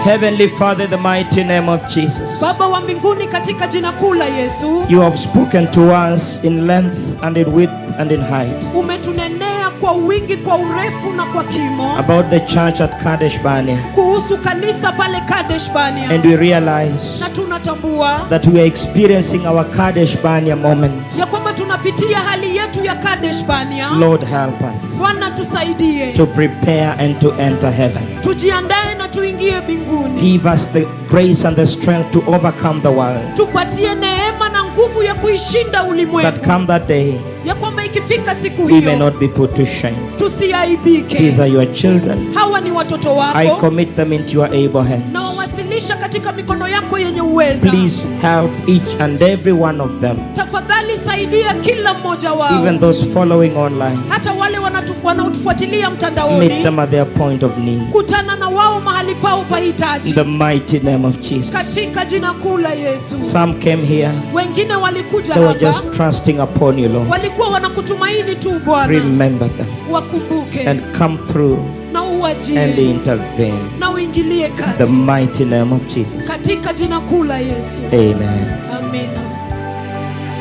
Heavenly Father, in the mighty name of Jesus. Baba wa mbinguni katika jina kuu la Yesu. You have spoken to us in length and in width and in height Umetunenea kwa wingi, kwa urefu na kwa kimo about the church at Kadesh Barnea. Kuhusu kanisa pale Kadesh Barnea. And we realize Na tunatambua that we are experiencing our Kadesh Barnea moment. Ya kwamba tunapitia hali yetu ya Kadesh Barnea. Lord, help us Bwana tusaidie to prepare and to enter heaven. Tujiandae na tuingie mbinguni. Give us the grace and the strength to overcome the world. Tupatie neema na nguvu ya kuishinda ulimwengu. That come that day, ya kwamba ikifika siku we may hiyo not be put to shame. Tusiaibike. These are your children. Hawa ni watoto I wako. commit them into your able hands. Na wawasilisha katika mikono yako yenye uweza. Please help each and every one of them, Tafadhali saidia kila mmoja wao. Even those following online. Hata wale wanaotufuatilia mtandaoni. Meet them at their point of need. Kutana na wao mahali pao pa In hitaji. the mighty name of Jesus. Katika jina kuu la Yesu. Some came here, Wengine walikuja they were hapa. just trusting upon you, Lord. Walikuwa wanakutumaini tu Bwana. Remember them Wakumbuke and come through na uwajie and intervene. Na uingilie kati. The mighty name of Jesus. Katika jina kuu la Yesu. Amen. Amina.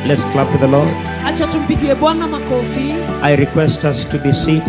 Let's clap to the Lord. Acha tumpigie Bwana makofi. I request us to be seated.